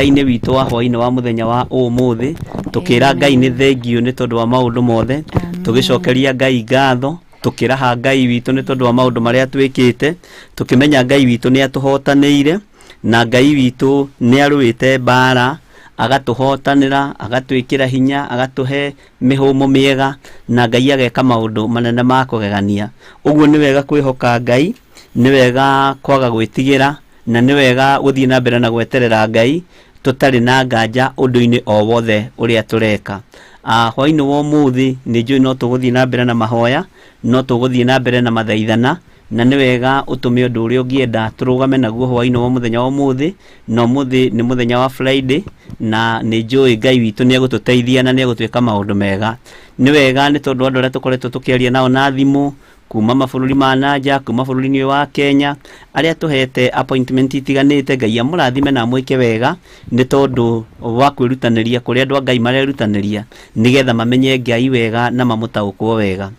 Ngai-inĩ witũ wa hwainĩ wa mũthenya wa ũmũthĩ, tũkĩra Ngai nĩ thengiũ nĩ tondũ wa maũndũ mothe, tũgĩcokeria Ngai ngatho, tũkĩraha Ngai witũ nĩ tondũ wa maũndũ marĩa twĩkĩte, tũkĩmenya Ngai witũ nĩ atũhotanĩire, na Ngai witũ nĩ arũĩte mbara, agatũhotanĩra, agatwĩkĩra hinya, agatũhe mĩhũmũ mĩega, na Ngai ageka maũndũ manene ma kũgegania. Ũguo nĩ wega kwĩhoka Ngai, nĩ wega kwaga gwĩtigĩra, Na nĩ wega gũthiĩ na mbere na gweterera Ngai tũtarĩ na nganja ũndũ-inĩ o wothe ũrĩa tũreka. Ah, hwainĩ wa ũmũthĩ nĩ njũĩ no tũgũthiĩ na mbere na mahoya, no tũgũthiĩ na mbere na mathaithana, na nĩ wega ũtũme ũndũ ũrĩa ũngĩenda tũrũgame naguo hwainĩ wa mũthenya wa ũmũthĩ, na ũmũthĩ nĩ mũthenya wa Friday, na nĩ njũĩ Ngai witũ nĩ egũtũteithia na nĩ egũtwĩka maũndũ mega. Nĩ wega nĩ tondũ andũ arĩa tũkoretwo tũkĩaria nao na thimũ, kuma mabũrũri ma nanja, kuma bũrũri-inĩ ũyũ wa Kenya, arĩa tũhete appointment itiganĩte, Ngai amũrathime na amwĩke wega, nĩ tondũ wa kwĩrutanĩria kũrĩa andũ a Ngai marerutanĩria, nĩgetha mamenye Ngai wega na mamũtaũkwo wega.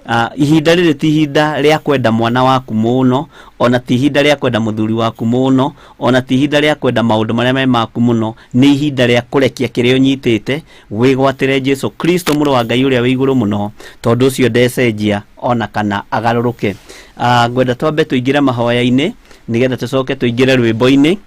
Ah, ihinda rĩrĩ ti ihinda rĩa kwenda mwana waku mũno, ona ti ihinda rĩa kwenda mũthuri waku mũno, ona ti ihinda rĩa kwenda maũndũ marĩa me maku mũno, nĩ ihinda rĩa kũrekia kĩrĩa ũnyitĩte, Wĩgwatĩre Jesu Kristo mũrũ wa Ngai ũrĩa wĩ igũrũ mũno, tondũ ũcio ndecenjia ona kana agarũrũke. Ah, ngwenda twambe tũingĩre mahoya-inĩ nĩgetha tũcoke tũingĩre rwĩmbo-inĩ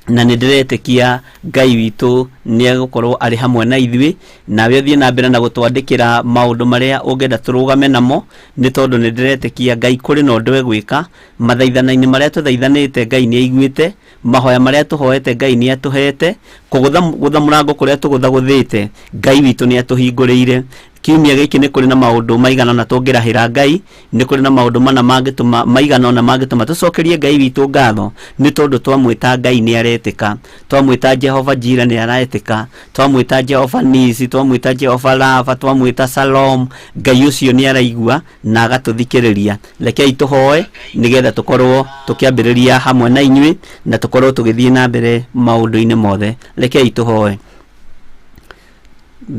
na nĩ ndĩretĩkia Ngai witũ nĩ egũkorwo arĩ hamwe na ithuĩ, nawe ũthiĩ na mbere na gũtwandĩkĩra maũndũ marĩa ũngĩenda tũrũgame namo, nĩ tondũ nĩ ndĩretĩkia Ngai kũrĩ na ũndũ egwĩka, mathaithana-inĩ marĩa tũthaithanĩte Ngai nĩ aiguĩte, Mahoya marĩa tũhoete Ngai nĩ atũhete, kũgũtha gũtha mũrango kũrĩa tũgũthagũthĩte Ngai witũ nĩ atũhingũrĩire. Kiumia gĩkĩ nĩ kũrĩ na maũndũ maigana ũna tũngĩrahĩra Ngai, nĩ kũrĩ na maũndũ mana mangĩtũma maigana ũna mangĩtũma tũcokerie Ngai witũ ngatho nĩ tondũ twamwĩta Ngai nĩ aretĩka, twamwĩta Jehova Jira nĩ aretĩka, twamwĩta Jehova Nisi, twamwĩta Jehova Rafa, twamwĩta Shalom, Ngai ũcio nĩ araigua na agatũthikĩrĩria. Rekei tũhoe nĩgetha tũkorwo tũkĩambĩrĩria hamwe na inyuĩ na tũkorwo tũgĩthiĩ na mbere maũndũ-inĩ mothe. Rekei tũhoe.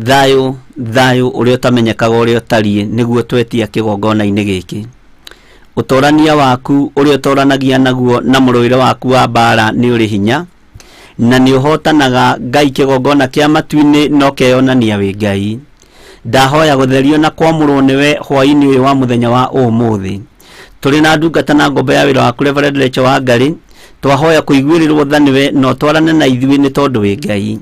Thayũ, thayũ ũrĩa ũtamenyekaga ũrĩa ũtariĩ nĩguo twetia kĩgongona-inĩ gĩkĩ. Ũtorania waku ũrĩa ũtoranagia naguo na mũrũĩre waku wa mbara nĩ ũrĩ hinya, na nĩ ũhotanaga Ngai kĩgongona kĩa matu-inĩ na ũkeyonania wĩ Ngai. Ndahoya gũtherio na kwamũrwo nĩwe hwaĩ-inĩ ũyũ wa mũthenya wa ũmũthĩ. Tũrĩ na ndungata na ngombo ya wĩra waku Reverend Rachel Wangari, twahoya kũiguĩrĩrwo tha nĩwe na ũtwarane na ithuĩ nĩ tondũ wĩ Ngai.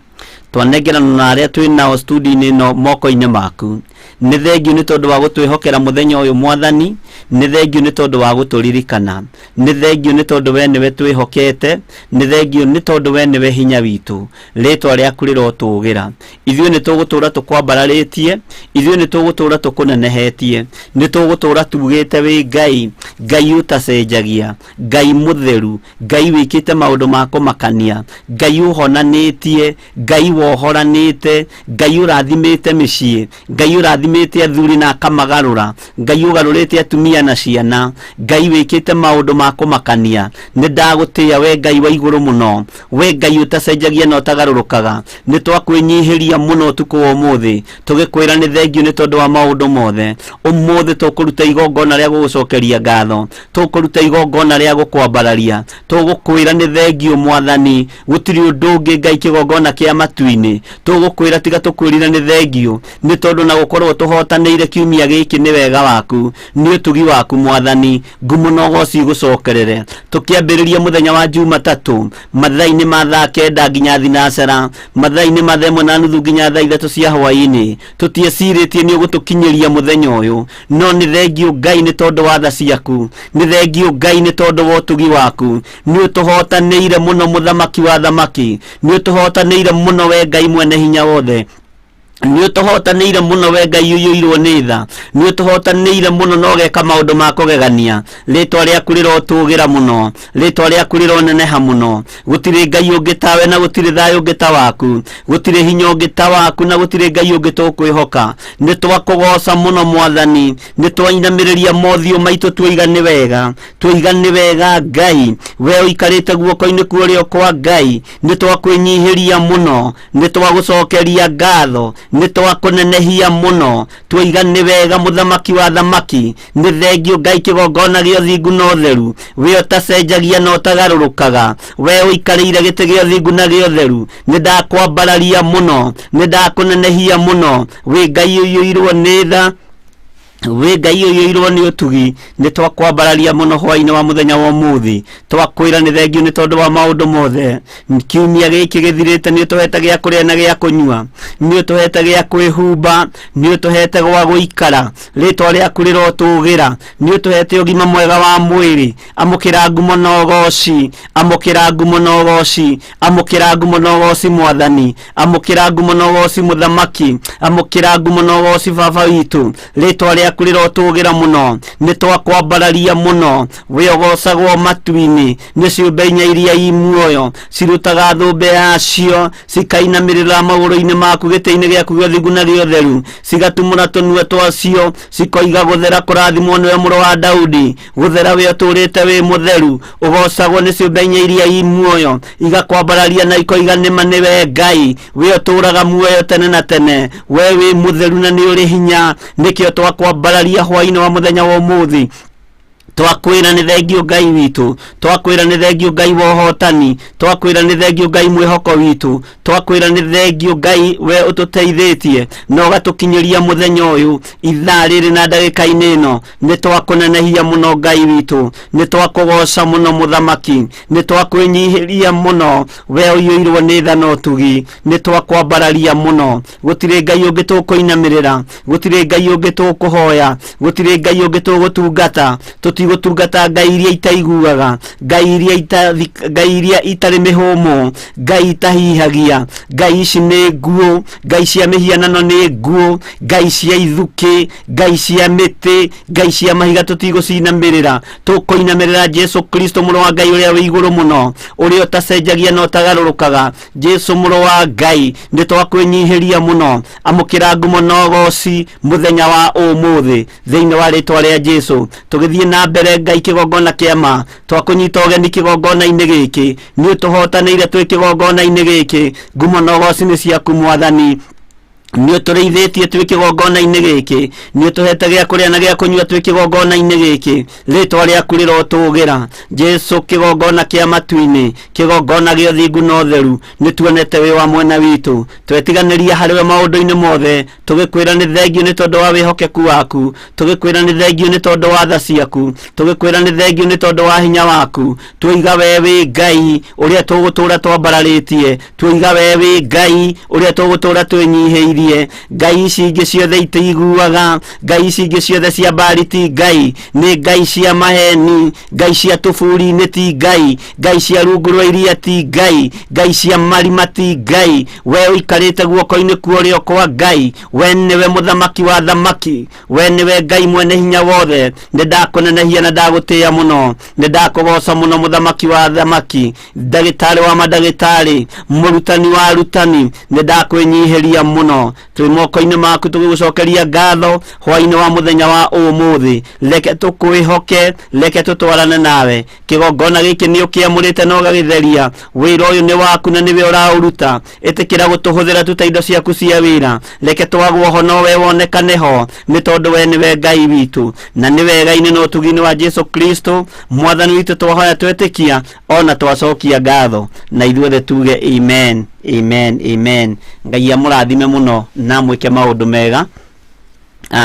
Twanengerana na arĩa twĩ nao studio-inĩ ĩno moko-inĩ maku. Nĩ thengiũ nĩ tondũ wa gũtwĩhokera mũthenya ũyũ Mwathani, nĩ thengiũ nĩ tondũ wa gũtũririkana. Nĩ thengiũ nĩ tondũ we nĩwe twĩhokete, nĩ thengiũ nĩ tondũ we nĩwe hinya witũ. Rĩtwa rĩaku rĩrotũgĩra. Ithuĩ nĩ tũgũtũũra tũkwambararĩtie, ithuĩ nĩ tũgũtũũra tũkũnenehetie, nĩ tũgũtũũra tugĩte wĩ Ngai, Ngai ũtacenjagia, Ngai mũtheru, Ngai wĩkĩte maũndũ ma kũmakania, Ngai ũhonanĩtie, Ngai wohoranĩte, Ngai ũrathimĩte mĩciĩ, Ngai ũrathimĩte athuri na akamagarũra, Ngai ũgarũrĩte atumia na ciana, Ngai wĩkĩte maũndũ ma kũmakania. Nĩ ndagũtĩĩa we Ngai wa igũrũ mũno, we Ngai ũtacenjagia na ũtagarũrũkaga. Nĩ twakwĩnyihĩria mũno ũtukũ wa ũmũthĩ, tũgĩkwĩra nĩ thengiũ nĩ tondũ wa maũndũ mothe. Ũmũthĩ tũkũruta igongona rĩa gũgũcokeria ngatho, tũkũruta igongona rĩa gũkwambararia, tũgũkwĩra nĩ thengiũ Mwathani, gũtirĩ ũndũ ũngĩ Ngai kĩgongona kĩa matu-inĩ. Tũgũkwĩra tiga tũkwĩrire nĩ thengiũ, nĩ tondũ na gũkorwo tũhotanĩire kiumia gĩkĩ nĩ wega waku, nĩ ũtugi waku Mwathani. Ngumo na ũgoci igũcokerere. Tũkĩambĩrĩria mũthenya wa Jumatatũ, mathaa-inĩ ma thaa kenda nginya thinacara, mathaa-inĩ ma thaa ĩmwe na nuthu nginya thaa ithatũ cia hwaĩ-inĩ, tũtiecirĩtie nĩ ũgũtũkinyĩria mũthenya ũyũ, no nĩ thengiũ Ngai nĩ tondũ wa tha ciaku, nĩ thengiũ Ngai nĩ tondũ wa ũtugi waku, nĩ ũtũhotanĩire mũno mũthamaki wa athamaki, nĩ ũtũhotanĩire mũno we Ngai mwene hinya wothe, nĩ ũtũhotanĩire mũno we Ngai ũiyũirwo nĩ tha, nĩ ũtũhotanĩire mũno na ũgeka maũndũ ma kũgegania. Rĩtwa rĩaku rĩrotũgĩra mũno, rĩtwa rĩaku rĩroneneha mũno. Gũtirĩ Ngai ũngĩ tawe na gũtirĩ thayũ ũngĩ ta waku, gũtirĩ hinya ũngĩ ta waku na gũtirĩ Ngai ũngĩ tũkwĩhoka. Nĩ twakũgoca mũno Mwathani, nĩ twainamĩrĩria mothiũ maitũ tuoiga nĩ wega, tuoiga nĩ wega Ngai, we ũikarĩte guoko-inĩ kwa ũrĩo kwa Ngai, nĩ twakwĩnyihĩria mũno, nĩ twagũcokeria ngatho. Nĩ twakũnenehia mũno, twoiga nĩ wega mũthamaki wa thamaki. Nĩ thengio Ngai kĩgongona gĩa ũthingu na ũtheru, we ũtacenjagia na ũtagarũrũkaga, we ũikarĩire gĩtĩ gĩa ũthingu na gĩa ũtheru. Nĩ ndakwambararia mũno, nĩ ndakũnenehia mũno, wĩ Ngai ũiyũirwo nĩ tha, wĩ Ngai ũiyũirwo nĩ ũtugi. Nĩ twakwambararia mũno hwainĩ wa mũthenya wa ũmũthĩ, twakwĩra nĩ thengio nĩ tondũ wa maũndũ mothe. Kiumia gĩkĩ gĩthirĩte nĩ ũtũhete gĩa kũrĩa na gĩa kũnyua, nĩ ũtũhete gĩa kwĩhumba, nĩ ũtũhete gwa gũikara, rĩtwa rĩaku rĩrotũgĩra, nĩ ũtũhete ũgima mwega wa mwĩrĩ. Amũkĩra ngumo na ũgoci, amũkĩra ngumo na ũgoci, amũkĩra ngumo na ũgoci Mwathani, amũkĩra ngumo na ũgoci Mũthamaki, amũkĩra ngumo na ũgoci Baba witũ. Rĩtwa rĩaku rĩrotũgĩra mũno, nĩ twakwambararia mũno, we ũgocagwo matu-inĩ nĩ ciũmbe inya iria i muoyo, cirutaga thũmbĩ yacio cikainamĩrĩra magũrũ-inĩ maku gĩtĩ-inĩ gĩaku gĩa ũthingu na gĩa ũtheru, cigatumũra tũnua twacio cikoiga, gũthera kũrathimwo nĩwe mũrũ wa Daudi, gũthera we ũtũũrĩte wĩ mũtheru, ũgocagwo nĩ ciũmbe inya iria i muoyo, igakwambararia na ikoiga nĩma nĩwe Ngai, we ũtũũraga muoyo tene na tene, we wĩ mũtheru na nĩ ũrĩ hinya. Nĩkĩo twakwambararia hwainĩ wa mũthenya wa ũmũthĩ, twakwĩra nĩ thengio Ngai witũ, twakwĩra nĩ thengio Ngai wa ũhotani, twakwĩra nĩ thengio Ngai mwĩhoko witũ, twakwĩra nĩ thengio Ngai we ũtũteithĩtie na ũgatũkinyĩria mũthenya ũyũ ithaa rĩrĩ na ndagĩka-inĩ ĩno. Nĩ twakũnenehia mũno Ngai witũ, nĩ twakũgoca mũno Mũthamaki, nĩ twakwĩnyihĩria mũno, we ũiyũirwo nĩ tha na ũtugi. Nĩ twakwambararia mũno, gũtirĩ Ngai ũngĩ tũkũinamĩrĩra, gũtirĩ Ngai ũngĩ tũkũhoya, gũtirĩ Ngai ũngĩ tũgũtungata. Tũtigũtungata ngai iria itaiguaga, ngai iria ngai iria itarĩ mĩhũmũ, ngai itahihagia, ngai ici nĩ nguũ, ngai cia mĩhianano nĩ nguũ, ngai cia ithukĩ, ngai cia mĩtĩ, ngai cia mahiga, tũtigũcinamĩrĩra. Tũkũinamĩrĩra Jesu Kristo mũrũ wa Ngai ũrĩa wĩ igũrũ mũno, ũrĩa ũtacenjagia na ũtagarũrũkaga. Jesu mũrũ wa Ngai, nĩ twakwĩnyihĩria mũno, amũkĩra ngumo na ũgoci mũthenya wa ũmũthĩ thĩinĩ wa rĩtwa rĩa Jesu. Tũgĩthiĩ na mbere Ngai kĩgongona kĩa ma, twakũnyita ũgeni kĩgongona-inĩ gĩkĩ, nĩ ũtũhotanĩire twĩ kĩgongona-inĩ gĩkĩ. Ngumo na ũgoci nĩ ciaku Mwathani, nĩ ũtũrĩithĩtie twĩ kĩgongona-inĩ gĩkĩ, nĩ ũtũhete gĩa kũrĩa na gĩa kũnyua twĩ kĩgongona-inĩ gĩkĩ. Rĩtwa rĩaku rĩrotũgĩra Jesu, kĩgongona kĩa matu-inĩ, kĩgongona gĩa ũthingu na ũtheru. Nĩ tuonete wĩ wa mwena witũ, twetiganĩria harĩ we maũndũ-inĩ mothe, tũgĩkwĩra nĩ thengio nĩ tondũ wa wĩhokeku waku, tũgĩkwĩra nĩ thengio nĩ tondũ wa tha ciaku, tũgĩkwĩra nĩ thengio nĩ tondũ wa hinya waku. Tuoiga we wĩ Ngai ũrĩa tũgũtũũra twambararĩtie, tuoiga we wĩ Ngai ũrĩa tũgũtũũra twĩnyihĩirie. Ngai ici ingĩ ciothe itiiguaga, ngai ici ingĩ ciothe cia Baali ti Ngai, nĩ ngai cia maheni, ngai cia tũburi-inĩ ti Ngai, ngai cia rungu rwa iria ti Ngai, ngai cia marima ti Ngai. We ũikarĩte guoko-inĩ kwa ũrĩo kwa Ngai, we nĩwe mũthamaki wa thamaki, we nĩwe Ngai mwene hinya wothe. Nĩ ndakũnenehia na ndagũtĩĩa mũno, nĩ ndakũgoca mũno mũthamaki wa thamaki, ndagĩtarĩ wa mandagĩtarĩ, mũrutani wa arutani, nĩ ndakwĩnyihĩria mũno. Twĩ moko-inĩ maku tũgĩgũcokeria ngatho hwainĩ wa mũthenya wa ũmũthĩ. Reke tũkwĩhoke, reke tũtwarane nawe. Kĩgongona gĩkĩ nĩ ũkĩamũrĩte na ũgagĩtheria, wĩra ũyũ nĩ waku na nĩwe ũraũruta. Ĩtĩkĩra gũtũhũthĩra tu ta indo ciaku cia wĩra, reke twagwo ho no we wonekane ho, nĩ tondũ we nĩwe Ngai witũ. Na nĩ wega-inĩ na ũtugi-inĩ wa Jesu Kristo Mwathani witũ twahoya twetĩkia ona twacokia ngatho, na ithuothe tuge amen, amen, amen. Ngai amũrathime mũno na amwĩke maũndũ mega.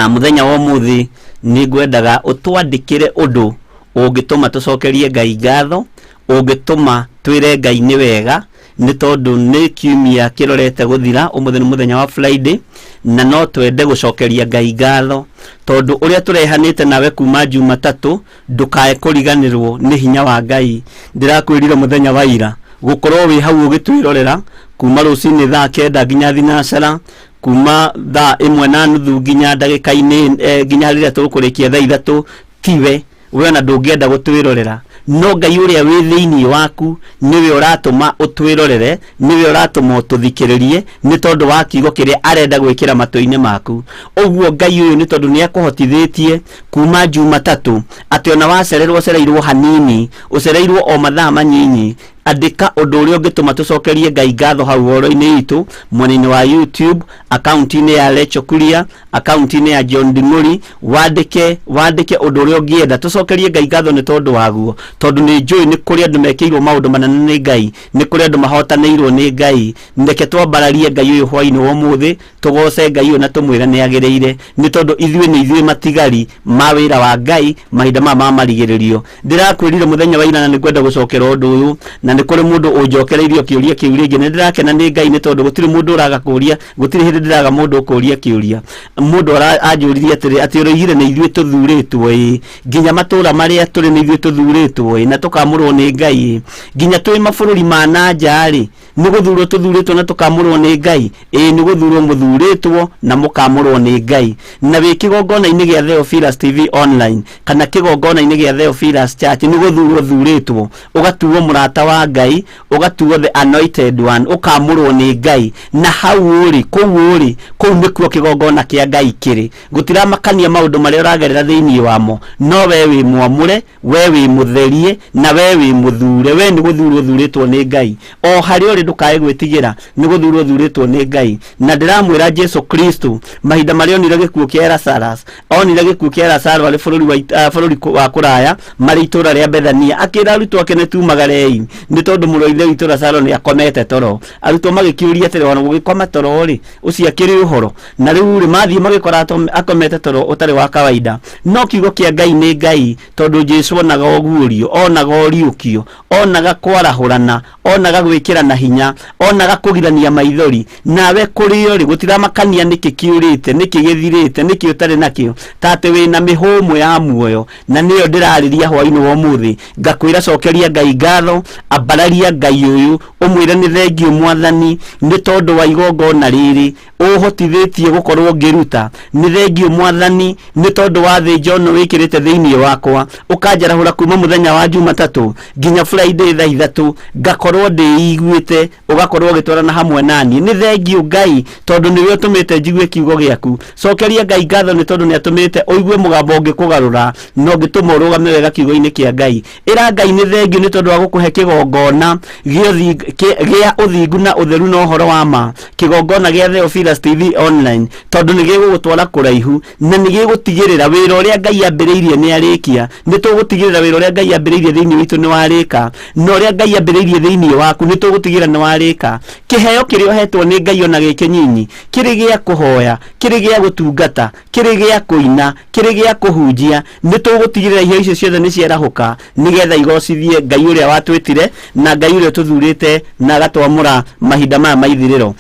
Mũthenya wa ũmũthĩ nĩ ngwendaga ũtwandĩkĩre ũndũ ũngĩtũma tũcokerie Ngai ngatho, ũngĩtũma twĩre Ngai nĩ wega, nĩ tondũ nĩ kiumia kĩrorete gũthira, ũmũthĩ nĩ mũthenya wa Friday, na no twende gũcokeria Ngai ngatho tondũ ũrĩa tũrehanĩte nawe kuma Jumatatũ, ndũkae kũriganĩrwo nĩ hinya wa Ngai. Ndĩrakwĩrire mũthenya wa ira gũkorwo wĩ hau ũgĩtwĩrorera kuma rũcinĩ thaa 9 nginya thinacara, kuma thaa 1:30 nginya ndagĩka-inĩ nginya rĩrĩa tũkũrĩkia thaa 3, tiwe we ona ndũngĩenda gũtwĩrorera, no Ngai ũrĩa wĩ thĩinĩ waku nĩwe ũratũma ũtwĩrorere, nĩwe ũratũma ũtũthikĩrĩrie, nĩ tondũ wa kiugo kĩrĩa arenda gwĩkĩra matũ-inĩ maku. Ũguo Ngai ũyũ nĩ tondũ nĩ akũhotithĩtie kuma Jumatatũ atĩ ona wacererwo ũcereirwo hanini, ũcereirwo o mathaa manyinyi. Andĩka ũndũ ũrĩa ũngĩtũma tũcokerie Ngai ngatho hau horo-inĩ itũ, mwena-inĩ wa YouTube, akaunti-inĩ ya Lecho Kuria, akaunti-inĩ ya John Nding'ũri, wandĩke wandĩke ũndũ ũrĩa ũngĩenda tũcokerie Ngai ngatho nĩ tondũ waguo, tondũ nĩ njũĩ nĩ kũrĩ andũ mekĩirwo maũndũ manene nĩ Ngai, nĩ kũrĩ andũ mahotanĩirwo nĩ Ngai. Reke twambararie Ngai ũyũ hwainĩ wa ũmũthĩ, tũgoce Ngai ũyũ na tũmwĩre nĩ agĩrĩire, nĩ tondũ ithuĩ nĩ ithuĩ matigari ma wĩra wa Ngai mahinda maya ma marigĩrĩrio. Ndĩrakwĩrire mũthenya wa ira na nĩ ngwenda gũcokera ũndũ ũyũ, na nĩ kũrĩ mũndũ ũnjokereirie o kĩũria kĩu rĩngĩ. Nĩ ndĩrakena nĩ Ngai nĩ tondũ gũtirĩ mũndũ ũraga kũria, gũtirĩ hĩndĩ ndĩraga mũndũ ũkũria kĩũria. Mũndũ anjũririe atĩrĩ, atĩ ũroigire nĩ ithuĩ tũthurĩtwo ĩĩ, nginya matũra marĩa tũrĩ nĩ ithuĩ tũthurĩtwo ĩĩ, na tũkamũrwo nĩ Ngai ĩĩ, nginya twĩ mabũrũri ma na nja rĩ, nĩ gũthurwo tũthurĩtwo na tũkamũrwo nĩ Ngai? Ĩĩ, nĩ gũthurwo mũthurĩtwo na mũkamũrwo nĩ Ngai. Na wĩ kĩgongona-inĩ gĩa Theophilus TV Online kana kĩgongona-inĩ gĩa Theophilus Church nĩ gũthurwo ũthurĩtwo, ũgatuo mũrata wa Ngai, ũgatuo the anointed one, ũkamũrwo nĩ Ngai. Na hau ũrĩ, kũu ũrĩ, kũu nĩkuo kĩgongona kĩa Ngai kĩrĩ. Gũtiramakania maũndũ marĩa ũragerera thĩinĩ wamo, no we wĩ mwamũre, we wĩ mũtherie, na we wĩ mũthure. We nĩ gũthurwo ũthurĩtwo nĩ Ngai. O harĩa ũrĩ ndũkae gwĩtigĩra, nĩ gũthurwo ũthurĩtwo nĩ Ngai. Na ndĩramwĩra Jesu Kristo, mahinda marĩa onire gĩkuũ kĩa Lazarus, onire gĩkuũ kĩa Lazaro arĩ bũrũri wa, bũrũri wa kũraya, marĩ itũũra rĩa Bethania, akĩra arutwo ake nĩ tumagarei, nĩ tondũ mũrũ wa ithe witũ Lazaro nĩ akomete toro. Arutwo magĩkĩũria atĩrĩ, ona gũgĩkoma toro rĩ, ũcio akĩrĩ ũhoro? Na rĩu rĩ, mathiĩ magĩkora akomete toro ũtarĩ wa kawaida. No kiugo kĩa Ngai nĩ Ngai, tondũ Jesu onaga ũguũrio, onaga ũriũkio, onaga kwarahũrana, onaga gwĩkĩrana hinya, onaga kũgirania maithori. Nawe kũrĩ o rĩ, gũtiramakania nĩkĩ kĩũrĩte, nĩkĩ gĩthirĩte, nĩkĩ ũtarĩ nakĩo, ta atĩ wĩna mĩhũmũ ya muoyo. Na nĩyo ndĩrarĩria hwainĩ wa ũmũthĩ, ngakwĩra cokeria Ngai ngatho, ambararia Ngai ũyũ, ũmwĩre nĩ thengiũ Mwathani, nĩ tondũ wa igongona rĩrĩ ũhotithĩtie gũkorwo ngĩruta. Nĩ thengiũ Mwathani, nĩ tondũ wa thĩnjo ĩno wĩkĩrĩte thĩinĩ wakwa, ũkanjarahũra kuma mũthenya wa Jumatatũ nginya Friday thaa 3, ngakorwo ndĩiguĩte, ũgakorwo ũgĩtwarana hamwe naniĩ. Nĩ thengiũ Ngai, tondũ nĩwe ũtũmĩte njigue kiugo gĩaku. Cokeria Ngai ngatho nĩ tondũ nĩ atũmĩte ũigue mũgambo ũngĩkũgarũra na ũngĩtũma ũrũgame wega kiugo-inĩ kĩa Ngai. Ĩra Ngai nĩ thengiũ nĩ tondũ wa gũkũhe kĩgongona gĩa ũthingu na ũtheru na ũhoro wa ma, kĩgongona gĩa Theophilus TV Online, tondũ nĩ gĩgũgũtwara kũraihu na nĩ gĩgũtigĩrĩra wĩra ũrĩa Ngai ambĩrĩirie nĩ arĩkia. Nĩ tũgũtigĩrĩra wĩra ũrĩa Ngai ambĩrĩirie thĩinĩ witũ nĩ warĩka, na ũrĩa Ngai ambĩrĩirie thĩinĩ waku nĩ tũgũtigĩrĩra nĩ warĩka. Kĩheo kĩrĩa ũhetwo nĩ Ngai ona gĩ kĩnyinyi, kĩrĩ gĩa kũhoya, kĩrĩ gĩa gũtungata, kĩrĩ gĩa kũina, kĩrĩ gĩa kũhunjia, nĩ tũgũtigĩrĩra iheo icio ciothe nĩ ciarahũka nĩgetha igocithie Ngai ũrĩa watwĩtire na Ngai ũrĩa ũtũthurĩte na agatwamũra mahinda maya ma ithirĩro.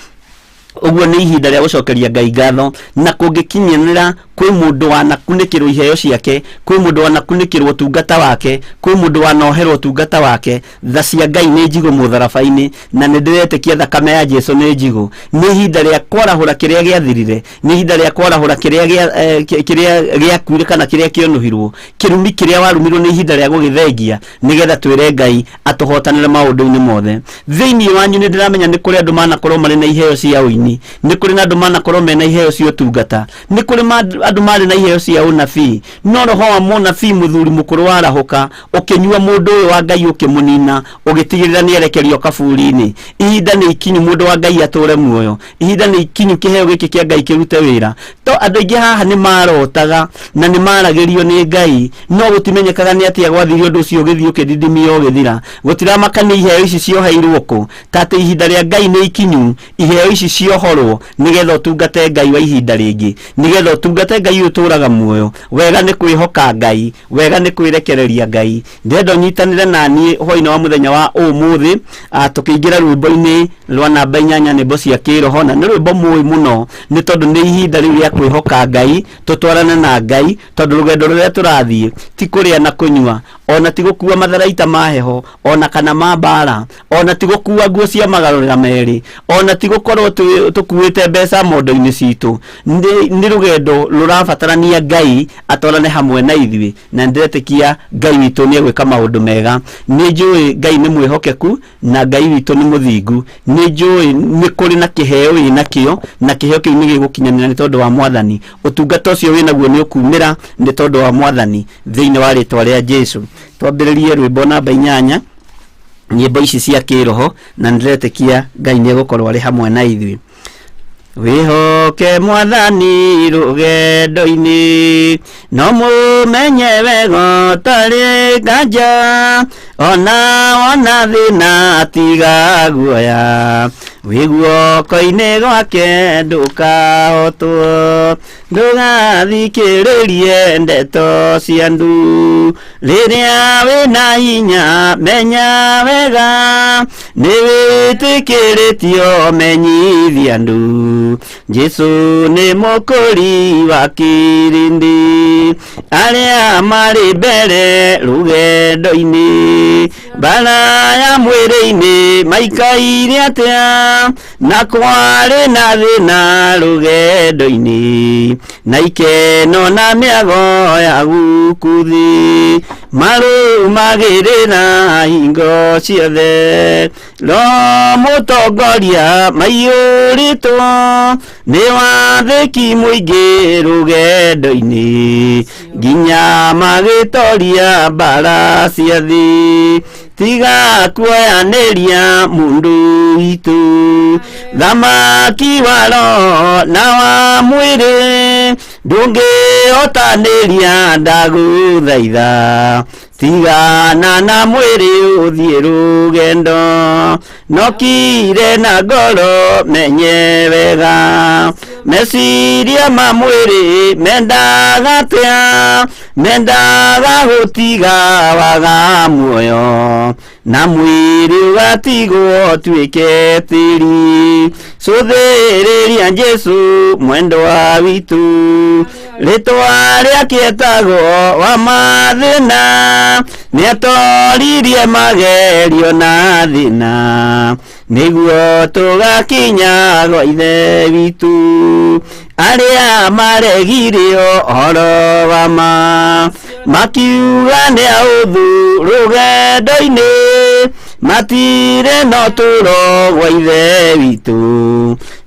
Ũguo nĩ ihinda rĩa gũcokeria Ngai ngatho, na kũngĩkinyanĩra kwĩ mũndũ wanakunĩkĩrwo iheo ciake, kwĩ mũndũ wanakunĩkĩrwo ũtungata wake, kwĩ mũndũ wanoherwo ũtungata wake, tha cia Ngai nĩ njigũ mũtharaba-inĩ, na nĩ ndĩretĩkia thakame ya Jesu nĩ njigũ. Nĩ ihinda rĩa kwarahũra kĩrĩa gĩathirire, nĩ ihinda rĩa kwarahũra kĩrĩa kĩrĩa gĩakuire kana kĩrĩa kĩonũhirwo. Kĩrumi kĩrĩa warumirwo nĩ ihinda rĩa gũgĩthengia, nĩgetha twĩre Ngai atũhotanĩre maũndũ-inĩ mothe. Thĩinĩ wanyu nĩ ndĩramenya nĩ kũrĩ andũ manakorwo marĩ na iheo cia ũini, nĩ kũrĩ na andũ manakorwo mena iheo cia ũtungata, nĩ kũrĩ andũ marĩ na iheo cia ũnabii, no roho wa mũnabii mũthuri mũkũrũ warahũka, ũkĩnyua mũndũ ũyũ wa Ngai ũkĩmũnina, ũgĩtigĩrĩra nĩ erekerio kaburi-inĩ. Ihinda nĩ ikinyu mũndũ wa Ngai atũre muoyo. Ihinda nĩ ikinyu kĩheo gĩkĩ kĩa Ngai kĩrute wĩra. To andũ aingĩ haha nĩ marotaga na nĩ maragĩrio nĩ Ngai, no gũtimenyekaga nĩ atĩa gwathire ũndũ ũcio ũgĩthiĩ ũkĩdidimia ũgĩthira. Gũtiramakania iheo ici cioheirwo kũ, ta atĩ ihinda rĩa Ngai nĩ ikinyu, iheo ici ciohorwo nĩgetha ũtungate Ngai wa ihinda rĩngĩ, nĩgetha ũtungate Ngai ũyũ ũtũraga muoyo. Wega nĩ kwĩhoka Ngai, wega nĩ kwĩrekereria Ngai. Ndĩrenda ũnyitanĩre na niĩ hwainĩ wa mũthenya wa ũmũthĩ, tũkĩingĩra rwĩmbo-inĩ rwa namba 8 nyĩmbo cia kĩroho, na nĩ rwĩmbo mũĩ mũno nĩ tondũ nĩ ihinda rĩu rĩa kwĩhoka Ngai, tũtwarane na Ngai, tondũ rũgendo rũrĩa tũrathiĩ ti kũrĩa na kũnyua, ona ti gũkua matharaita ma heho, ona kana ma mbara, ona ti gũkua nguo cia magarũrĩra merĩ, ona ti gũkorwo tũkuĩte mbeca mondo-inĩ citũ. Nĩ rũgendo rũrabatarania Ngai atwarane hamwe na ithuĩ, na nĩndĩretĩkia Ngai witũ nĩ egwĩka maũndũ mega. Nĩ njũĩ Ngai nĩ mwĩhokeku na Ngai witũ nĩ mũthingu. Nĩ njũĩ nĩ kũrĩ na kĩheo wĩ nakĩo, na kĩheo kĩu nĩ gĩgũkinyanĩra nĩ tondũ wa Mwathani. Ũtungata ũcio wĩ naguo nĩ ũkumĩra nĩ tondũ wa Mwathani, thĩinĩ wa rĩtwa rĩa Jesu. Twambĩrĩrie rwĩmbo namba 8. Nyĩmbo ici cia kĩroho, na nĩndĩretĩkia Ngai nĩ egũkorwo arĩ hamwe na ithuĩ. Wĩhoke Mwathani rũgendo-inĩ, no mũmenye wega ũtarĩ nganja, ona wona thĩna tiga guoya, wĩ guoko-inĩ gwake ndũkahotwo. Ndũgathikĩrĩrie ndeto cia andũ, rĩrĩa wĩna hinya menya wega, nĩ wĩtĩkĩrĩtio menyithia andũ, Jesu nĩ mũkũri wa kĩrĩndĩ, arĩa marĩ mbere rũgendo-inĩ, mbara ya mwĩrĩ-inĩ maikaire atĩa, na kwarĩ na thĩna rũgendo-inĩ, na ikeno na mĩago ya gũkũ thĩ, marũmagĩrĩra hingo ciothe roho mũtongoria, maiyũrĩtwo nĩ wathĩki mũingĩ rũgendo-inĩ, nginya magĩtoria mbara cia thĩ. Tiga kuoyanĩria mũndũ witũ, thamaki wa roho na wa mwĩrĩ ndũngĩhotanĩria, ndagũthaitha tigana na mwĩrĩ ũthiĩ rũgendo, no kire na ngoro menye wega, meciria ma mwĩrĩ mendaga atĩa, mendaga gũtiga waga muoyo, na mwĩrĩ ũgatigwo ũtuĩke tĩri. Cũthĩrĩria Jesu mwendwa witũ, rĩtwa rĩake etagwo wa mathĩna, nĩatoririe magerio na thĩna, nĩguo tũgakinya gwa Ithe witũ. Arĩa maregire ũhoro wa ma, makiuga nĩ aũthũ rũgendo-inĩ, matirĩ na ũtũũro gwa Ithe witũ,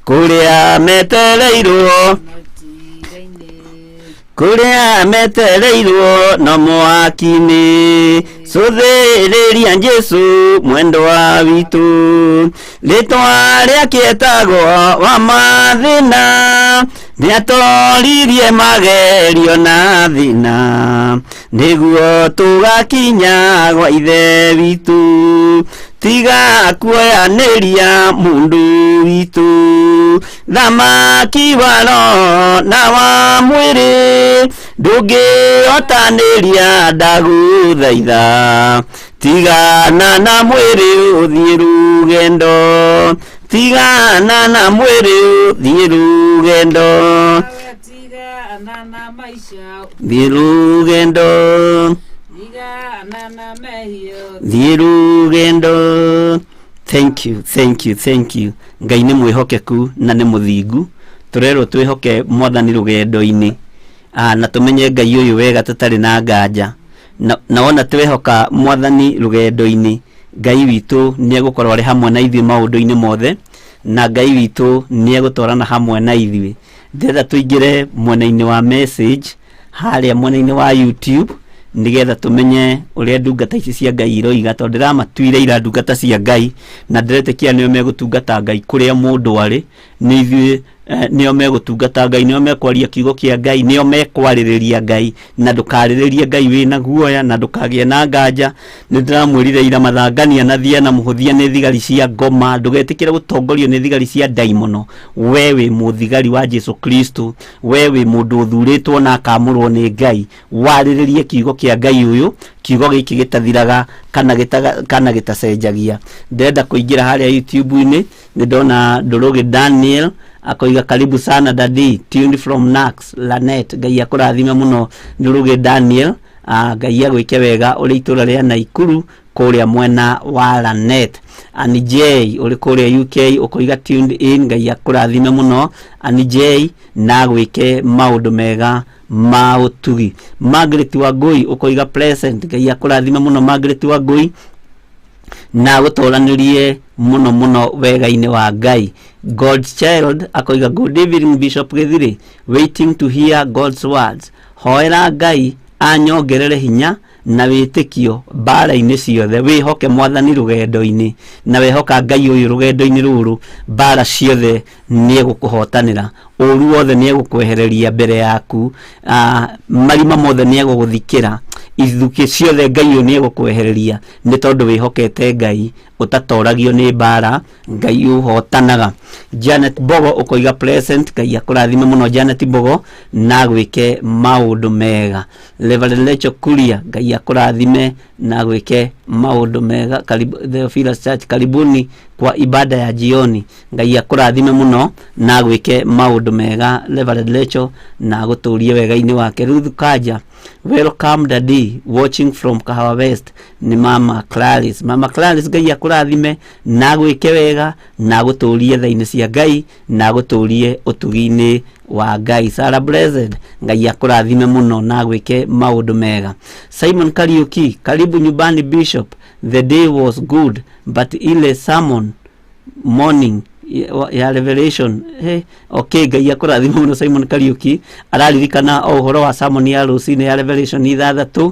kũrĩa metereirwo, kũrĩa metereirwo no mwaki-inĩ. Cũthĩrĩria Jesu mwendwa witũ, rĩtwa rĩake etagwo wa mathĩna, nĩatoririe magerio na thĩna, nĩguo tũgakinya gwa Ithe witũ. Tiga kuoyanĩria mũndũ witũ, thamaki wa roho na wa mwĩrĩ ndũngĩhotanĩria, ndagũthaitha tigana na mwĩrĩ ũthiĩ rũgendo, tigana na mwĩrĩ ũthiĩ rũgendo. Tigana na maisha. Thiĩ rũgendo. Tigana na mehia. Thiĩ rũgendo. Thank you, thank you, thank you. Ngai nĩ mwĩhokeku na nĩ mũthingu. Tũrerwo twĩhoke Mwathani rũgendo-inĩ. Na tũmenye Ngai ũyũ wega tũtarĩ na nganja, na wona twehoka Mwathani rũgendo-inĩ, Ngai witũ nĩ egũkorwo arĩ hamwe na ithuĩ maũndũ-inĩ mothe, na Ngai witũ nĩ egũtwarana hamwe na ithuĩ. Ndĩrenda tũingĩre mwena-inĩ wa message harĩa mwena-inĩ wa YouTube, nĩgetha tũmenye ũrĩa ndungata ici cia Ngai iroiga, tondũ ndĩramatuire ira ndungata cia Ngai, na ndĩretĩkia nĩo megũtungata Ngai kũrĩa mũndũ arĩ. Nĩ ithuĩ nĩo megũtungata Ngai, nĩo mekwaria kiugo kĩa Ngai, nĩo mekwarĩrĩria Ngai, na ndũkarĩrĩrie Ngai wĩna guoya na ndũkagĩe na nganja. Nĩ ndĩramwĩrire ira, mathangania na thia na mũhũthia nĩ thigari cia ngoma. Ndũgetĩkĩre gũtongorio nĩ thigari cia ndaimono. We wĩ mũthigari wa Jesu Kristo, we wĩ mũndũ ũthurĩtwo na akamũrwo nĩ Ngai. Warĩrĩrie kiugo kĩa Ngai ũyũ, kiugo gĩkĩ gĩtathiraga kana gĩtacenjagia. Ndĩrenda kũingĩra harĩa YouTube-inĩ. Nĩ ndona Ndũrũgĩ Daniel akoiga, "Karibu sana daddy, tuned from Nax Lanet." Ngai akũrathime mũno, Ndũrũgĩ Daniel. Ngai agwĩke wega ũrĩ itũra rĩa Naikuru kũrĩa mwena wa Lanet. Ani J ũrĩ kũrĩa UK ũkoiga, "Tuned in." Ngai akũrathime mũno, Ani J, na agwĩke maũndũ mega ma ũtugi. Margaret Wangui ũkoiga, "Present." Ngai akũrathime mũno, Margaret Wangui, na gũtũranĩrie mũno mũno wega-inĩ wa Ngai. God's Child akoiga, "Good evening, Bishop Githiri, waiting to hear God's words. Hoera Ngai anyongerere hinya." Na wĩtĩkio mbara-inĩ ciothe, wĩhoke mwathani rũgendo-inĩ, na wehoka Ngai ũyũ rũgendo-inĩ rũrũ, mbara ciothe nĩ egũkũhotanĩra, ũru wothe nĩ egũkwehereria mbere yaku, marima mothe nĩ egũgũthikĩra, ithukĩ ciothe Ngai ũyũ nĩ egũkwehereria, nĩ tondũ wĩhokete Ngai ũtatoragio nĩ mbara, Ngai ũhotanaga. Janet Bogo ũkoiga present, Ngai akũrathime mũno Janet Bogo na agwĩke maũndũ mega. Reverend Rachel Kuria, Ngai akũrathime na agwĩke maũndũ mega. Karibu, Theophilus Church, karibuni kwa ibada ya jioni. Ngai akũrathime mũno na agwĩke maũndũ mega Reverend Rachel, na agũtũrie wega-inĩ wake. Ruth Kanja, welcome daddy, watching from Kahawa West. Ni Mama Clarice. Mama Clarice, Ngai akũrathime na agwĩke wega na agũtũrie tha-inĩ cia Ngai na agũtũrie ũtugi-inĩ wa Ngai. Sarah Blessed, Ngai akũrathime mũno na agwĩke maũndũ mega. Simon Kariuki, karibu nyumbani Bishop, the day was good but ile sermon morning ya Revelation. Hey, okay, Ngai akũrathime mũno Simon Kariuki, araririkana o ũhoro wa sermon ya rũcinĩ ya Revelation 6.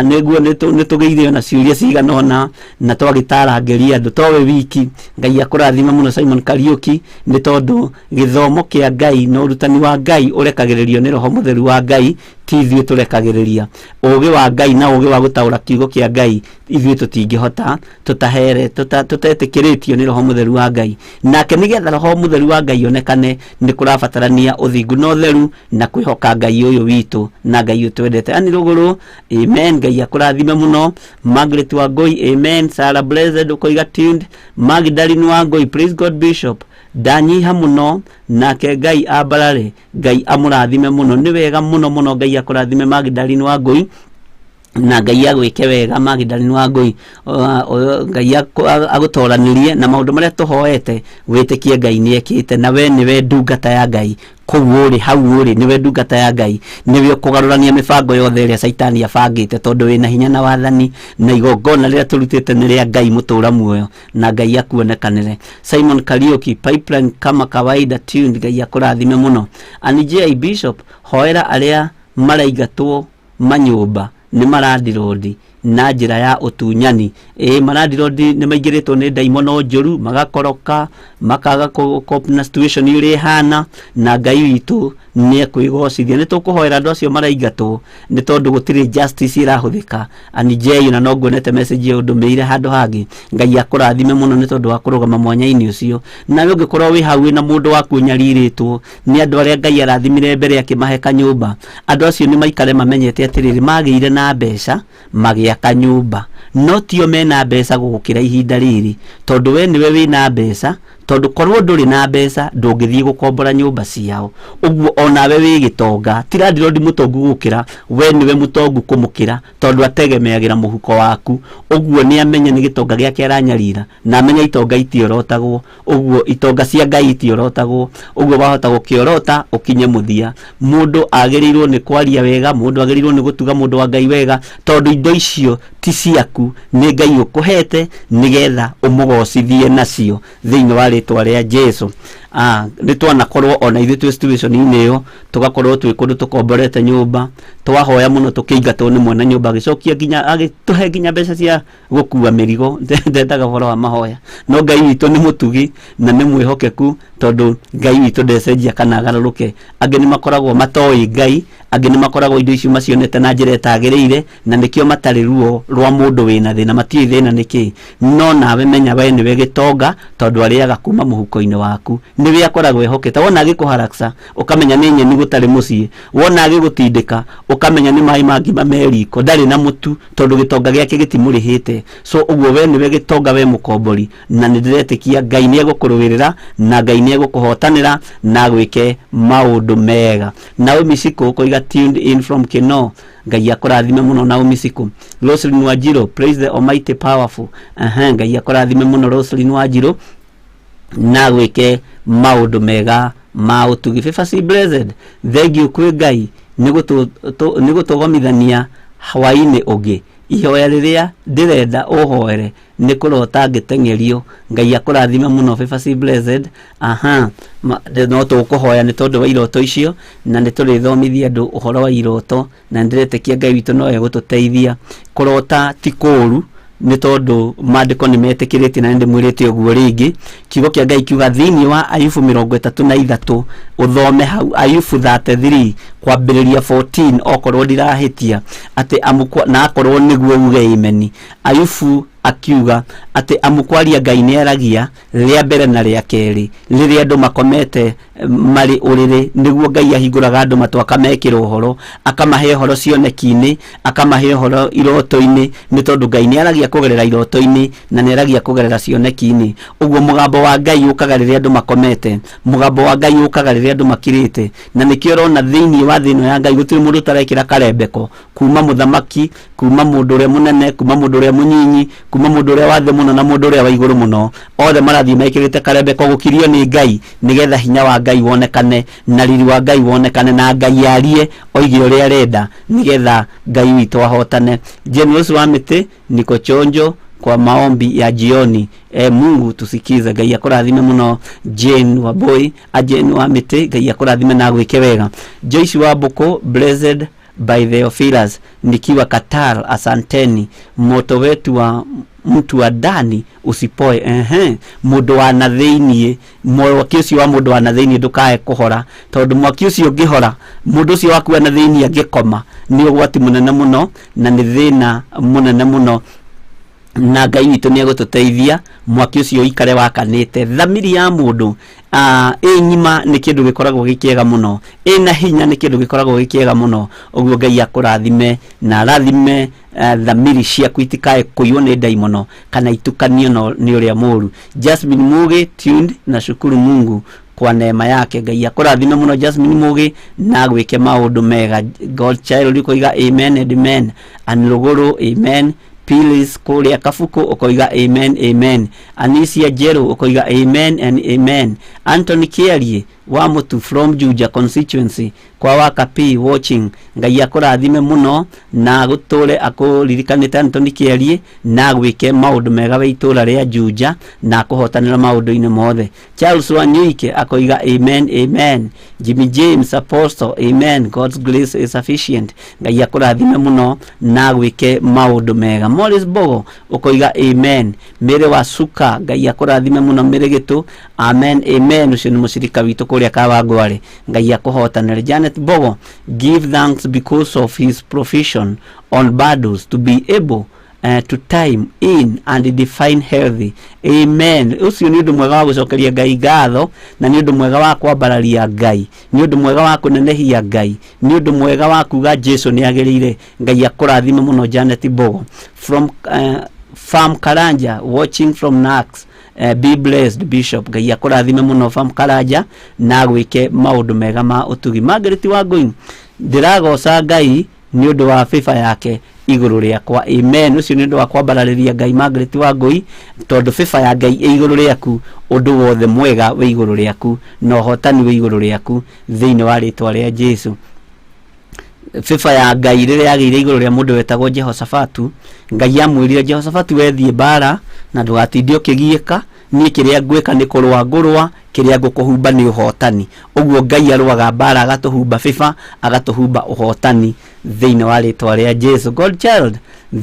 Nĩguo nĩtũgĩire ona ciũria cigana ũna na twagĩtarangĩria andũ towe wiki. Ngai akũrathime mũno Simon Kariuki, nĩ tondũ gĩthomo kĩa Ngai na ũrutani wa Ngai ũrekagĩrĩrio nĩ Roho Mũtheru wa Ngai, ti ithuĩ tũrekagĩrĩria. Ũgĩ wa Ngai na ũgĩ wa gũtaũra kiugo kĩa Ngai ithuĩ tũtingĩhota tũtahere tũtetĩkĩrĩtio nĩ Roho Mũtheru wa Ngai. Nake nĩgetha Roho Mũtheru wa Ngai onekane nĩ kũrabatarania ũthingu na ũtheru na kwĩhoka Ngai ũyũ witũ na Ngai ũyũ twendete. Ani Rũgũrũ, amen, Ngai akũrathime mũno. Margaret Wangũi, amen. Sarah Blessed ũkoiga tuned. Magdalene Wangũi, praise God Bishop, ndanyiha mũno nake Ngai ambarare, Ngai amũrathime mũno. Nĩ wega mũno mũno, Ngai akũrathime Magdalene Wangũi na Ngai agwĩke wega Magdalene Wangũi. Ngai agũtoranĩrie na maũndũ marĩa tũhoete, wĩtĩkie Ngai nĩ ekĩte, na we nĩwe ndungata ya Ngai kũu ũrĩ, hau ũrĩ nĩwe ndungata ya Ngai, nĩwe ũkũgarũrania mĩbango yothe ĩrĩa Caitani abangĩte, tondũ wĩna hinya na wathani, na igongona rĩrĩa tũrutĩte nĩ rĩa Ngai mũtũra muoyo, na Ngai akuonekanĩre. Simon Kariuki, pipeline kama kawaida tuned, Ngai akũrathime mũno. Anijai Bishop, hoera arĩa maraingatwo manyũmba nĩ marandirondi na njĩra ya ũtunyani. Marandirondi nĩ maingĩrĩtwo nĩ ndaimono njũru, magakoroka, makaga cope na situation ũrĩa ĩhana, na Ngai witũ nĩ ekwĩgocithia. Nĩ tũkũhoera andũ acio maraingatwo, nĩ tondũ gũtirĩ justice ĩrahũthĩka. Anijei, na no nguonete message ĩyo ndũmĩire handũ hangĩ. Ngai akũrathime mũno nĩ tondũ wa kũrũgama mwanya-inĩ ũcio. Nawe ũngĩkorwo wĩ hau wĩna mũndũ waku ũnyarirĩtwo nĩ andũ arĩa Ngai arathimire mbere akĩmahe kanyũmba, andũ acio nĩ maikare mamenyete atĩrĩrĩ, magĩire na mbeca magĩaka nyũmba, no tio mena mbeca gũgũkĩra ihinda rĩrĩ, tondũ we nĩwe wĩna mbeca, tondũ korwo ndũrĩ na mbeca ndũngĩthiĩ gũkombora nyũmba ciao. Ũguo onawe wĩ gĩtonga, ti landlord mũtongu gũkĩra, we nĩwe mũtongu kũmũkĩra, tondũ ategemeagĩra mũhuko waku. Ũguo nĩ amenye nĩ gĩtonga gĩake aranyarira, na amenye itonga itiorotagwo. Ũguo itonga cia Ngai itiorotagwo, ũguo wahota gũkĩorota ũkinye mũthia. Mũndũ agĩrĩirwo nĩ kwaria wega, mũndũ agĩrĩirwo nĩ gũtuga mũndũ wa Ngai wega, tondũ indo icio ti ciaku, nĩ Ngai ũkũhete nĩgetha ũmũgocithie nacio thĩinĩ wa rĩtwa rĩa Jesu. Nĩ twanakorwo ona ithuĩ twĩ situation-inĩ ĩyo, tũgakorwo twĩ kũndũ tũkomborete nyũmba, twahoya mũno tũkĩingatwo nĩ mwene nyũmba, agĩcokia nginya agĩtũhe nginya mbeca cia gũkua mĩrigo. Ndendaga ũhoro wa mahoya, no Ngai witũ nĩ mũtugi na nĩ mwĩhokeku, tondũ Ngai witũ ndecenjia kana agarũrũke. Angĩ nĩ makoragwo matoĩ Ngai, angĩ nĩ makoragwo indo icio macionete na njĩra ĩtagĩrĩire, na nĩkĩo matarĩ ruo rwa mũndũ wĩna thĩna, matiũĩ thĩna nĩ kĩĩ. No nawe menya we nĩwe gĩtonga, tondũ arĩaga kuma mũhuko-inĩ waku, nĩwe akoragwo ehokete. Wona agĩkũharakca ũkamenya nĩ nyeni gũtarĩ mũciĩ, wona agĩgũtindĩka ũkamenya nĩ maĩ ma ngima me riko, ndarĩ na mũtu, tondũ gĩtonga gĩake gĩtimũrĩhĩte. So ũguo we nĩwe gĩtonga, we mũkombori, na nĩ ndĩretĩkia Ngai nĩ egũkũrũĩrĩra na Ngai nĩ egũkũhotanĩra na agwĩke maũndũ mega. Naomi Siko ũkoiga tuned in from Keno, Ngai akũrathime mũno Naomi Siko. Roslyn Wanjiru, praise the almighty powerful. Ngai akũrathime mũno Roslyn Wanjiru na gwĩke maũndũ mega ma ũtugi. Favor C Blessed, thank you kwĩ Ngai nĩ gũtũgomithania hwaĩ-inĩ ũngĩ. Ihoya rĩrĩa ndĩrenda ũhoere nĩ kũrota ngĩteng'erio. Ngai akũrathime mũno Favor C Blessed. Aha, no tũkũhoya nĩ tondũ wa iroto icio, na nĩ tũrĩthomithia andũ ũhoro wa iroto, na nĩ ndĩretĩkia Ngai witũ no egũtũteithia. Kũrota ti kũũru, nĩ tondũ maandĩko nĩ metĩkĩrĩtie na nĩ ndĩmwĩrĩte ũguo rĩngĩ. Kiugo kĩa Ngai kiuga thĩinĩ wa Ayubu 33, ũthome hau Ayubu 33 kwambĩrĩria 14 okorwo ndirahĩtia, atĩ na akorwo nĩguo uge amen. Ayubu akiuga atĩ amu kwaria Ngai nĩ aragia rĩa mbere na rĩa kerĩ, rĩrĩa andũ makomete marĩ ũrĩrĩ, nĩguo Ngai ahingũraga andũ matũ akamekĩra ũhoro, akamahe ũhoro cioneki-inĩ, akamahe ũhoro iroto-inĩ, nĩ tondũ Ngai nĩ aragia kũgerera iroto-inĩ na nĩ aragia kũgerera cioneki-inĩ. Ũguo mũgambo wa Ngai ũkaga rĩrĩa andũ makomete, mũgambo wa Ngai ũkaga rĩrĩa andũ makirĩte, na nĩkĩo ũrona thĩinĩ wa thĩ ĩno ya Ngai gũtirĩ mũndũ ũtarekĩra karembeko, kuma mũthamaki, kuma mũndũ ũrĩa mũnene, kuma mũndũ ũrĩa mũnyinyi, kuma mũndũ ũrĩa wa thĩ mũno na mũndũ ũrĩa wa igũrũ mũno, othe marathiĩ mekĩrĩte karembeko gũkirio nĩ Ngai, nĩgetha hinya wa Ngai wonekane na riri wa Ngai wonekane, na Ngai arie oige ũrĩa arenda, nĩgetha Ngai witũ ahotane. Generous wa mĩtĩ, niko chonjo kwa maombi ya jioni. Mungu tusikize. Ngai akũrathime mũno Jane wa Boy, a Jane wa mĩtĩ, Ngai akũrathime na agwĩke wega. Joyce wa Mbũkũ, blessed by Theophilus nikiwa Qatar, asanteni. Moto wetu wa mtu wa ndani usipoe. Ehe, mũndũ wa na thĩiniĩ, mwaki ũcio wa mũndũ wa na thĩiniĩ ndũkae kũhora, tondũ mwaki ũcio ũngĩhora, mũndũ ũcio waku wa na thĩiniĩ angĩkoma, nĩ ũgwati mũnene mũno na nĩ thĩna mũnene mũno, na Ngai witũ nĩ egũtũteithia mwaki ũcio ũikare wakanĩte. Thamiri ya mũndũ ĩ ng'ima nĩ kĩndũ gĩkoragwo gĩ kĩega mũno, ĩna hinya nĩ kĩndũ gĩkoragwo gĩ kĩega mũno. Ũguo Ngai akũrathime na arathime thamiri ciaku itikae kũiywo nĩ ndaimono kana itukanio nĩ ũrĩa mũũru. Jasmine Mugi tuned na shukuru Mungu kwa neema yake. Ngai akũrathime mũno Jasmine Mugi na agwĩke maũndũ mega. God child ũkoiga amen and amen. Ann Rũgũrũ amen. Phyllis kũrĩa Kabuku ũkoiga amen amen. Anisia Njerũ ũkoiga amen and amen. Anthony Kĩarie wa Mũtu from Juja constituency kwa Wakapi watching. Ngai akũrathime mũno na agũtũre akũririkanĩte Anthony Kĩarie na agwĩke maũndũ mega wĩ itũra rĩa Juja na akũhotanĩra maũndũ-inĩ mothe. Charles Wanyuike akoiga amen amen. Jimmy James Apostle amen. God's grace is sufficient. Ngai akũrathime mũno na agwĩke maũndũ mega. Morris Bogo ũkoiga amen. Mary wa Suka, Ngai akũrathime mũno Mary Gĩtũ, amen amen. Ũcio nĩ mũcirika witũ kũrĩa Kawangware, Ngai akũhotanĩre. Janet Bogo, give thanks because of his provision on bundles to be able to time in and define healthy. Amen. Ũcio nĩ ũndũ mwega wa gũcokeria Ngai ngatho, na nĩ ũndũ mwega wa kwambararia Ngai, nĩ ũndũ mwega wa kũnenehia Ngai, nĩ ũndũ mwega wa kuga Jesu nĩ agĩrĩire. Ngai akũrathime mũno Janet Bogo from Farm Karanja watching from Nax. Be blessed Bishop. Ngai akũrathime mũno Farm Karanja na agwĩke maũndũ mega ma ũtugi. Margaret Wangũi, ndĩragoca Ngai nĩ ũndũ wa favor yake igũrũ rĩakwa. Amen. Ũcio nĩ ũndũ wa kwambararĩria Ngai Margaret Wangũi, tondũ favor ya Ngai ĩ igũrũ rĩaku, ũndũ wothe mwega wĩ igũrũ rĩaku na ũhotani wĩ igũrũ rĩaku thĩinĩ wa rĩtwa rĩa Jesu. Favor ya Ngai rĩrĩa yagĩire igũrũ rĩa mũndũ wetagwo Jehoshafatu, Ngai amwĩrire Jehoshafatu, wethiĩ mbara na ndũgatinde ũkĩgiĩka, niĩ kĩrĩa ngwĩka nĩ kũrũa ngũrũa, kĩrĩa ngũkũhumba nĩ ũhotani. Ũguo Ngai arũaga mbara agatũhumba favor, agatũhumba ũhotani thĩinĩ wa rĩtwa rĩa Jesu. God child,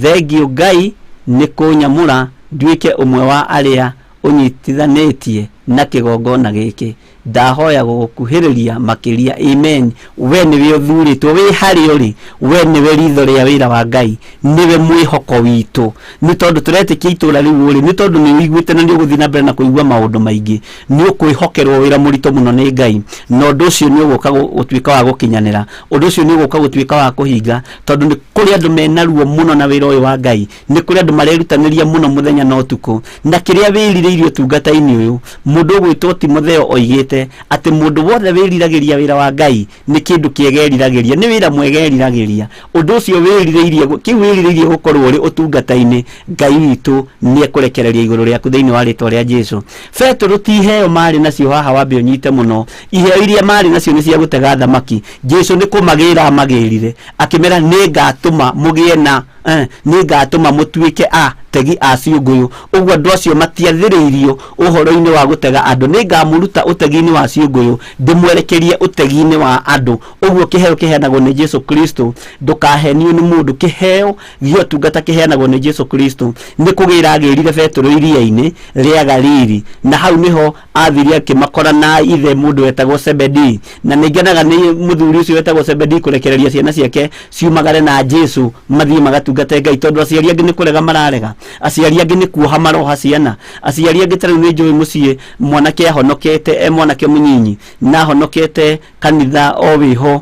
thengiũ Ngai nĩ kũnyamũra nduĩke ũmwe wa arĩa ũnyitithanĩtie na kĩgongona gĩkĩ. Ndahoya gũgũkuhĩrĩria makĩria. Amen. We nĩwe ũthurĩtwo, wĩ harĩa ũrĩ, we nĩwe ritho rĩa wĩra wa Ngai, nĩwe mwĩhoko witũ. Nĩ tondũ tũretĩkia itũra rĩu ũrĩ, nĩ tondũ nĩ ũiguĩte na nĩ ũgũthiĩ na mbere na kũigua maũndũ maingĩ, nĩ ũkwĩhokerwo wĩra mũritũ mũno nĩ Ngai, na ũndũ ũcio nĩ ũgũka gũtuĩka wa gũkinyanĩra, ũndũ ũcio nĩ ũgũka gũtuĩka wa kũhinga, tondũ nĩ kũrĩ andũ mena ruo mũno na wĩra ũyũ wa Ngai, nĩ kũrĩ andũ marerutanĩria mũno mũthenya na ũtukũ, na kĩrĩa wĩrirĩirie ũtungata-inĩ ũyũ, Mũndũ ũgwĩtwo Timotheo oigĩte atĩ mũndũ wothe wĩriragĩria wĩra wa Ngai nĩ kĩndũ kĩega eriragĩria, nĩ wĩra mwega eriragĩria. Ũndũ ũcio wĩrirĩirie, kĩu wĩrirĩirie gũkorwo ũrĩ ũtungata-inĩ, Ngai witũ nĩ ekũrekereria igũrũ rĩaku thĩinĩ wa rĩtwa rĩa Jesu. Petero ti iheo marĩ nacio haha, wambe ũnyite mũno. Iheo iria marĩ nacio nĩ cia gũtega thamaki. Jesu nĩ kũmagĩra amagĩrire, akĩmera nĩ ngatũma mũgĩe na nĩ ngatũma mũtuĩke a tegi a ciũngũyũ. Ũguo andũ acio matiathĩrĩirio ũhoro-inĩ wa gũtega andũ. Nĩ ngamũruta ũtegi-inĩ wa ciũngũyũ, ndĩmwerekerie ũtegi-inĩ wa andũ. Ũguo kĩheo kĩheanagwo nĩ Jesu Kristo. Ndũkahenio nĩ mũndũ. Kĩheo gĩa ũtungata kĩheanagwo nĩ Jesu Kristo. Nĩ kũgĩra agĩrire Petero iria-inĩ rĩa Galili, na hau nĩho athire akĩmakora na ithe mũndũ wetagwo Zebedii. Na nĩ ngenaga nĩ mũthuri ũcio wetagwo Zebedii kũrekereria ciana ciake ciumagare na Jesu mathiĩ magatungate Ngai, tondũ aciari angĩ nĩ kũrega mararega, aciari angĩ nĩ kuoha maroha ciana, aciari angĩ ta rĩu nĩ njũĩ mũciĩ mwanake ahonokete e mwanake mũnyinyi na ahonokete kanitha o wĩho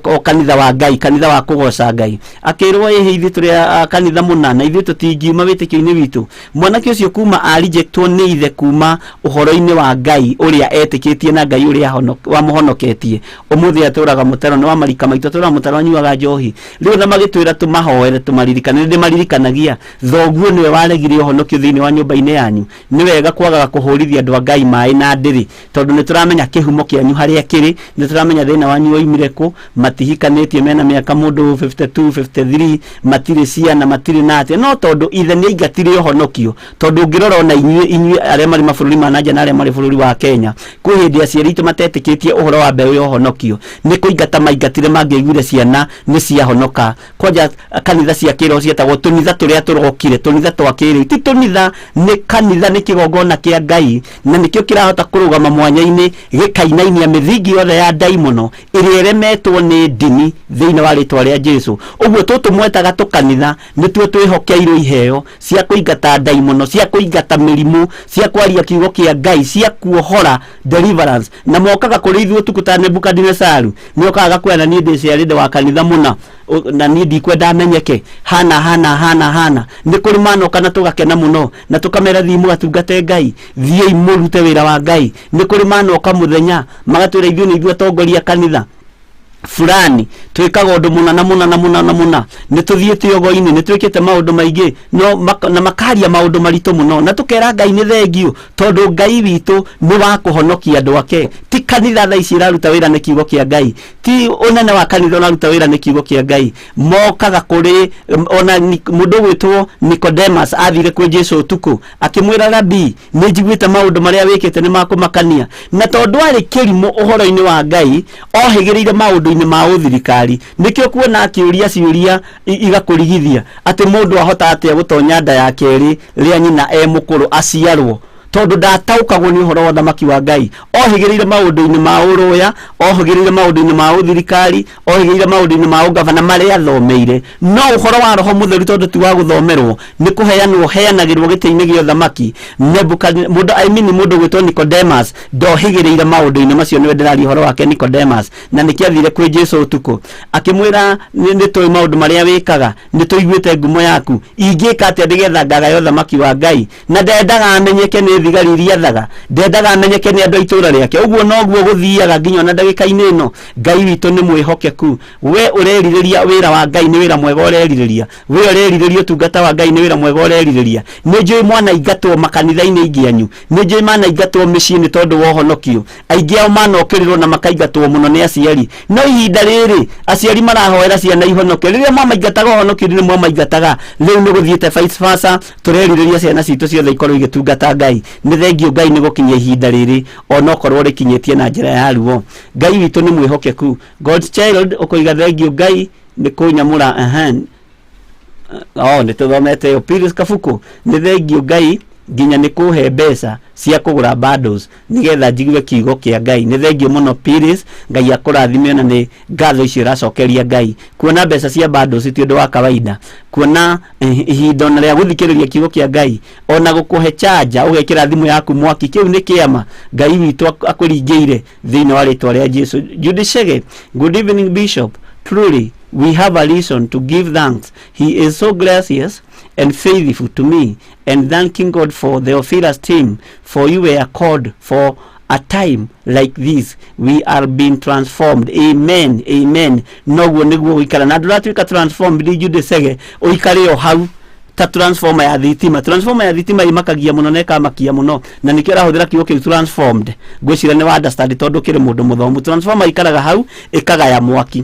o kanitha wa Ngai, kanitha wa kũgoca Ngai, akĩrwo ĩhĩ ithuĩ tũrĩ a kanitha mũna na ithuĩ tũtingiuma wĩtĩkio-inĩ witũ. Mwanake ũcio kuma a rejectwo nĩ ithe kuma ũhoro-inĩ wa Ngai ũrĩa etĩkĩtie na Ngai ũrĩa wamũhonoketie, ũmũthĩ atũraga mũtaro, nĩ wa marika maitũ, atũraga mũtaro anyuaga njohi. Rĩu na magĩtwĩra tũmahoere tũmaririkane, nĩ ndĩmaririkanagia. Thoguo nĩwe waregire ũhonokio thĩinĩ wa nyũmba-inĩ yanyu. Nĩ wega kwagaga kũhũrithia andũ a Ngai maĩ na ndĩrĩ, tondũ nĩ tũramenya kĩhumo kĩanyu harĩa kĩrĩ, nĩ tũramenya thĩna wanyu woimire kũ. Matihikanĩtie, mena mĩaka mũndũ 52, 53, matirĩ ciana, matirĩ na atĩa, no tondũ ithe nĩ aingatire ũhonokio. Tondũ ũngĩrora ona inyuĩ, inyuĩ arĩa marĩ mabũrũri ma nanja na arĩa marĩ bũrũri wa Kenya, kwĩ hĩndĩ aciari aitũ matetĩkĩtie ũhoro wa mbeũ ya ũhonokio, nĩ kũingata maingatire mangĩaiguire ciana nĩ ciahonoka. Kwanja kanitha cia kĩroho cietagwo tũnitha tũrĩa tũrokire, tũnitha twa kĩrĩu. Ti tũnitha, nĩ kanitha, nĩ kĩgongona kĩa Ngai, na nĩkĩo kĩrahota kũrũgama mwanya-inĩ gĩkainainia mĩthingi yothe ya ndaimono ĩrĩa ĩremetwo nĩ ndini thĩinĩ wa rĩtwa rĩa Jesu. Ũguo tũtũ mwetaga tũkanitha nĩtuo twĩhokeirwo iheo cia kũingata ndaimono, cia kũingata mĩrimũ, cia kwaria kiugo kĩa Ngai, cia kuohora deliverance. Na mokaga kũrĩ ithuĩ ũtukũ ta Nebukadinesaru, nĩokaga agakwĩra na niĩ ndĩ ciarĩnde wa kanitha mũna, na niĩ ndikwenda amenyeke hana hana hana hana. Nĩ kũrĩ manoka na tũgakena mũno na tũkamera thiĩ mũgatungate Ngai, thiĩi mũrute wĩra wa Ngai. Nĩ kũrĩ manoka mũthenya magatwĩra ithuĩ nĩ ithuĩ atongoria kanitha fulani, twĩkaga ũndũ mũna na mũna na mũna na mũna, nĩ tũthiĩte ũgo-inĩ, nĩ twĩkĩte maũndũ maingĩ, no na makaria maũndũ maritũ mũno, na tũkera Ngai nĩ thengiũ, tondũ Ngai witũ nĩ wa kũhonokia andũ ake. Ti kanitha thaa ici ĩraruta wĩra nĩ kiugo kĩa Ngai, ti ũnene wa kanitha ũraruta wĩra nĩ kiugo kĩa Ngai. Mokaga kũrĩ ona mũndũ ũgwĩtwo Nicodemus athire kwĩ Jesu ũtukũ akĩmwĩra, Rabi, nĩ njiguĩte maũndũ marĩa wĩkĩte nĩ makũmakania. Na tondũ arĩ kĩrimũ ũhoro-inĩ wa Ngai, ohĩgĩrĩire maũndũ-inĩ ma ũthirikari, nĩkĩo kuona akĩũria ciũria igakũrigithia atĩ mũndũ ahota atĩa gũtonya nda ya kerĩ rĩa nyina e mũkũrũ aciarwo, tondũ ndataũkagwo nĩ ũhoro wa ũthamaki wa Ngai. Ohĩgĩrĩire maũndũ-inĩ ma ũrũya, ohĩgĩrĩire maũndũ-inĩ ma ũthirikari, ohĩgĩrĩire maũndũ-inĩ ma ũgavana marĩa athomeire. No ũhoro wa Roho Mũtheru tondũ ti wa gũthomerwo, nĩ kũheanwo ũheanagĩrwo gĩtĩ-inĩ gĩa ũthamaki. Mũndũ, I mean mũndũ ũgwĩtwo Nicodemus ndohĩgĩrĩire maũndũ-inĩ macio, nĩwe ndĩraria ũhoro wake Nicodemus. Na nĩkĩo athire kwĩ Jesu ũtukũ akĩmwĩra, nĩ tũĩ maũndũ marĩa wĩkaga, nĩ tũiguĩte ngumo yaku, ingĩka atĩa nĩgetha ngagaya ũthamaki wa Ngai? Na ndendaga amenyeke nĩ thigari iria athaga, ndendaga amenyeke nĩ andũ a itũũra rĩake. Ũguo noguo gũthiaga nginya ona ndagĩka-inĩ ĩno. Ngai witũ nĩ mwĩhokeku. We ũrerirĩria wĩra wa Ngai nĩ wĩra mwega ũrerirĩria, we ũrerirĩria ũtungata wa Ngai nĩ wĩra mwega ũrerirĩria. Nĩ njũĩ mwanaingatwo makanitha-inĩ aingĩ anyu, nĩ njũĩ manaingatwo mĩciĩ nĩ tondũ wa ũhonokio, aingĩ ao manokĩrĩrwo na makaingatwo mũno nĩ aciari. No ihinda rĩrĩ aciari marahoera ciana ihonoke. Rĩrĩa mwamaingataga ũhonokio-inĩ nĩ mwamaingataga, rĩu nĩ gũthiĩte vice versa. Tũrerirĩria ciana citũ ciothe ikorwo igĩtungata Ngai. Nĩ thengiũ Ngai nĩ gũkinyia ihinda rĩrĩ, onokorwo rĩkinyĩtie na njĩra ya ruo. Ngai witũ nĩ mwĩhokeku. God's child ũkoiga thengiũ Ngai nĩ kũnyamũra. Oh, nĩ tũthomete ĩyo. Pyrrhus Kabuku, nĩ thengiũ Ngai nginya nĩ kũhe mbeca cia kũgũra bundles nĩgetha njigue kiugo kĩa Ngai. Nĩ thengiũ mũno Pyrrhus, Ngai akũrathime ona nĩ ngatho icio ũracokeria Ngai. Kuona mbeca cia bundles ti ũndũ wa kawaida, kuona ihinda ona rĩa gũthikĩrĩria kiugo kĩa Ngai, ona gũkũhe charger ũgekĩra thimũ yaku mwaki, kĩu nĩ kĩama Ngai witũ akũringĩire thĩinĩ wa rĩtwa rĩa Jesu. Judy Chege, good evening Bishop, truly We have a reason to give thanks. He is so gracious and faithful to me, and thanking God for the Theophilus team, for you were called for a time like this. We are being transformed. Amen, amen. Noguo niguo guikara na nduratuika transformed. Jude Sege uikare o hau ta transformer ya thitima. Transformer ya thitima imakagia muno na ikamakia muno, na nikio arahuthira kiugo kiu transformed. Ngwiciria ni wa understand tondu kiri mundu muthomu. Transformer ikaraga hau ikagaya mwaki,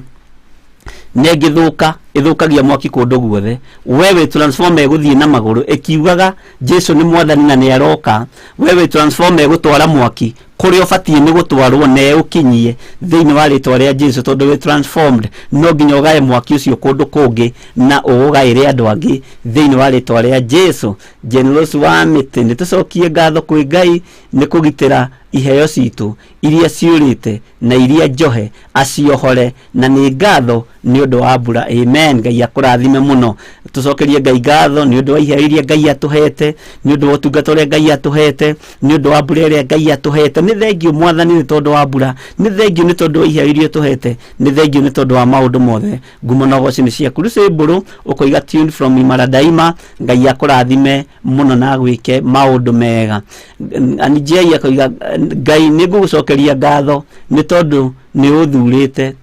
na ĩngĩthũka ĩthũkagia mwaki kũndũ guothe. Wewe transformer ĩgũthiĩ na magũrũ ĩkiugaga Jesu nĩ mwathani na nĩ aroka. Wewe transformer ĩgũtwara mwaki kũrĩa ũbatiĩ nĩ gũtwarwo na ĩũkinyie thĩinĩ wa rĩtwa rĩa Jesu, tondũ wĩ transformed. No nginya ũgae mwaki ũcio kũndũ kũngĩ na ũũgaĩre andũ angĩ thĩinĩ wa rĩtwa rĩa Jesu. Generous wa mĩtĩ, nĩ tũcokie ngatho kwĩ Ngai nĩ kũgitĩra iheo citũ iria ciũrĩte na iria njohe aciohore, na nĩ ngatho nĩ ũndũ wa mbura. Amen. Ngai akũrathime mũno. Tũcokerie Ngai ngatho nĩ ũndũ wa iheo iria Ngai atũhete, nĩ ũndũ wa ũtungata ũrĩa Ngai atũhete, nĩ ũndũ wa mbura ĩrĩa Ngai atũhete. Nĩ thengio mwathani nĩ tondũ wa mbura, nĩ thengio nĩ tondũ wa iheo iria ũtũhete, nĩ thengio nĩ tondũ wa maũndũ mothe. Ngumo na ũgoci nĩ ciaku. Lucy Mbũrũ ũkoiga tuned from Imaradaima. Ngai akũrathime mũno na agwĩke maũndũ mega. Anijei akoiga Ngai nĩ ngũgũcokeria ngatho nĩ tondũ nĩ ũthurĩte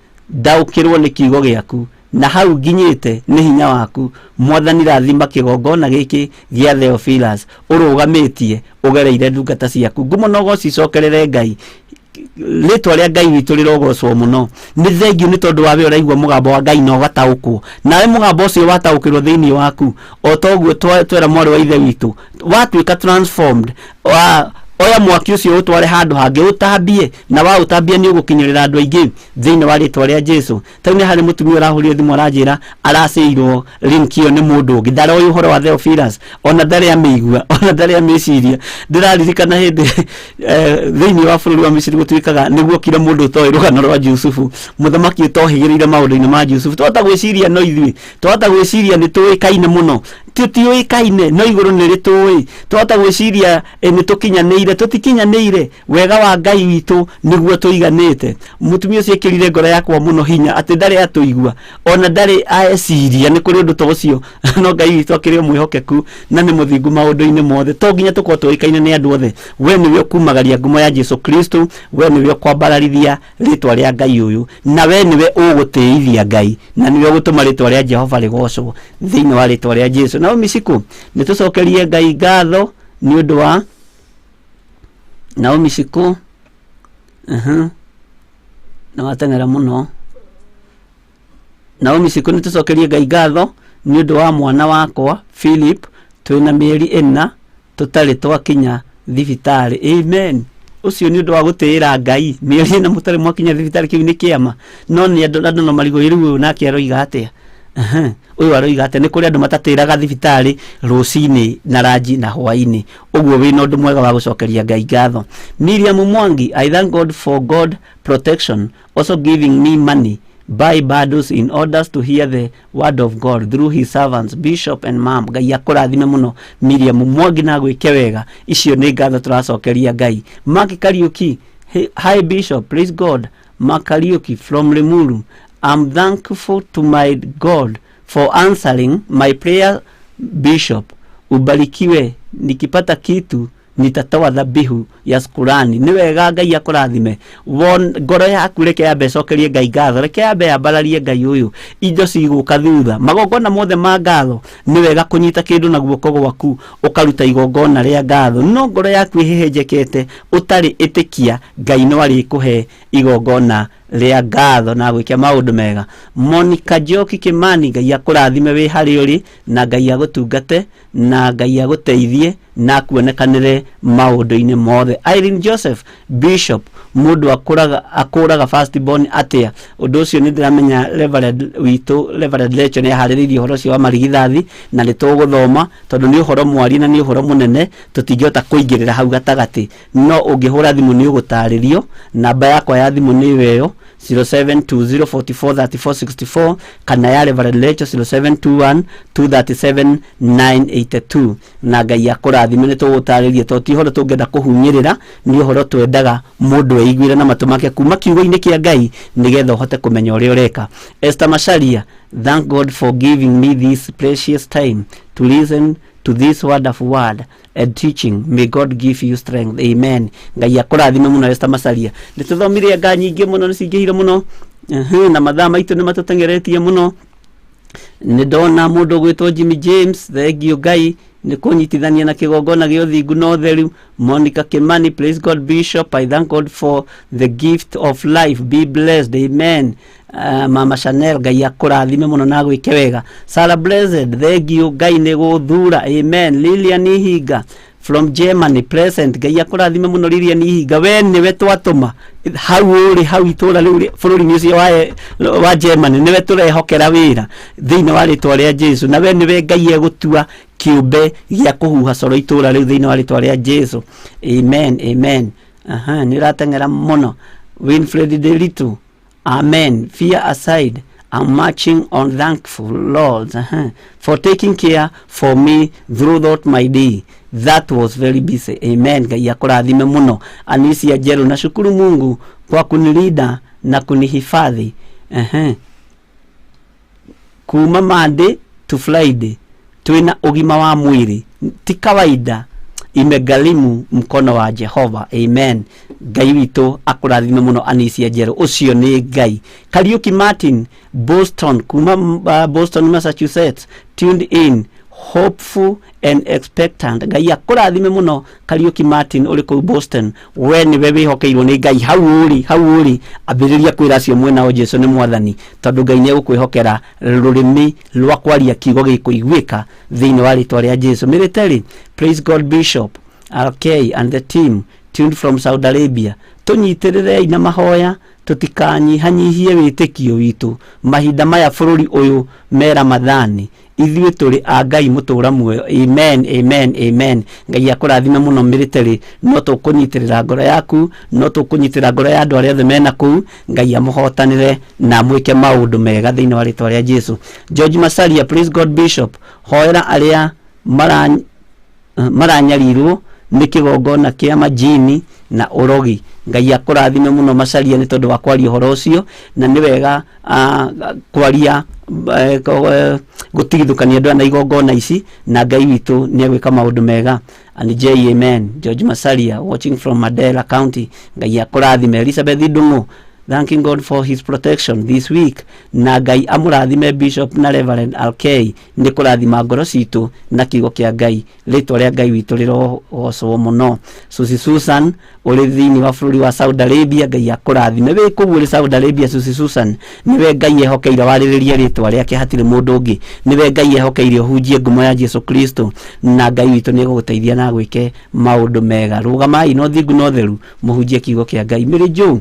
ndaũkĩrwo nĩ kiugo gĩaku, na hau nginyĩte nĩ hinya waku. Mwathani, rathima kĩgongona gĩkĩ gĩa Theophilus ũrũgamĩtie ũgereire ndungata ciaku. Ngumo na ũgoci icokerere Ngai. Rĩtwa rĩa Ngai witũ rĩrogocwo mũno. Nĩ thengio nĩ tondũ wa we ũraigua mũgambo wa Ngai na ũgataũkwo nawe mũgambo ũcio wataũkĩrwo thĩinĩ waku. O toguo twera mwarĩ wa ithe witũ, watuĩka transformed, wa oya mwaki ũcio ũtware handũ hangĩ ũtambie, na wa ũtambia nĩ ũgũkinyĩrĩra andũ aingĩ thĩinĩ wa rĩtwa rĩa Jesu. Tau nĩ harĩ mũtumia ũrahũrire thimũ aranjĩra aracĩirwo link ĩyo nĩ mũndũ ũngĩ, ndaroĩ ũhoro wa Theophilus, ona ndarĩ amĩigua, ona ndarĩ amĩciria. Ndĩraririkana hĩndĩ thĩinĩ wa bũrũri wa Misiri gũtuĩkaga nĩguo kire mũndũ ũtoĩ rũgano rwa Jusufu, mũthamaki ũtohĩgĩrĩire maũndũ-inĩ ma Jusufu. Twahota gwĩciria no ithuĩ, twahota gwĩciria nĩ tũĩkaine mũno, tũtiũĩkaine, no igũrũ nĩ rĩtũĩ. Twahota gwĩciria nĩ tũkinyanĩire, tũtikinyanĩire. Wega wa Ngai witũ nĩguo tũiganĩte. Mũtumia ũcio ĩkĩrire ngoro yakwa mũno hinya atĩ ndarĩ atũigua, ona ndarĩ aeciria nĩ kũrĩ ũndũ ta ũcio. No Ngai witũ akĩrĩ o mwĩhokeku na nĩ mũthingu maũndũ-inĩ mothe. To nginya tũkorwo tũĩkaine nĩ andũ othe. We nĩwe ũkumagaria ngumo ya Jesu Kristo, we nĩwe ũkwambararithia rĩtwa rĩa Ngai ũyũ, na we nĩwe ũgũtĩithia Ngai, na nĩwe ũgũtũma rĩtwa rĩa Jehova rĩgocwo thĩinĩ wa rĩtwa rĩa Jesu. Naomi Ciku, nĩ tũcokerie Ngai ngatho nĩ ũndũ wa Naomi Ciku. Nĩ wateng'era mũno Naomi Ciku. Nĩ tũcokerie Ngai ngatho nĩ ũndũ wa mwana wakwa Philip, twĩna mĩeri 4 tũtarĩ twakinya thibitarĩ. Amen. Ũcio nĩ ũndũ wa gũtĩĩra Ngai. Mĩeri 4 mũtarĩ mwakinya thibitarĩ, kĩu nĩ kĩama. No nĩ andũ no marigwo, rĩu ũyũ nake aroiga atĩa? Ũyũ aroiga atĩa? Nĩ kũrĩ andũ matatĩraga thibitarĩ rũcinĩ na ranji na hwaĩ-inĩ. Ũguo wĩna ũndũ mwega wa gũcokeria Ngai ngatho. Miriam Mwangi, I thank God for God protection, also giving me money buy bundles in order to hear the word of God through his servants Bishop and Mom. Ngai akũrathime mũno Miriam Mwangi na gwĩke wega. Icio nĩ ngatho tũracokeria Ngai. Mark Kariuki, hey, hi Bishop, praise God. Mark Kariuki from Limuru. I'm thankful to my God for answering my prayer. Bishop, ubarikiwe. Nikipata kitu nitatoa dhabihu ya shukrani. Nĩ wega, Ngai akũrathime. Ngoro yaku reke yambe ĩcokerie Ngai ngatho, reke yambe yambararie Ngai ũyũ, indo cigũka thutha. Magongona mothe ma ngatho, nĩ wega kũnyita kĩndũ na guoko gwaku ũkaruta igongona rĩa ngatho, no ngoro yaku ĩhehenjekete ũtarĩ ĩtĩkia Ngai no arĩkũhe igongona rĩa ngatho na gwĩke maũndũ mega. Monica Njoki Kimani, Ngai akũrathime wĩ harĩ ũrĩ, na Ngai agũtungate, na Ngai agũteithie na akuonekanĩre maũndũ-inĩ mothe. Irene Joseph, Bishop, mũndũ akũraga first born atĩa? Ũndũ ũcio nĩ ndĩramenya Reverend witũ, Reverend Lecho, nĩ aharĩrĩirie ũhoro ũcio wa marigithathi, na nĩ tũgũthoma tondũ nĩ ũhoro mwarie na nĩ ũhoro mũnene, tũtingĩhota kũingĩrĩra hau gatagatĩ. No ũngĩhũra thimũ nĩ ũgũtarĩrio. Namba yakwa ya thimũ nĩ ĩyo. 0720443464 kana ya Reverend Rachel 0721 237 982. Na Ngai akũrathime. Nĩ tũgũtarĩria to ti ũhoro tũngĩenda kũhunyĩrĩra, nĩ ũhoro twendaga mũndũ eiguĩre na matũ make kuma kiugo-inĩ kĩa Ngai nĩgetha ũhote kũmenya ũrĩa ũreka. Esther Macharia, thank God for giving me this precious time to listen to this wonderful word and teaching. May God give you strength. Amen. Ngai akũrathime mũno, Esther Macharia. Nĩ tũthomire nga nyingĩ mũno, nĩ cingĩhire mũno. Na mathaa maitũ nĩ matũteng'eretie mũno. Nĩ ndona mũndũ ũgwĩtwo Jimmy James, thengio Ngai nĩ kũnyitithania na kĩgongona gĩa ũthingu na ũtheru. Monica Kimani, praise God, Bishop. I thank God for the gift of life. Be blessed. Amen. Mama Chanel, Ngai akũrathime mũno na agwĩke wega. Sarah Blessed, thengio Ngai nĩ gũthura. Amen. Lilian Ihinga from Germany, present. Ngai akũrathime mũno, Lilian Ihinga. We nĩwe twatũma hau ũrĩ hau itũra rĩu bũrũri-inĩ ũcio wa Germany, nĩwe tũrehokera wĩra thĩinĩ wa rĩtwa rĩa Jesu, na we nĩwe Ngai egũtua kĩũmbe gĩa kũhuha coro itũra rĩu thĩinĩ wa rĩtwa rĩa Jesu. Amen, amen. Aha, nĩ ũrateng'era mũno. Winfred Delitu, amen. Fear aside, I'm marching on, thankful Lord for taking care for me throughout my day that was very busy. Amen. Ngai akũrathime mũno. Anisia Jero, nashukuru Mungu kwa kunilinda na kunihifadhi kuma Monday to Friday twina ũgima wa mwĩrĩ, ti kawaida, imegharimu mkono wa Jehova. Amen. Ngai witũ akũrathime mũno, Anisia Njerũ. Ũcio nĩ Ngai. Kariuki Martin Boston kuma Boston, Massachusetts, tuned in, hopeful and expectant. Ngai akũrathime mũno, Kariuki Martin ũrĩ kũu Boston. We nĩwe wĩhokeirwo nĩ Ngai hau ũrĩ, hau ũrĩ ambĩrĩria kwĩra acio mwenao Jesu nĩ mwathani, tondũ Ngai nĩ egũkwĩhokera rũrĩmĩ rwa kwaria kiugo gĩkũiguĩka thĩinĩ wa rĩtwa rĩa Jesu. Military, praise God, Bishop RK and the team, tuned from Saudi Arabia. Tũnyitĩrĩrei na mahoya tũtikanyihanyihie wĩtĩkio witũ mahinda maya bũrũri ũyũ me Ramadhani. Ithuĩ tũrĩ a Ngai mũtũra muoyo. Amen, amen, amen. Ngai akũrathime mũno, military. No tũkũnyitĩrĩra ngoro yaku, no tũkũnyitĩrĩra ngoro ya andũ arĩa othe mena kũu. Ngai amũhotanĩre na amwĩke maũndũ mega thĩinĩ wa rĩtwa rĩa Jesu. George Masaria, praise God, Bishop. Hoera arĩa maranyarirwo nĩ kĩgongona kĩa majini na ũrogi. Ngai akũrathime mũno, Macaria, nĩ tondũ wa kwaria ũhoro ũcio, na nĩ wega kwaria gũtigithũkania andũ aya na igongona ici, na Ngai witũ nĩ egwĩka maũndũ mega. And J amen. George Masaria watching from Mandera County, Ngai akũrathime. Elizabeth Ndung'u, thanking God for his protection this week, na Ngai amũrathime Bishop na Reverend RK nĩ kũrathima ngoro citũ na kiugo kĩa Ngai. Rĩtwa rĩa Ngai witũ rĩrogocwo mũno. Susi Susan ũrĩ thĩinĩ wa bũrũri wa Saudi Arabia, Ngai akũrathime wĩ kũu ũrĩ Saudi Arabia. Susi Susan, nĩwe Ngai ehokeire warĩrĩrie rĩtwa rĩake, hatirĩ mũndũ ũngĩ. Nĩwe Ngai ehokeire ũhunjie ngumo ya Jesu Kristo, na Ngai witũ nĩ egũgũteithia na agwĩke maũndũ mega. Rũgamai na ũthingu na ũtheru mũhunjie kiugo kĩa Ngai. Mary Jo,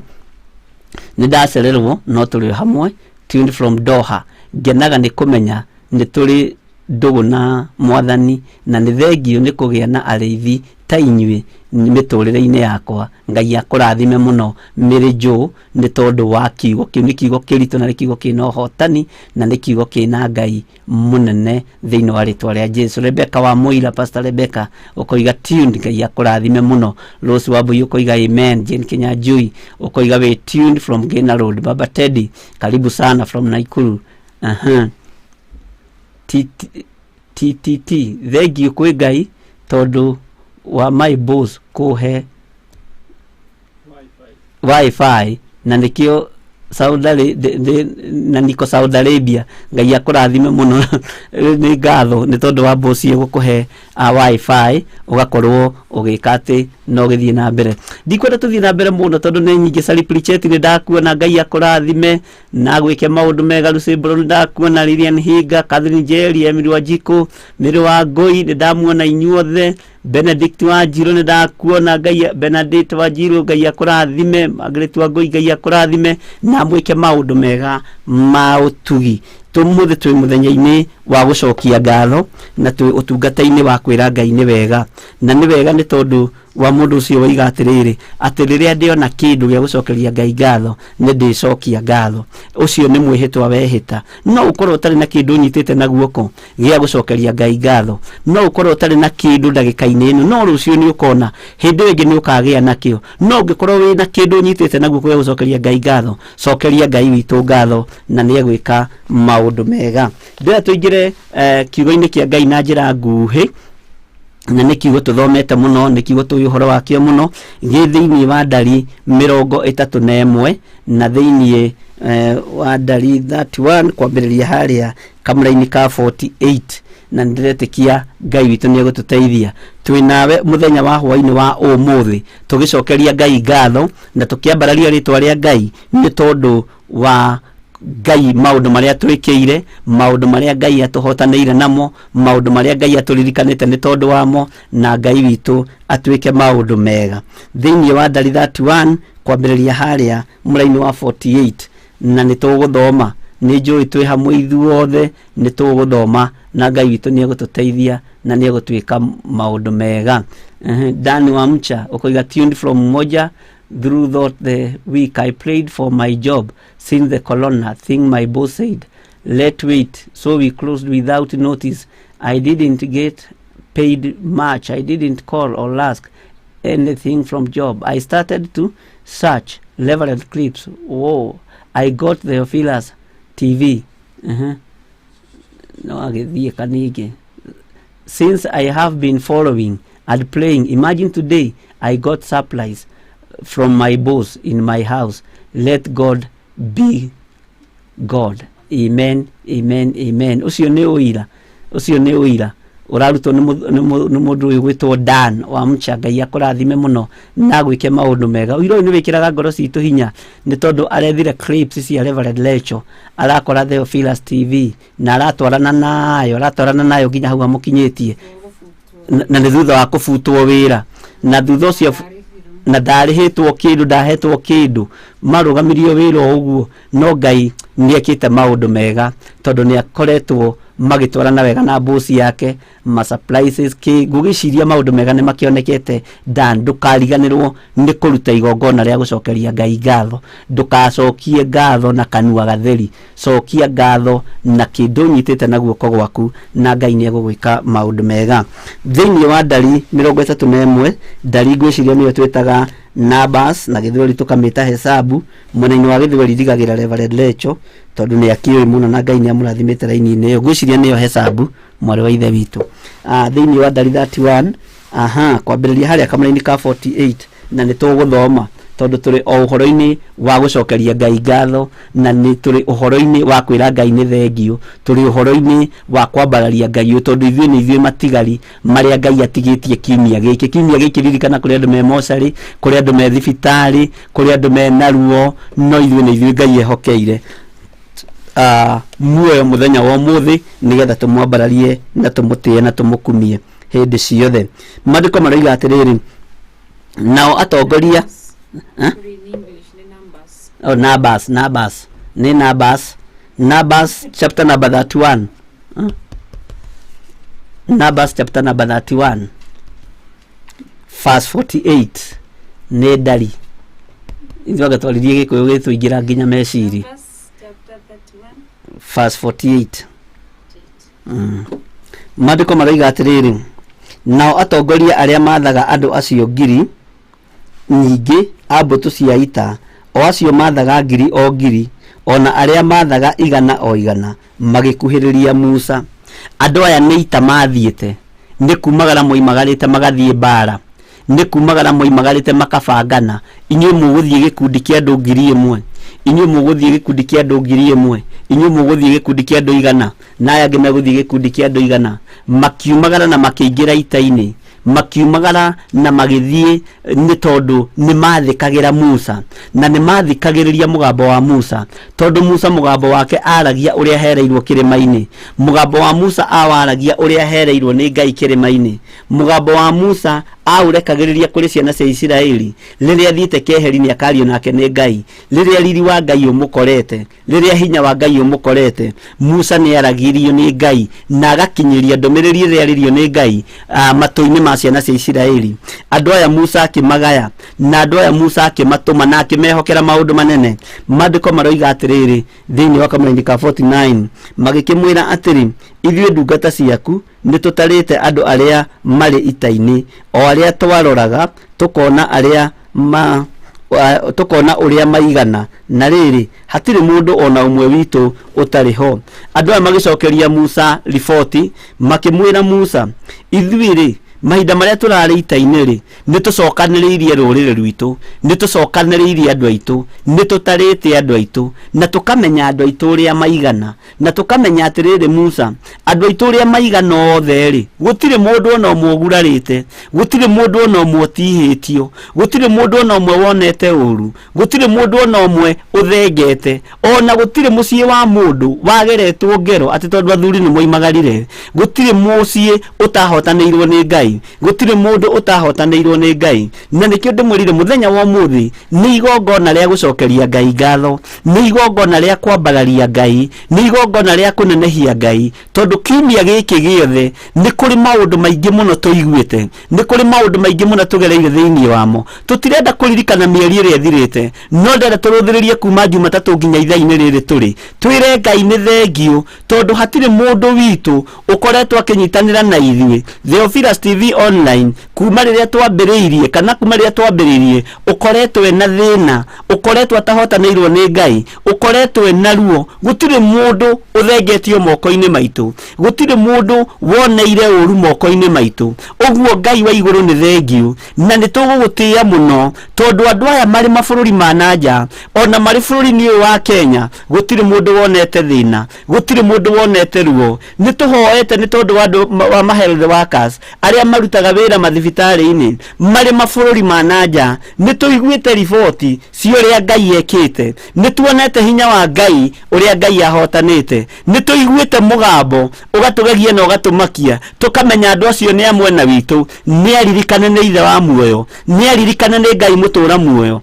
nĩ ndacererwo no tũrĩ hamwe, tuned from Doha. Ngenaga nĩ kũmenya nĩ tũrĩ ndũgũ na mwathani, na nĩ thengio nĩ kũgĩa na arĩithi ta inyuĩ mĩtũrĩre-inĩ yakwa. Ngai akũrathime mũno, Mary Jo, nĩ tondũ wa kiugo kĩu. Nĩ kiugo kĩritũ na nĩ kiugo kĩna ũhotani na nĩ kiugo kĩna Ngai mũnene thĩinĩ wa rĩtwa rĩa Jesu. Rebecca wa Mũira, Pastor Rebecca, ũkoiga tuned, Ngai akũrathime mũno. Rose Wambui ũkoiga amen. Jane Kinyanjui ũkoiga we tuned from Gena Road. Baba Teddy, karibu sana from Nakuru. Aha. TTT, thengiũ kwĩ Ngai tondũ wa my boss kũhe WiFi na nĩkĩo Saudi na niko Saudi Arabia. Ngai akũrathime mũno. Nĩ ngatho nĩ tondũ wa boss gũkũhe WiFi ũgakorwo ũgĩka atĩ no ũgĩthiĩ na mbere. Ndikwenda tũthiĩ na mbere mũno tondũ nĩ nyingĩ. Sally Pritchett, nĩ ndakuona, Ngai akũrathime na gwĩke maũndũ mega. Lucy Brown, ndakuona. Lilian Hinga, Catherine Njeri, Emily Wanjikũ, Mary wa Ngũi, nĩ ndamuona inyuothe. Benedict Wanjiru, nĩ ndakuona. Ngai, Benedict Wanjiru, Ngai akũrathime. Margaret Wangũi, Ngai akũrathime na mwĩke maũndũ mega ma ũtugi. Tũmũthĩ twĩ mũthenya-inĩ wa gũcokia ngatho na twĩ ũtungata-inĩ wa kwĩra Ngai nĩ wega, na nĩ wega nĩ tondũ Wa mũndũ ũcio woiga atĩrĩrĩ, atĩ rĩrĩa ndĩona kĩndũ gĩa gũcokeria Ngai ngatho, nĩ ndĩcokia ngatho. Ũcio nĩ mwĩhĩtwa wehĩta. No ũkorwo ũtarĩ na kĩndũ ũnyitĩte na guoko gĩa gũcokeria Ngai ngatho, no ũkorwo ũtarĩ na kĩndũ ndagĩka-inĩ ĩno, no rũciũ nĩ ũkona, hĩndĩ ĩyo ĩngĩ nĩ ũkagĩa nakĩo. No ũngĩkorwo wĩna kĩndũ ũnyitĩte na guoko gĩa gũcokeria Ngai ngatho, cokeria Ngai witũ ngatho na nĩ egwĩka maũndũ mega. Ndĩrenda tũingĩre kiugo-inĩ kĩa Ngai na njĩra nguhĩ, na nĩ kiugo tũthomete mũno, nĩ kiugo tũĩ ũhoro wakĩo mũno, gĩ thĩinĩ wa Ndari 31, na thĩinĩ wa Ndari 31 kwambĩrĩria harĩa kamũraini ka 48, na nĩ ndĩretĩkia Ngai witũ nĩ egũtũteithia. Twĩ nawe mũthenya wa hwainĩ wa ũmũthĩ tũgĩcokeria Ngai ngatho na tũkĩambararia rĩtwa rĩa Ngai nĩ tondũ wa Ngai, maũndũ marĩa twĩkĩire, maũndũ marĩa Ngai atũhotanĩire namo, maũndũ marĩa Ngai atũririkanĩte nĩ tondũ wamo, na Ngai witũ atwĩke maũndũ mega. Thĩinĩ wa Ndari 31 kwambĩrĩria harĩa mũraini wa 48, na nĩ tũgũthoma, nĩ njũĩ twĩ hamwe ithuothe, nĩ tũgũthoma na Ngai witũ nĩ egũtũteithia na nĩ egũtwĩka maũndũ mega. Dan wa Mcha ũkoiga tuned from Moja through thought the week I prayed for my job since the corona thing. My boss said let wait, so we closed without notice. I didn't get paid much. I didn't call or ask anything from job. I started to search Reverend clips. Whoa, I got the Theophilus TV. No agĩthiĩ kaningĩ. Since I have been following and playing, imagine today I got supplies from my boss in my house. Let God be God. Amen, amen, amen. Ũcio nĩ ũira, ũcio nĩ ũira ũrarutwo nĩ mũndũ ũyũ gwĩtwo Dan wa Mcha. Ngai akũrathime mũno na gwĩke maũndũ mega. Ũira ũyũ nĩ wĩkĩraga ngoro citũ hinya nĩ tondũ arethire clips cia Reverend Lecho, arakora Theophilus TV na aratwarana nayo nginya hau amũkinyĩtie, na nĩ thutha wa kũbutwo wĩra, na thutha ũcio na ndarĩhĩtwo kĩndũ, ndahetwo kĩndũ, marũgamirio wĩra o ũguo. No Ngai nĩ ekĩte maũndũ mega tondũ nĩ akoretwo magĩtwarana wega na boss yake, ma surprises kĩ ngũgĩciria maũndũ mega nĩ makĩonekete. Dan, ndũkariganĩrwo nĩ kũruta igongona rĩa gũcokeria Ngai ngatho. Ndũkacokie ngatho na kanua gatheri, cokia ngatho na kĩndũ ũnyitĩte na guoko gwaku, na Ngai nĩ egũgwĩka maũndũ mega. Thĩinĩ wa Ndari 31, Ndari ngwĩciria nĩyo twĩtaga Numbers, na Gĩthweri tũkamĩta Hesabu. Mwena-inĩ wa Gĩthweri ndigagĩra Reverend Lecho tondũ nĩ akĩũĩ mũno na Ngai nĩ amũrathimĩte raini-inĩ ĩyo. Ngwĩciria nĩyo Hesabu, mwarĩ wa ithe witũ. Thĩinĩ wa Ndari 31, aha, kwambĩrĩria harĩa kamũraini ka 48, na nĩ tũgũthoma tondũ tũrĩ o ũhoro-inĩ wa gũcokeria Ngai ngatho, na nĩ tũrĩ ũhoro-inĩ wa kwĩra Ngai nĩ thengiũ, tũrĩ ũhoro-inĩ wa kwambararia Ngai ũyũ tondũ ithuĩ nĩ ithuĩ matigari marĩa Ngai atigĩtie kiumia gĩkĩ. Kiumia gĩkĩ, ririkana, kũrĩ andũ me mocarĩ, kũrĩ andũ me thibitarĩ, kũrĩ andũ me na ruo, no ithuĩ nĩ ithuĩ Ngai ehokeire muoyo mũthenya wa ũmũthĩ nĩgetha tũmwambararie na tũmũtĩe na tũmũkumie hĩndĩ ciothe. Maandĩko maroiga atĩrĩrĩ, nao atongoria. Huh? In English nĩ Numbers. Oh, Numbers, Numbers. Nĩ Numbers. Numbers chapter number 31. Huh? Numbers chapter number 31. Verse 48. Nĩ Ndari. Ithuĩ anga twaririe Gĩkũyũ gĩtũingĩra nginya meciria. Numbers chapter 31. Verse 48. Maandĩko maroiga atĩrĩrĩ, nao atongoria arĩa maathaga andũ acio ngiri nyingĩ a mbũtũ cia ita, o acio maathaga ngiri o ngiri, o na arĩa maathaga igana o igana, magĩkuhĩrĩria Musa. Andũ aya nĩ ita mathiĩte, nĩ kumagara moimagarĩte magathiĩ mbara, nĩ kumagara moimagarĩte makabangana. Inyuĩ mũgũthiĩ gĩkundi kĩa andũ 1,000, inyuĩ mũgũthiĩ gĩkundi kĩa andũ 1,000, inyuĩ mũgũthiĩ gĩkundi kĩa andũ 100, na aya angĩ megũthiĩ gĩkundi kĩa andũ 100. Makiumagara na makĩingĩra ita-inĩ, makiumagara na magĩthiĩ nĩ tondũ nĩ mathĩkagĩra Musa na nĩ mathikagĩrĩria mũgambo wa Musa, tondũ Musa mũgambo wake aragia ũrĩa hereirwo kĩrĩma-inĩ. Mũgambo wa Musa awaragia ũrĩa hereirwo nĩ Ngai kĩrĩma-inĩ. Mũgambo wa Musa. Aũrekagĩrĩria kũrĩ ciana cia Isiraeli rĩrĩa athiĩte keheri-inĩ akario nake nĩ Ngai, rĩrĩa riri wa Ngai ũmũkorete, rĩrĩa hinya wa Ngai ũmũkorete. Musa nĩ aragirio nĩ Ngai na agakinyĩria ndũmĩrĩri ĩrĩa arĩrio nĩ Ngai matũ-inĩ ma ciana cia Isiraeli. Andũ aya Musa akĩmagaya, na andũ aya Musa akĩmatũma na akĩmehokera maũndũ manene. Maandĩko maroiga atĩrĩrĩ thĩinĩ wa kamũraini ka 49, magĩkĩmwĩra atĩrĩ, ithuĩ ndungata ciaku nĩ tũtarĩte andũ arĩa marĩ ita-inĩ, o arĩa twaroraga tũkona arĩa ma tũkona ũrĩa maigana, na rĩrĩ, hatirĩ mũndũ o na ũmwe witũ ũtarĩ ho. Andũ aya magĩcokeria Musa riboti, makĩmwĩra Musa, ithuĩ-rĩ, mahinda marĩa tũrarĩ ita-inĩ rĩ, nĩ tũcokanĩrĩirie rũrĩrĩ rwitũ, nĩ tũcokanĩrĩirie andũ aitũ, nĩ tũtarĩte andũ aitũ, na tũkamenya andũ aitũ ũrĩa maigana, na tũkamenya atĩrĩrĩ Musa, andũ aitũ ũrĩa maigana othe rĩ, gũtirĩ mũndũ ona ũmwe ũgurarĩte, gũtirĩ mũndũ ona ũmwe ũtihĩtio, gũtirĩ mũndũ ona ũmwe wonete ũru, gũtirĩ mũndũ ona ũmwe ũthengete, ona gũtirĩ mũciĩ wa mũndũ wageretwo ngero atĩ tondũ athuri nĩ moimagarire. Gũtirĩ mũciĩ ũtahotanĩirwo nĩ Ngai, gũtirĩ mũndũ ũtahotanĩirwo nĩ Ngai. Na nĩkĩo ndĩmwĩrire mũthenya wa ũmũthĩ nĩ igongona rĩa gũcokeria Ngai ngatho, nĩ igongona rĩa kwambararia Ngai, nĩ igongona rĩa kũnenehia Ngai, tondũ kiumia gĩkĩ gĩothe nĩ kũrĩ maũndũ maingĩ mũno tũiguĩte, nĩ kũrĩ maũndũ maingĩ mũno tũgereire thĩinĩ wamo. Tũtirenda kũririkana mĩeri ĩrĩa ĩthirĩte, no ndĩrenda tũrũthĩrĩrie kuma Jumatatũ nginya ithaa-inĩ rĩrĩ tũrĩ, twĩre Ngai nĩ thengiũ, tondũ hatirĩ mũndũ witũ ũkoretwo akĩnyitanĩra na ithuĩ Theophilus TV Online kuma rĩrĩa twambĩrĩirie, kana kuma rĩrĩa twambĩrĩirie, ũkoretwo ena thĩna, ũkoretwo atahotanĩirwo nĩ Ngai, ũkoretwo ena ruo. Gũtirĩ mũndũ ũthengetio moko-inĩ maitũ, gũtirĩ mũndũ woneire ũru moko-inĩ maitũ. Ũguo Ngai wa igũrũ nĩ thengiũ, na nĩ tũgũgũtĩĩa mũno, tondũ andũ aya marĩ mabũrũri ma na nja, ona marĩ bũrũri-inĩ ũyũ wa Kenya, gũtirĩ mũndũ wonete thĩna, gũtirĩ mũndũ wonete ruo. Nĩ tũhoete nĩ tondũ wa andũ wa ma health workers arĩa marutaga wĩra mathibitarĩ-inĩ marĩ mabũrũri ma na nja. Nĩ tũiguĩte riboti cia ũrĩa Ngai ekĩte, nĩ tuonete hinya wa Ngai ũrĩa Ngai ahotanĩte, nĩ tũiguĩte mũgambo ũgatũgegia na ũgatũmakia, tũkamenya andũ acio nĩ a mwena witũ, nĩ aririkane nĩ Ithe wa muoyo, nĩ aririkane nĩ Ngai mũtũra muoyo.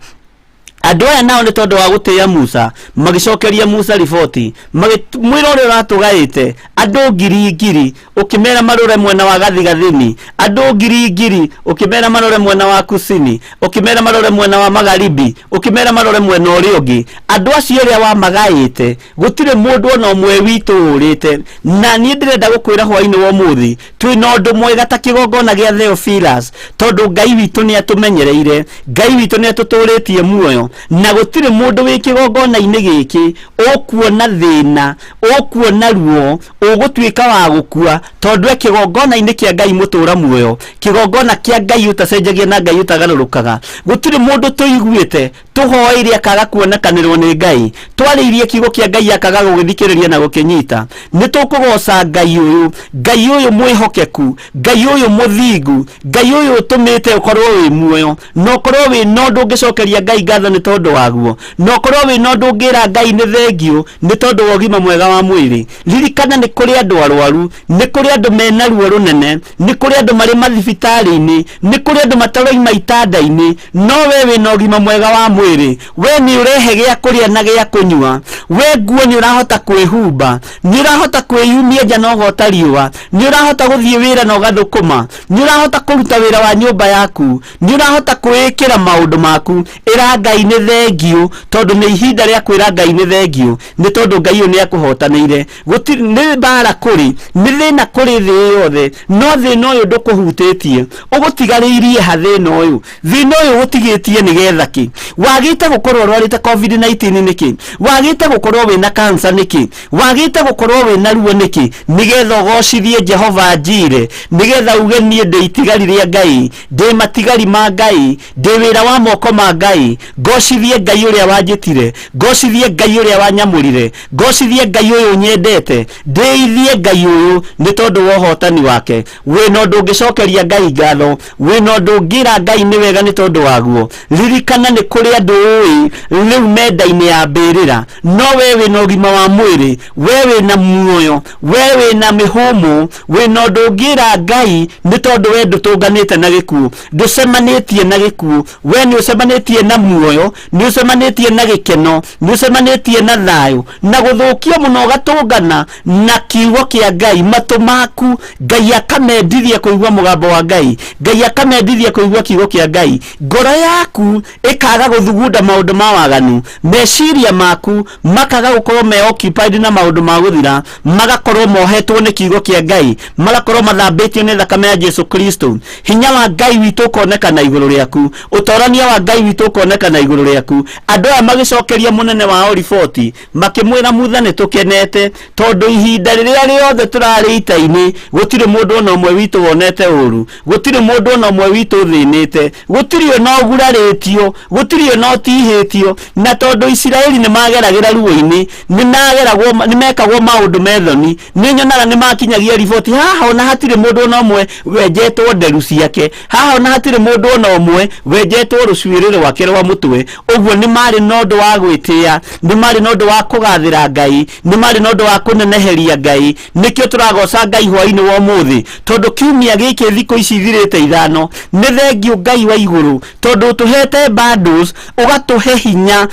Andũ aya nao nĩ tondũ wa gũtĩĩa Musa magĩcokeria Musa riboti, magĩmwĩra ũrĩa ũratũgaĩte andũ ngiri ngiri, ũkĩmera marore mwena wa gathigathini, andũ ngiri ngiri ũkĩmera marore mwena wa kusini, ũkĩmera marore mwena wa magharibi, ũkĩmera marore mwena ũrĩa ũngĩ. Andũ acio ũrĩa wamagaĩte, gũtirĩ mũndũ ona ũmwe witũ ũrĩte. Na niĩ ndĩrenda gũkwĩra hwainĩ wa ũmũthĩ, twĩna ũndũ mwega ta kĩgongona gĩa Theophilus, tondũ Ngai witũ nĩ atũmenyereire, Ngai witũ nĩ atũtũrĩtie muoyo, na gũtirĩ mũndũ wĩ kĩgongona-inĩ gĩkĩ ũkuona thĩna, ũkuona ruo, ũgũtuĩka wa gũkua, tondũ e kĩgongona-inĩ kĩa Ngai mũtũra muoyo, kĩgongona kĩa Ngai ũtacenjagia na Ngai ũtagarũrũkaga. Gũtirĩ mũndũ tũiguĩte tũhoeire akaga kuonekanĩrwo nĩ Ngai, twarĩirie kiugo kĩa Ngai akaga gũgĩthikĩrĩria na gũkĩnyita. Nĩ tũkũgoca Ngai ũyũ, Ngai ũyũ mwĩhokeku, Ngai ũyũ mũthingu, Ngai ũyũ ũtũmĩte ũkorwo wĩ muoyo, na ũkorwo wĩ na ũndũ ũngĩcokeria Ngai ngatho nĩ tondũ waguo, na ũkorwo wĩ na ũndũ ũngĩra Ngai nĩ thengiũ nĩ tondũ wa ũgima mwega wa mwĩrĩ. Ririkana nĩ kũrĩ andũ arwaru, nĩ kũrĩ andũ mena ruo rũnene, nĩ kũrĩ andũ marĩ mathibitarĩ-inĩ, nĩ kũrĩ andũ mataroima itanda-inĩ, no we wĩna ũgima mwega wa mwĩrĩ. We nĩ ũrehe gĩa kũrĩa na gĩa kũnyua, we nguo nĩ ũrahota kwĩhumba, nĩ ũrahota kwĩyumia nja na ũgota riũa, nĩ ũrahota gũthiĩ wĩra na ũgathũkũma, nĩ ũrahota kũruta wĩra wa nyũmba yaku, nĩ ũrahota kwĩĩkĩra maũndũ maku. Ĩra Ngai nĩ thengiũ, tondũ nĩ ihinda rĩa kwĩra Ngai nĩ thengiũ, nĩ tondũ Ngai ũyũ nĩ akũhotanĩire. Gũtirĩ nĩ mbara kũrĩ, nĩ thĩna kũrĩ thĩ yothe, no thĩna ũyũ ndũkũhutĩtie. Ũgũtigarĩirie ha thĩna ũyũ? Thĩna ũyũ ũgũtigĩtie nĩgetha kĩ? Wagĩte gũkorwo ũrwarĩte COVID-19 nĩkĩ? Wagĩte gũkorwo wĩna cancer nĩkĩ? Wagĩte gũkorwo wĩna ruo nĩkĩ? Nĩgetha ũgocithie Jehova Njire, nĩgetha uge niĩ ndĩ itigari rĩa Ngai, ndĩ matigari ma Ngai, ndĩ wĩra wa moko ma Ngai. Ngocithie Ngai ũrĩa wanjĩtire, ngocithie Ngai ũrĩa wanyamũrire, ngocithie Ngai ũyũ nyendete, ndĩithie Ngai ũyũ nĩ tondũ wa ũhotani wake. Wĩna ũndũ ũngĩcokeria Ngai ngatho, wĩna ũndũ ũngĩra Ngai nĩ wega nĩ tondũ waguo. Ririkana nĩ kũrĩ andũ ũĩ rĩu me nda-inĩ ya mbĩrĩra, no we wĩna ũgima wa mwĩrĩ, we wĩna muoyo, we wĩna mĩhũmũ, wĩna ũndũ ũngĩra Ngai nĩ tondũ we ndũtũnganĩte na gĩkuũ, ndũcemanĩtie na gĩkuũ, we nĩ ũcemanĩtie na muoyo, nĩ ũcemanĩtie na gĩkeno, nĩ ũcemanĩtie na thayũ, na gũthũkio mũno ũgatũngana na kiugo kĩa Ngai. Matũ maku Ngai akamendithia kũigua mũgambo wa Ngai, Ngai akamendithia kũigua kiugo kĩa Ngai. Ngoro yaku ĩkaga gũthugunda maũndũ ma waganu, meciria maku makaga gũkorwo me occupied na maũndũ ma gũthira, magakorwo mohetwo nĩ kiugo kĩa Ngai, magakorwo mathambĩtio nĩ thakame ya Jesu Kristo. Hinya wa Ngai witũ ũkonekana igũrũ rĩaku, ũtorania wa Ngai witũ ũkonekana igũrũ rĩaku. Andũ aya magĩcokeria mũnene wao riboti, makĩmwĩra, Mutha, nĩ tũkenete tondũ ihinda rĩrĩa rĩothe tũrarĩ ita-inĩ gũtirĩ mũndũ ona ũmwe witũ wonete ũru, gũtirĩ mũndũ ona ũmwe witũ ũthĩnĩte, gũtirĩ ona ũgurarĩtio, gũtirĩ ona ũtihĩtio. Na tondũ Isiraeli nĩ mageragĩra ruo-inĩ, nĩ mekagwo maũndũ methoni, nĩ nyonaga nĩ makinyagia riboti haha ona hatirĩ mũndũ ona ũmwe wenjetwo nderu ciake, haha ona hatirĩ mũndũ ona ũmwe wenjetwo rũcuĩrĩ rwake rwa mũtwe. Ũguo nĩ marĩ na ũndũ wa gwĩtĩa, nĩ marĩ na ũndũ wa kũgathĩra Ngai, nĩ marĩ na ũndũ wa kũneneheria Ngai. Nĩkĩo tũragoca Ngai hwaĩ-inĩ wa ũmũthĩ, tondũ kiumia gĩkĩ thikũ ici ithirĩte ithano, nĩ thengiũ Ngai wa igũrũ, tondũ ũtũhete bundles, ũgatũhe hinya,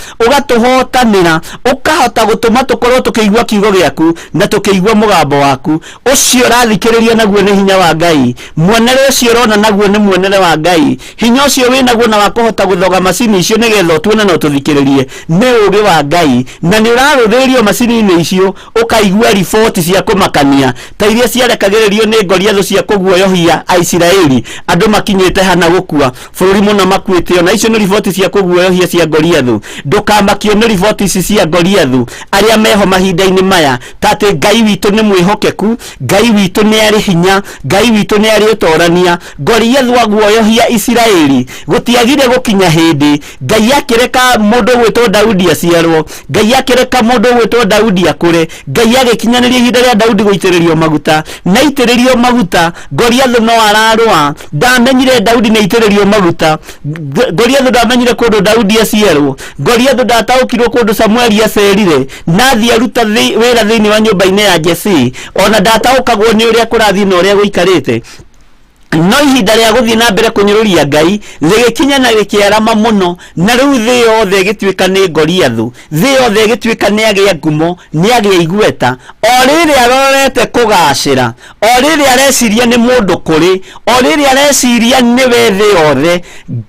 ũgatũhotanĩra, ũkahota gũtũma tũkorwo tũkĩigua kiugo gĩaku na tũkĩigua mũgambo waku. Ũcio ũrathikĩrĩria naguo nĩ hinya wa Ngai, muonere ũcio ũrona naguo nĩ muonere wa Ngai, hinya ũcio wĩnaguo na wa kũhota gũthoga macini icio nĩgetha ũtuone na ũtũthikĩrĩrie nĩ ũũgĩ wa Ngai, na nĩ ũrarũthĩrĩrio macini-inĩ icio ũkaigua riboti cia kũmakania ta iria ciarekagĩrĩrio nĩ Goliathũ cia kũguoyohia Aisiraeli, andũ makinyĩte hana gũkua, bũrũri mũna makuĩte, ona icio nĩ riboti cia kũguoyohia cia Goliathũ. Ndũkamakio nĩ riboti ici cia Goliathũ arĩa meho mahinda-inĩ maya, ta atĩ Ngai witũ nĩ mwĩhokeku, Ngai witũ nĩ arĩ hinya, Ngai witũ nĩ arĩ ũtorania. Goliathũ aguoyohia Isiraeli, gũtiagire gũkinya hĩndĩ Ngai akĩreka mũndũ ũgwĩtwo Daudi aciarwo, Ngai akĩreka mũndũ ũgwĩtwo Daudi akũre, Ngai agĩkinyanĩria ihinda rĩa Daudi gũitĩrĩrio maguta, na aitĩrĩrio maguta Goliathũ no ararũa. Ndamenyire Daudi nĩ aitĩrĩrio maguta, Goliathũ ndamenyire kũndũ Daudi aciarwo, Goliathũ ndataũkirwo kũndũ Samueli acerire na athiĩ aruta wĩra thĩinĩ wa nyũmba-inĩ ya Jesii, ona ndataũkagwo nĩ ũrĩa kũrathiĩ na ũrĩa gũikarĩte. No ihinda rĩa gũthiĩ na mbere kũnyũrũria Ngai rĩgĩkinya na rĩkĩarama mũno, na rĩu thĩ yothe ĩgĩtuĩka nĩ Goliathũ, thĩ yothe ĩgĩtuĩka nĩ agĩa ngumo, nĩ agĩa igweta. O rĩrĩ arorete kũgacĩra, o rĩrĩ areciria nĩ mũndũ kũrĩ, o rĩrĩ areciria nĩwe thĩ yothe,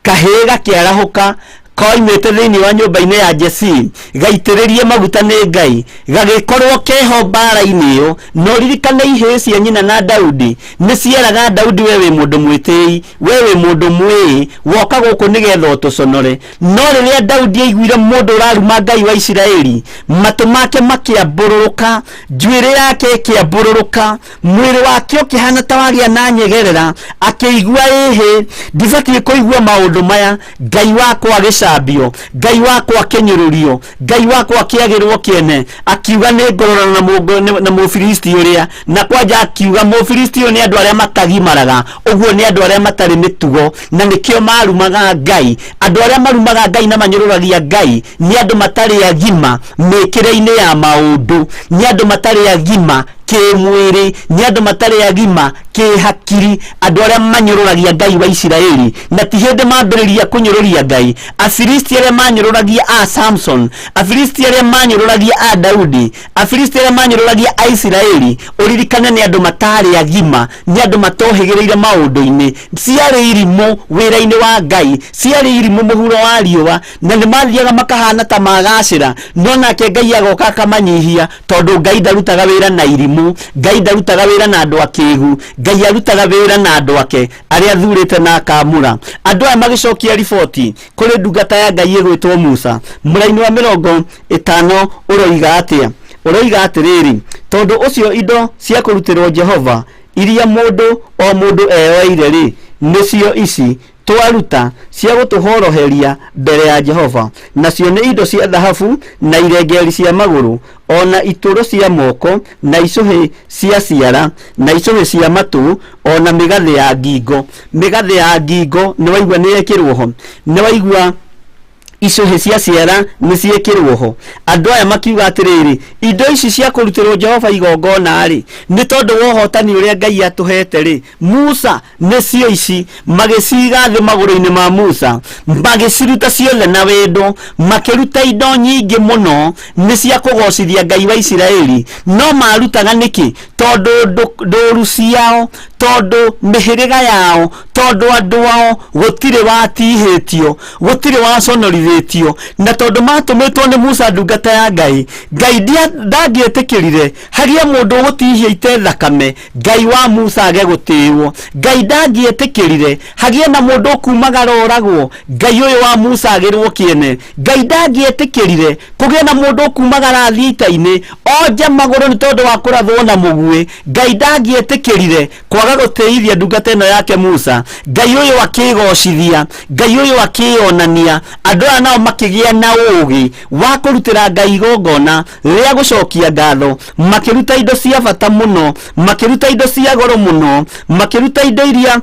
kahĩĩ gakĩarahũka koimĩte thĩinĩ wa nyũmba-inĩ ya Jesii, gaitĩrĩrie maguta nĩ Ngai, gagĩkorwo keho mbaara-inĩ ĩyo. Na ũririkane ihĩĩ cia nyina na Daudi nĩ cieraga Daudi, we wĩ mũndũ mwĩtĩi, we wĩ mũndũ mwĩĩ, woka gũkũ nĩgetha ũtũconore. No rĩrĩa Daudi aiguire mũndũ ũraruma Ngai wa Isiraeli, matũ make makĩambũrũrũka, njuĩrĩ yake ĩkĩambũrũrũka, mwĩrĩ wake ũkĩhana ta wagĩa na nyegerera, akĩigua ĩhĩ, ndibatiĩ kũigua maũndũ maya. Ngai wakwa agĩcambio, Ngai wakwa akĩnyũrũrio, Ngai wakwa akĩagĩrwo kĩene. Akiuga nĩ ngũrorana na Mũfilisti ũrĩa. Na kwanja akiuga Mũfilisti ũyũ nĩ andũ arĩa matagimaraga, ũguo nĩ andũ arĩa matarĩ mĩtugo, na nĩkĩo marumaga Ngai. Andũ arĩa marumaga Ngai na manyũrũragia Ngai nĩ andũ matarĩ agima mĩkĩre-inĩ ya maũndũ, nĩ andũ matarĩ agima kĩmwĩrĩ, nĩ andũ matarĩ agima kĩhakiri, andũ arĩa manyũrũragia Ngai wa Isiraeli. Na ti hĩndĩ mambĩrĩria kũnyũrũria Ngai. Afilisti arĩa manyũrũragia a Samson, Afilisti arĩa manyũrũragia a Daudi, Afilisti arĩa manyũrũragia a Isiraeli, ũririkane nĩ andũ matarĩ agima, nĩ andũ matohĩgĩrĩire maũndũ-inĩ, ciarĩ irimũ wĩra-inĩ wa Ngai, ciarĩ irimũ mũhuro wa riũa, na nĩ mathiaga makahana ta magacĩra, no nake Ngai agoka akamanyihia, tondũ Ngai ndarutaga wĩra na irimũ, Ngai ndarutaga wĩra na andũ akĩgu, Ngai arutaga wĩra na andũ ake arĩa athurĩte na akamũra. Andũ aya magĩcokia riboti kũrĩ ndungata ya Ngai ĩgwĩtwo Musa. Mũraini wa 50 ũroiga atĩa? Ũroiga atĩrĩrĩ, tondũ ũcio indo cia kũrutĩrwo Jehova iria mũndũ o mũndũ eyoeire-rĩ, nĩcio ici. Twaruta cia gũtũhoroheria mbere ya Jehova, nacio nĩ indo cia thahabu na irengeri cia magũrũ, o na itũro cia moko, na icũhĩ cia ciara, na icũhĩ cia matũ, o na mĩgathĩ ya ngingo. Mĩgathĩ ya ngingo nĩ waigua nĩ yekĩrwo ho, nĩ waigua icũhĩ cia ciara nĩ ciĩkĩrwo ho. Andũ aya makiuga atĩrĩrĩ, indo ici cia kũrutĩrwo Jehova igongona-rĩ, nĩ tondũ wa ũhotani ũrĩa Ngai atũhete-rĩ, Musa, nĩcio ici. Magĩciiga thĩ magũrũ-inĩ ma Musa, magĩciruta ciothe na wendo, makĩruta indo nyingĩ mũno, nĩ cia kũgoocithia Ngai wa Isiraeli. No maarutaga nĩkĩ? Tondũ ndũũru ciao, tondũ mĩhĩrĩga yao, tondũ andũ ao gũtirĩ watihĩtio, gũtirĩ waconorithĩtio, na tondũ matũmĩtwo nĩ Musa ndungata ya Ngai. Ngai ndangĩetĩkĩrire hagĩe mũndũ ũgũtihia ite thakame, Ngai wa Musa age gũtĩĩwo. Ngai ndangĩetĩkĩrire hagĩe na mũndũ ũkumagara oragwo, Ngai ũyũ wa Musa agĩrwo kĩene. Ngai ndangĩetĩkĩrire kũgĩe na mũndũ ũkumagara athiĩ ita-inĩ onje magũrũ nĩ tondũ wa kũrathwo na mũguĩ. Ngai ndangĩetĩkĩrire kwaga gũtĩithia ndungata ĩno yake Musa. Ngai ũyũ akĩgocithia, Ngai ũyũ akĩonania. Andũ aya nao makĩgĩa na ũũgĩ wa kũrutĩra Ngai igongona rĩa gũcokia ngatho, makĩruta indo cia bata mũno, makĩruta indo cia goro mũno, makĩruta indo iria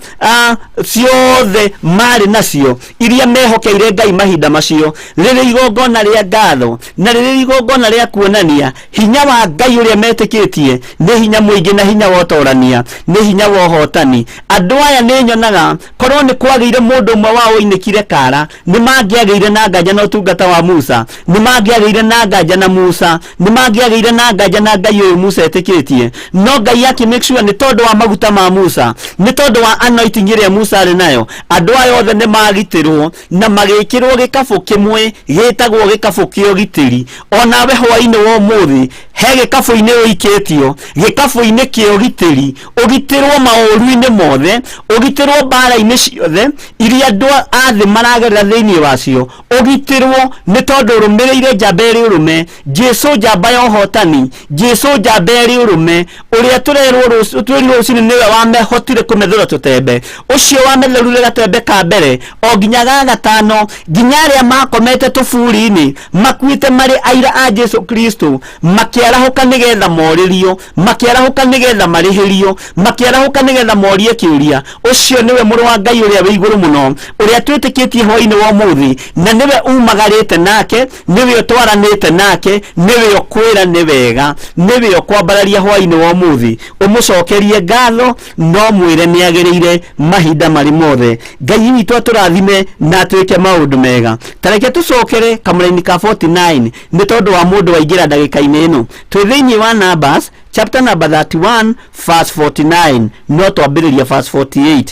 ciothe marĩ nacio, iria mehokeire Ngai mahinda macio, rĩrĩ igongona rĩa ngatho na rĩrĩ igongona rĩa kuonania hinya wa Ngai ũrĩa metĩkĩtie nĩ hinya mũingĩ na hinya wa ũtorania, nĩ hinya wa ũhotani. Andũ aya nĩ nyonaga korwo nĩ kwagĩire mũndũ ũmwe wao ũinĩkire kara, nĩ mangĩagĩire na nganja na ũtungata wa Musa, nĩ mangĩagĩire na nganja na Musa, nĩ mangĩagĩire na nganja na Ngai ũyũ Musa etĩkĩtie. No Ngai akĩ make sure nĩ tondũ wa maguta ma Musa, nĩ tondũ wa anointing ĩrĩa Musa arĩ nayo, andũ aya othe nĩ magitĩrwo na magĩkĩrwo gĩkabũ kĩmwe gĩtagwo gĩkabũ kĩa ũgitĩri. Onawe hwainĩ wa ũmũthĩ he gĩkabũ-inĩ ũikĩtio, gĩkabũ-inĩ kĩa ũgitĩri, ũgitĩrwo maũru-inĩ mothe, ũgitĩrwo mbara-inĩ ciothe iria andũ a thĩ maragerera thĩinĩ wacio, ũgitĩrwo nĩ tondũ ũrũmĩrĩire njamba ĩrĩ ũrũme, Jesu njamba ya ũhotani, Jesu njamba ĩrĩ ũrũme, ũrĩa tũrerwo rũciũ, twĩrirwo rũcinĩ nĩwe wamehotire kũmethũra tũtembe, ũcio wamethũrire gatembe ka mbere o nginya ga gatano, nginya arĩa makomete tũburi-inĩ makuĩte marĩ aira a Jesu Kristo, makĩarahũka nĩgetha morĩrio, makĩarahũka nĩgetha marĩhĩrio, makĩarahũka nĩgetha morie kĩũria. Ũcio nĩwe mũrũ wa Ngai ũrĩa wĩ igũrũ mũno, ũrĩa twĩtĩkĩtie hwainĩ wa ũmũthĩ, na nĩwe umagarĩte nake, nĩwe ũtwaranĩte nake, nĩwe ũkwĩra nĩ wega, nĩwe ũkwambararia hwainĩ wa ũmũthĩ, ũmũcokerie ngatho, no mwĩre nĩ agĩrĩire mahinda marĩ mothe. Ngai witũ atũrathime na atwĩke maũndũ mega. Ta reke tũcokere kamũraini ka 49 nĩ tondũ wa mũndũ waingĩra ndagĩka-inĩ ĩno. Twĩ thĩinĩ wa Numbers chapter number 31 verse 49, no twambĩrĩria verse 48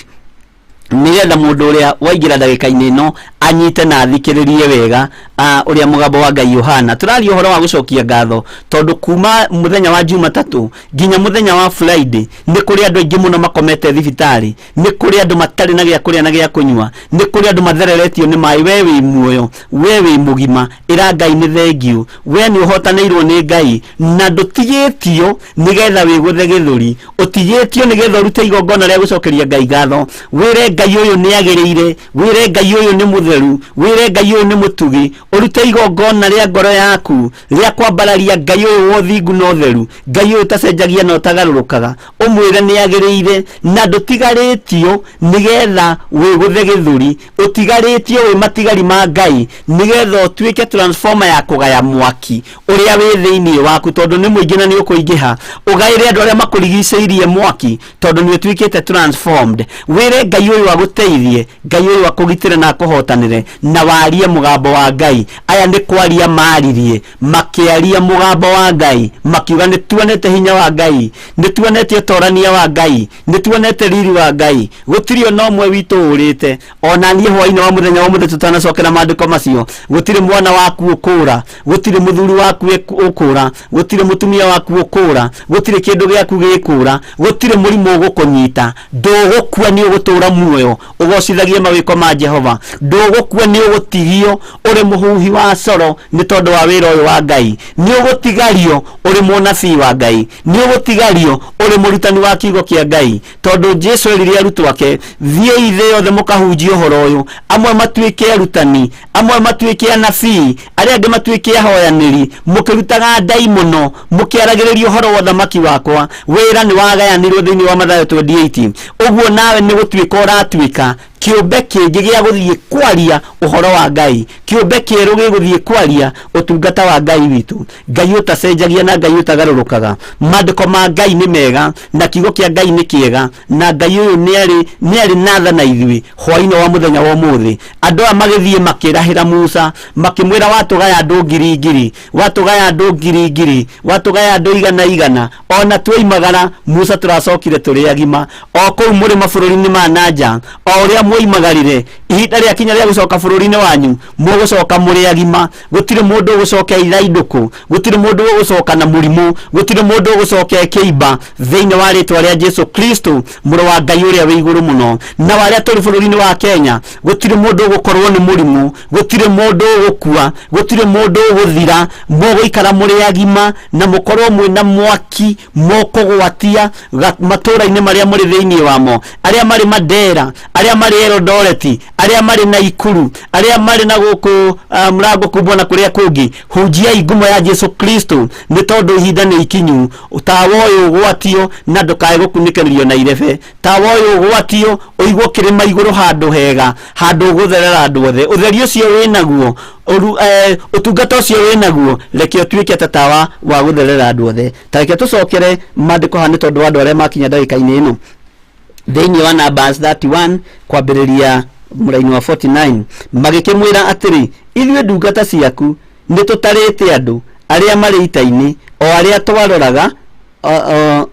nĩgetha mũndũ ũrĩa waingĩra ndagĩka-inĩ ĩno anyite na athikĩrĩrie wega ũrĩa mũgambo wa Ngai ũhana. Tũraria ũhoro wa gũcokia ngatho tondũ kuma mũthenya wa Jumatatũ nginya mũthenya wa Friday nĩ kũrĩ andũ aingĩ mũno makomete thibitarĩ, nĩ kũrĩ andũ matarĩ na gĩa kũrĩa na gĩa kũnyua, nĩ kũrĩ andũ mathereretio nĩ maĩ. We wĩ muoyo, we wĩ mũgima, ĩra Ngai nĩ thengiũ, we nĩ ũhotanĩirwo nĩ Ngai na ndũtigĩtio nĩgetha wĩgũthe gĩthũri, ũtigĩtio nĩgetha ũrute igongona rĩa gũcokeria Ngai ngatho. Wĩre Ngai ũyũ nĩ agĩrĩire, wĩre Ngai ũyũ nĩ mũtheru, wĩre Ngai ũyũ nĩ mũtugi, ũrute igongona rĩa ngoro yaku rĩa kwambararia Ngai ũyũ wa ũthingu na ũtheru, Ngai ũyũ ũtacenjagia na ũtagarũrũkaga, ũmwĩre nĩ agĩrĩire na ndũtigarĩtio nĩgetha wĩgũthe gĩthũri, ũtigarĩtio wĩ matigari ma Ngai nĩgetha ũtuĩke transformer ya kũgaya mwaki ũrĩa wĩ thĩinĩ waku, tondũ nĩ mũingĩ na nĩ ũkũingĩha. Ũgaĩre andũ arĩa makũrigicĩirie mwaki tondũ nĩ ũtuĩkĩte transformed. Wĩre Ngai ũyũ agũteithie, Ngai ũyũ akũgitĩre na akũhotanĩre, na warie mũgambo wa Ngai. Aya nĩ kwaria maririe, makĩaria mũgambo wa Ngai, makiuga nĩ tuonete hinya wa Ngai, nĩ tuonete ũtorania wa Ngai, nĩ tuonete riri wa Ngai, gũtirĩ ona ũmwe witũ ũrĩte. Ona niĩ hwainĩ wa mũthenya wa ũmũthĩ tũtanacokera maandĩko macio, gũtirĩ mwana waku ũkũra, gũtirĩ mũthuri waku ũkũra, gũtirĩ mũtumia waku ũkũra, gũtirĩ kĩndũ gĩaku gĩkũra, gũtirĩ mũrimũ ũgũkũnyita, ndũgũkua, nĩ ũgũtũra muoyo. Muoyo, ũgocithagie mawĩko ma Jehova. Ndũgũkua, nĩ ũgũtigio ũrĩ mũhuhi wa coro nĩ tondũ wa wĩra ũyũ wa Ngai. Nĩ ũgũtigario ũrĩ mũnabii wa Ngai, nĩ ũgũtigario ũrĩ mũrutani wa kiugo kĩa Ngai, tondũ Jesu erire arutwo ake, thiĩi thĩ yothe mũkahunjie ũhoro ũyũ, amwe matuĩke arutani, amwe matuĩke anabii, arĩa angĩ matuĩke ahoyanĩri, mũkĩrutaga ndaimono, mũkĩaragĩrĩria ũhoro wa ũthamaki wakwa. Wĩra nĩ wagayanirwo thĩinĩ wa Mathayo 28. Ũguo nawe nĩ gũtuĩka ũratuĩka kĩũmbe kĩngĩ gĩa gũthiĩ kwaria ũhoro wa Ngai, kĩũmbe kĩerũ gĩgũthiĩ kwaria ũtungata wa Ngai witũ, Ngai ũtacenjagia na Ngai ũtagarũrũkaga. Maandĩko ma Ngai nĩ mega na kiugo kĩa Ngai nĩ kĩega, na Ngai ũyũ nĩ arĩ na tha na ithuĩ. Hwaĩ-inĩ wa mũthenya wa ũmũthĩ, andũ aya magĩthiĩ makĩrahĩra Musa, makĩmwĩra, watũgaya andũ ngiri ngiri, watũgaya andũ ngiri ngiri, watũgaya andũ igana igana, ona tuoimagara Musa tũracokire tũrĩ agima. O kũu mũrĩ mabũrũri-inĩ ma nanja, o ũrĩa mwoimagarire, ihinda rĩakinya rĩa gũcoka bũrũri-inĩ wanyu, mũgũcoka mũrĩ agima. Gũtirĩ mũndũ ũgũcoka ithaindũkũ, gũtirĩ mũndũ ũgũcoka na mũrimũ, gũtirĩ mũndũ ũgũcoka ekĩimba, thĩinĩ wa rĩtwa rĩa Jesu Kristo, mũrũ wa Ngai ũrĩa wĩ igũrũ mũno. Na arĩa tũrĩ bũrũri-inĩ wa Kenya, gũtirĩ mũndũ ũgũkorwo nĩ mũrimũ, gũtirĩ mũndũ ũgũkua, gũtirĩ mũndũ ũgũthira. Mũgũikara mũrĩ agima na mũkorwo mwĩna mwaki mũkũgwatia matũũra-inĩ marĩa mũrĩ thĩinĩ wamo, arĩa marĩ Mandera, arĩa marĩ Eldoret, arĩa marĩ Naikuru, arĩa marĩ na gũkũ Mũrango Kubwa na kũrĩa kũngĩ. Hunjiai ngumo ya Jesu Kristo, nĩ tondũ ihinda nĩ ikinyu. Tawa ũyũ ũgwatio na ndũkae gũkunĩkĩrĩrio na irebe. Tawa ũyũ ũgwatio ũigwo kĩrĩma igũrũ, handũ hega, handũ ũgũtherera andũ othe. Ũtheri ũcio wĩnaguo, ũtungata ũcio wĩnaguo, reke ũtuĩke ta tawa wa gũtherera andũ othe. Ta reke tũcokere maandĩko haha nĩ tondũ wa andũ arĩa makinya ndagĩka-inĩ ĩno, thĩinĩ wa Numbers 31 kwambĩrĩria mũraini wa 49. Magĩkĩmwĩra atĩrĩ, ithuĩ ndungata ciaku nĩ tũtarĩte andũ arĩa marĩ ita-inĩ, o arĩa twaroraga,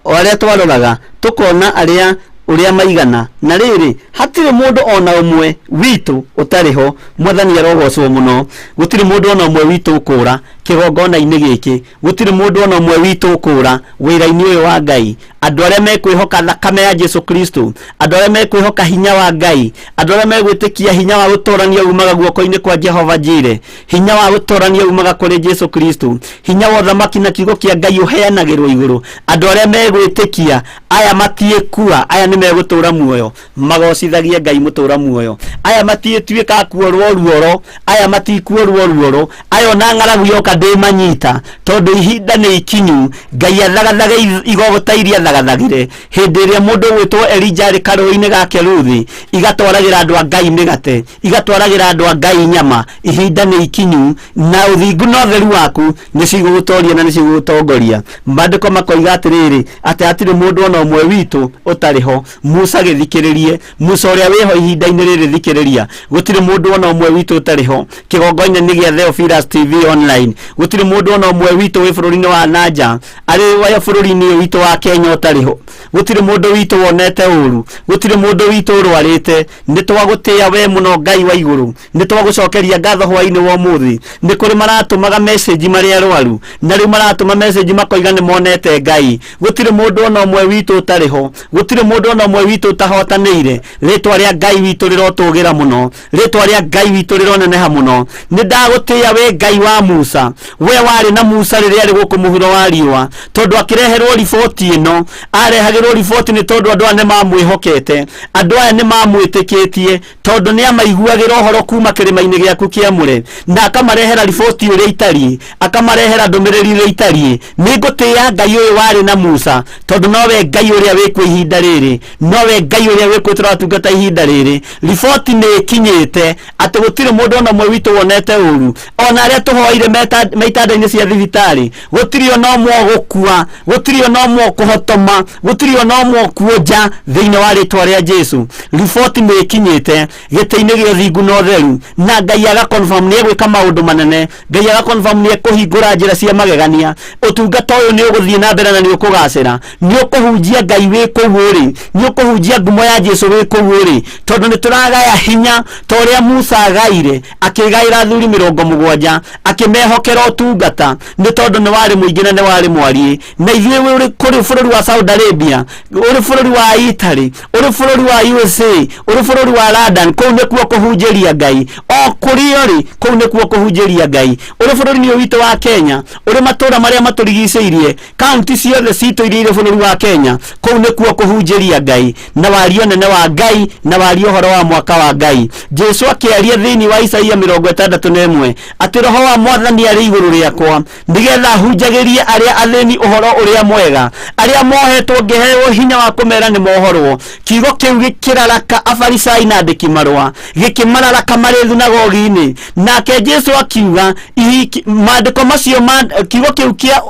o arĩa twaroraga tũkona arĩa ũrĩa maigana, na rĩrĩ, hatirĩ mũndũ ona ũmwe witũ ũtarĩ ho. Mwathani arogocwo mũno. Gũtirĩ mũndũ ona ũmwe witũ ũkũra kĩgongona-inĩ gĩkĩ, gũtirĩ mũndũ ona ũmwe witũ ũkũra wĩra-inĩ ũyũ wa Ngai. Andũ arĩa mekwĩhoka thakame ya Jesu Kristo, andũ arĩa mekwĩhoka hinya wa Ngai, andũ arĩa megwĩtĩkia hinya wa gũtorania umaga guoko-inĩ kwa Jehova Jire, hinya wa gũtorania umaga kũrĩ Jesu Kristo, hinya wa ũthamaki na kiugo kĩa Ngai ũheanagĩrwo igũrũ, andũ arĩa megwĩtĩkia, aya matiĩkua, aya nĩ megũtũra muoyo magocithagie Ngai mũtũra muoyo. Aya matiĩtuĩka kuorwo ruoro, aya matikuorwo ruoro, aya ona ng'aragu yoka ndĩmanyita, tondũ ihinda nĩ ikinyu Ngai athagathage igogota iria athagathagire hĩndĩ ĩrĩa mũndũ ũgwĩtwo Elija arĩ karũĩ-inĩ ga Keruthi, igatwaragĩra andũ a Ngai mĩgate, igatwaragĩra andũ a Ngai nyama. Ihinda nĩ ikinyu, na ũthingu na ũtheru waku nĩ cigũgũtoria na nĩ cigũgũtongoria. Maandĩko makoiga atĩrĩrĩ, atĩ hatirĩ mũndũ ona ũmwe witũ ũtarĩ ho. Musa, gĩthikĩrĩrie. Musa ũrĩa wĩho ihinda-inĩ rĩrĩ, thikĩrĩria. Gũtirĩ mũndũ ona ũmwe witũ ũtarĩ ho kĩgongona-inĩ gĩa Theophilus TV Online. Gũtirĩ mũndũ ona ũmwe witũ wĩ bũrũri-inĩ wa nanja, arĩ wa bũrũri-inĩ ũyũ witũ wa Kenya, ũtarĩ ho. Gũtirĩ mũndũ witũ wonete ũru, gũtirĩ mũndũ witũ ũrwarĩte. Nĩ twagũtĩĩa we mũno, Ngai wa igũrũ. Nĩ twagũcokeria ngatho hwaĩ-inĩ wa ũmũthĩ. Nĩ kũrĩ maratũmaga message marĩ arwaru, na rĩu maratũma message makoiga nĩ monete Ngai. Gũtirĩ mũndũ ona ũmwe witũ ũtarĩ ho, gũtirĩ mũndũ ona ũmwe witũ ũtahotanĩire. Rĩtwa rĩa Ngai witũ rĩrotũgĩra mũno, rĩtwa rĩa Ngai witũ rĩroneneha mũno. Nĩ ndagũtĩĩa we Ngai wa Musa, we warĩ na Musa rĩrĩa arĩ gũkũ mũhuro wa riũa, tondũ akĩreherwo riboti ĩno, arehagĩrwo riboti nĩ tondũ andũ aya nĩ mamwĩhokete, andũ aya nĩ mamwĩtĩkĩtie, tondũ nĩ amaiguagĩra ũhoro kuma kĩrĩma-inĩ gĩaku kĩamũre, na akamarehera riboti ũrĩa itariĩ, akamarehera ndũmĩrĩri ũrĩa itariĩ. Nĩ ngũtĩĩa Ngai ũyũ warĩ na Musa, tondũ nowe Ngai ũrĩa wĩkuo ihinda rĩrĩ, nowe Ngai ũrĩa wĩkuo tũratungata ihinda rĩrĩ. Riboti nĩ ĩkinyĩte atĩ gũtirĩ mũndũ ona ũmwe witũ wonete ũru, ona arĩa tũhoeire me itanda-inĩ cia thibitarĩ, gũtirĩ ona ũmwe ũgũkua, gũtirĩ ona ũmwe ũkũhotoma, gũtirĩ ona ũmwe ũkuonja, thĩinĩ wa rĩtwa rĩa Jesu. Riboti nĩ ĩkinyĩte gĩtĩ-inĩ gĩa ũthingu na ũtheru, na Ngai aga confirm nĩ egwĩka maũndũ manene. Ngai aga confirm nĩ ekũhingũra njĩra cia magegania. Ũtungata ũyũ nĩ ũgũthiĩ na mbere na nĩ ũkũgacĩra. Nĩ ũkũhunjia Ngai wĩ kũu ũrĩ, nĩ ũkũhunjia ngumo. ngumo ya Jesu wĩ kũu ũrĩ, tondũ nĩ tũragaya hinya ta ũrĩa Musa agaire, akĩgaĩra athuri 70, akĩmehokera ũtungata, nĩ tondũ nĩ warĩ mũingĩ na nĩ warĩ mwariĩ. Na ithuĩ ũrĩ kũrĩ bũrũri wa Saudi Arabia, ũrĩ bũrũri wa Italy, ũrĩ bũrũri wa USA, ũrĩ bũrũri wa London, kũu nĩkuo kũhunjĩria Ngai. O kũrĩa ũrĩ, kũu nĩkuo kũhunjĩria Ngai. Ũrĩ bũrũri-inĩ ũyũ witũ wa Kenya, ũrĩ matũũra marĩa matũrigicĩirie, kaunti ciothe citũ iria irĩ bũrũri wa Kenya, kũu nĩkuo kũhunjĩria Ngai na waria ũnene wa Ngai na waria ũhoro wa mwaka wa Ngai. Jesu akĩaria thĩinĩ wa Isaia 61 atĩ roho wa mwathani arĩ igũrũ rĩakwa, nĩgetha hunjagĩrie arĩa athĩni ũhoro ũrĩa mwega, arĩa mohetwo ngĩheo hinya wa kũmera nĩ mohorwo. Kiugo kĩu gĩkĩraraka Afarisai na andĩki marũa, gĩkĩmararaka marĩ thunagogi-inĩ. Nake Jesu akiuga, maandĩko macio ma kiugo kĩu kĩa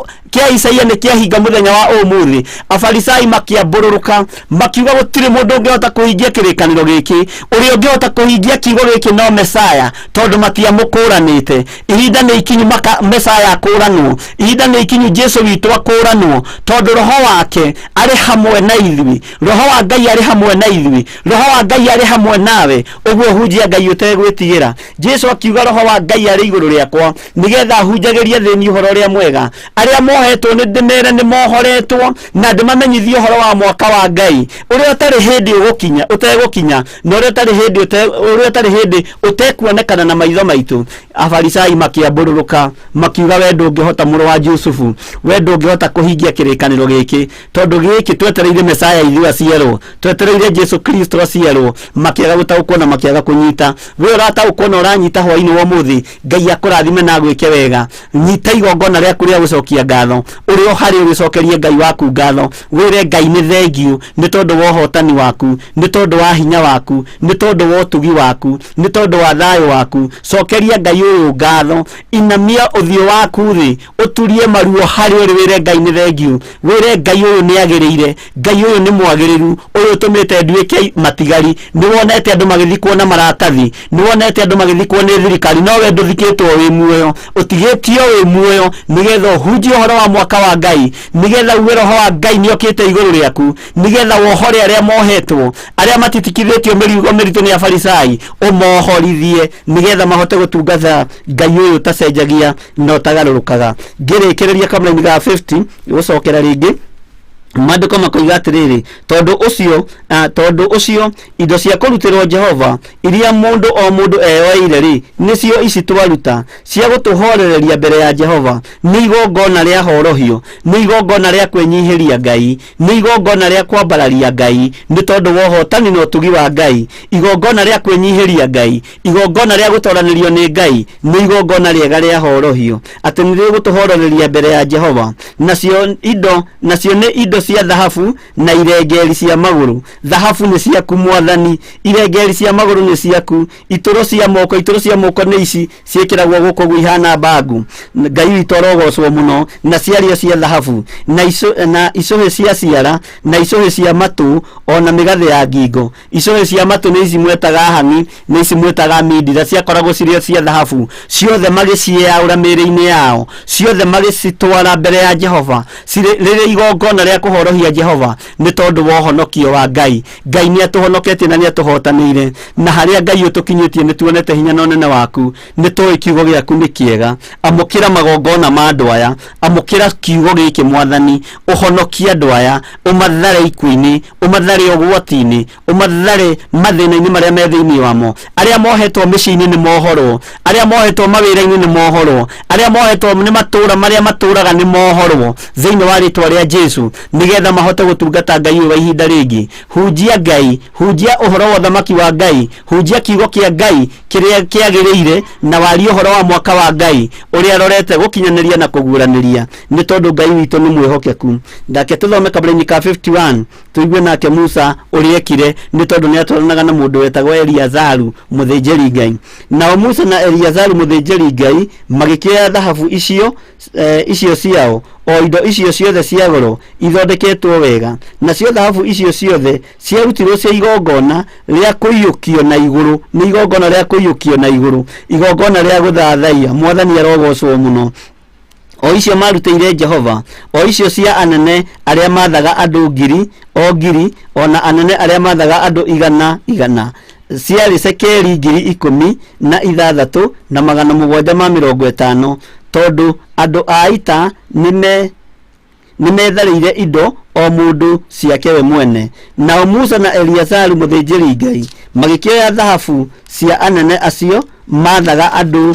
Isaia nĩ kĩahinga mũthenya wa ũmũthĩ. Afarisai makĩambũrũrũka, makiuga gũtirĩ mũndũ ũngĩhota kũhingia kĩrĩkanĩro gĩkĩ, ũrĩa ũngĩhota kũhingia kiugo gĩkĩ no Mesaya, tondũ matiamũkũranĩte. Ihinda nĩ ikinyu Mesaya akũranwo, ihinda nĩ ikinyu Jesu witũ akũranwo, tondũ roho wake arĩ hamwe na ithuĩ, roho wa Ngai arĩ hamwe na ithuĩ, roho wa Ngai arĩ hamwe nawe. Ũguo hunjia Ngai ũtegwĩtigĩra. Jesu akiuga roho wa Ngai arĩ igũrũ rĩakwa, nĩgetha hunjagĩrie athĩni ũhoro ũrĩa mwega, arĩa mohetwo nĩ ndĩmere nĩ mohoretwo, na ndĩmamenyithie ũhoro wa mwaka wa Ngai ũrĩa ũtarĩ hĩndĩ ũgũkinya, ũtegũkinya, na ũrĩa ũtarĩ hĩndĩ ũrĩa ũtarĩ hĩndĩ ũtekuonekana na maitho maitũ. Afarisai makĩambũrũrũka, makiuga we ndũngĩhota, mũrũ wa Jusufu, we ndũngĩhota kũhingia kĩrĩkanĩro gĩkĩ, tondũ gĩkĩ twetereire Mesaya ithuĩ aciarwo, twetereire Jesu Kristo aciarwo. Makĩaga gũtaũkwo na makĩaga kũnyita. We ũrataũkwo na ũranyita hwaĩ-inĩ wa ũmũthĩ, Ngai akũrathime na agwĩke wega. Nyita igongona rĩaku rĩa gũcokia ngatho, ũrĩ o harĩa ũgĩcokerie Ngai waku ngatho, wĩre Ngai nĩ thengiũ nĩ tondũ wa ũhotani waku, nĩ tondũ wa hinya waku, nĩ tondũ wa ũtugi waku, nĩ tondũ wa thayũ waku. Cokeria Ngai ũyũ ngatho, inamia ũthiũ waku thĩ, ũturie maruo harĩa ũrĩ, wĩre Ngai nĩ thengiũ, wĩre Ngai ũyũ nĩ agĩrĩire, Ngai ũyũ nĩ mwagĩrĩru, ũyũ ũtũmĩte nduĩke matigari. Nĩ wonete andũ magĩthikwo na maratathi, nĩ wonete andũ magĩthikwo nĩ thirikari, no we ndũthikĩtwo wĩ muoyo, ũtigĩtio wĩ muoyo nĩgetha ũhunjie ũhoro wa mwaka wa Ngai, nĩgetha uge roho wa Ngai nĩ okĩte igũrũ rĩaku, nĩgetha wohore arĩa mohetwo, arĩa matitikithĩtio mĩrigo mĩritũ nĩ Afarisai, ũmohorithie nĩgetha mahote gũtungata Ngai ũyũ ũtacenjagia na ũtagarũrũkaga. Ngĩrĩkĩrĩria kamũraini ga 50 gũcokera rĩngĩ maandĩko makoiga atĩrĩrĩ, tondũ ũcio indo cia kũrutĩrwo Jehova iria mũndũ o mũndũ eyoeire rĩ, nĩcio ici twaruta cia gũtũhorereria mbere ya Jehova, nĩ igongona rĩa horohio, nĩ igongona rĩa kwĩnyihĩria Ngai, nĩ igongona rĩa kwambararia Ngai nĩ tondũ wa ũhotani na ũtugi wa Ngai, igongona rĩa kwĩnyihĩria Ngai, igongona rĩa gũtoranĩrio nĩ Ngai, nĩ igongona rĩega rĩa horohio, atĩ nĩ rĩgũtũhorereria mbere ya Jehova. Nacio indo, nacio nĩ indo cia thahabu na irengeri cia magũrũ. Thahabu nĩ ciaku mwathani, irengeri cia magũrũ nĩ ciaku, itũro cia moko, itũro cia moko nĩ ici ciĩkĩragwo gũkũ ũguo ihana bangu. Ngai witũ arogocwo mũno. Na ciario cia thahabu, na icũhĩ cia ciara, na icũhĩ cia matũ, ona mĩgathĩ ya ngingo. Icũhĩ cia matũ nĩ ici mwetaga hang'i, nĩ ici mwetaga mindira, ciakoragwo cirĩ cia thahabu. Ciothe magĩciĩyaũra mĩĩrĩ-inĩ yao, ciothe magĩcitwara mbere ya Jehova, rĩrĩ igongona rĩa kũhorohia Jehova nĩ tondũ wa ũhonokio wa Ngai. Ngai nĩ atũhonoketie na nĩ atũhotanĩire, na harĩa Ngai ũtũkinyĩtie nĩ tuonete hinya na ũnene waku, nĩ tũĩ kiugo gĩaku nĩ kĩega. Amũkĩra magongona ma andũ aya, amũkĩra kiugo gĩkĩ mwathani, ũhonokie andũ aya, ũmathare ikuũ-inĩ, ũmathare ũgwati-inĩ, ũmathare mathĩna-inĩ marĩa me thĩinĩ wamo. Arĩa mohetwo mĩciĩ-inĩ nĩ mohorwo, arĩa mohetwo mawĩra-inĩ nĩ mohorwo, arĩa mohetwo nĩ matũũra marĩa matũũraga nĩ mohorwo thĩinĩ wa rĩtwa rĩa Jesu, nĩgetha mahote gũtungata Ngai ũyũ wa ihinda rĩngĩ. Hunjia Ngai, hunjia ũhoro wa ũthamaki wa Ngai, hunjia kiugo kĩa Ngai kĩrĩa kĩagĩrĩire, na warie ũhoro wa mwaka wa Ngai ũrĩa arorete gũkinyanĩria na kũguũranĩria, nĩ tondũ Ngai witũ nĩ mwĩhokeku. Ndake tũthome kabũrũ-inĩ ka 51 tũigue nake Musa ũrĩa ekire, nĩ tondũ nĩ atwaranaga na mũndũ wetagwo Eliazaru mũthĩnjĩri Ngai. Nao Musa na Eliazaru mũthĩnjĩri Ngai magĩkĩoya thahabu icio icio ciao, o indo icio ciothe cia goro ithondeketwo wega, nacio thahabu icio ciothe ciarutirwo cia igongona rĩa kũiyũkio na igũrũ, nĩ igongona rĩa kũiyũkio na igũrũ, igongona rĩa gũthathaiya. Mwathani arogocwo mũno. O icio marutĩire Jehova, o icio cia anene arĩa mathaga andũ ngiri o ngiri, o na anene arĩa mathaga andũ igana igana, ciarĩ cekeri 16,750, tondũ andũ a ita nĩme nĩmetharĩire indo o mũndũ ciake we mwene. Nao Musa na Eliazaru mũthĩnjĩri Ngai magĩkĩoya thahabu cia anene acio mathaga andũ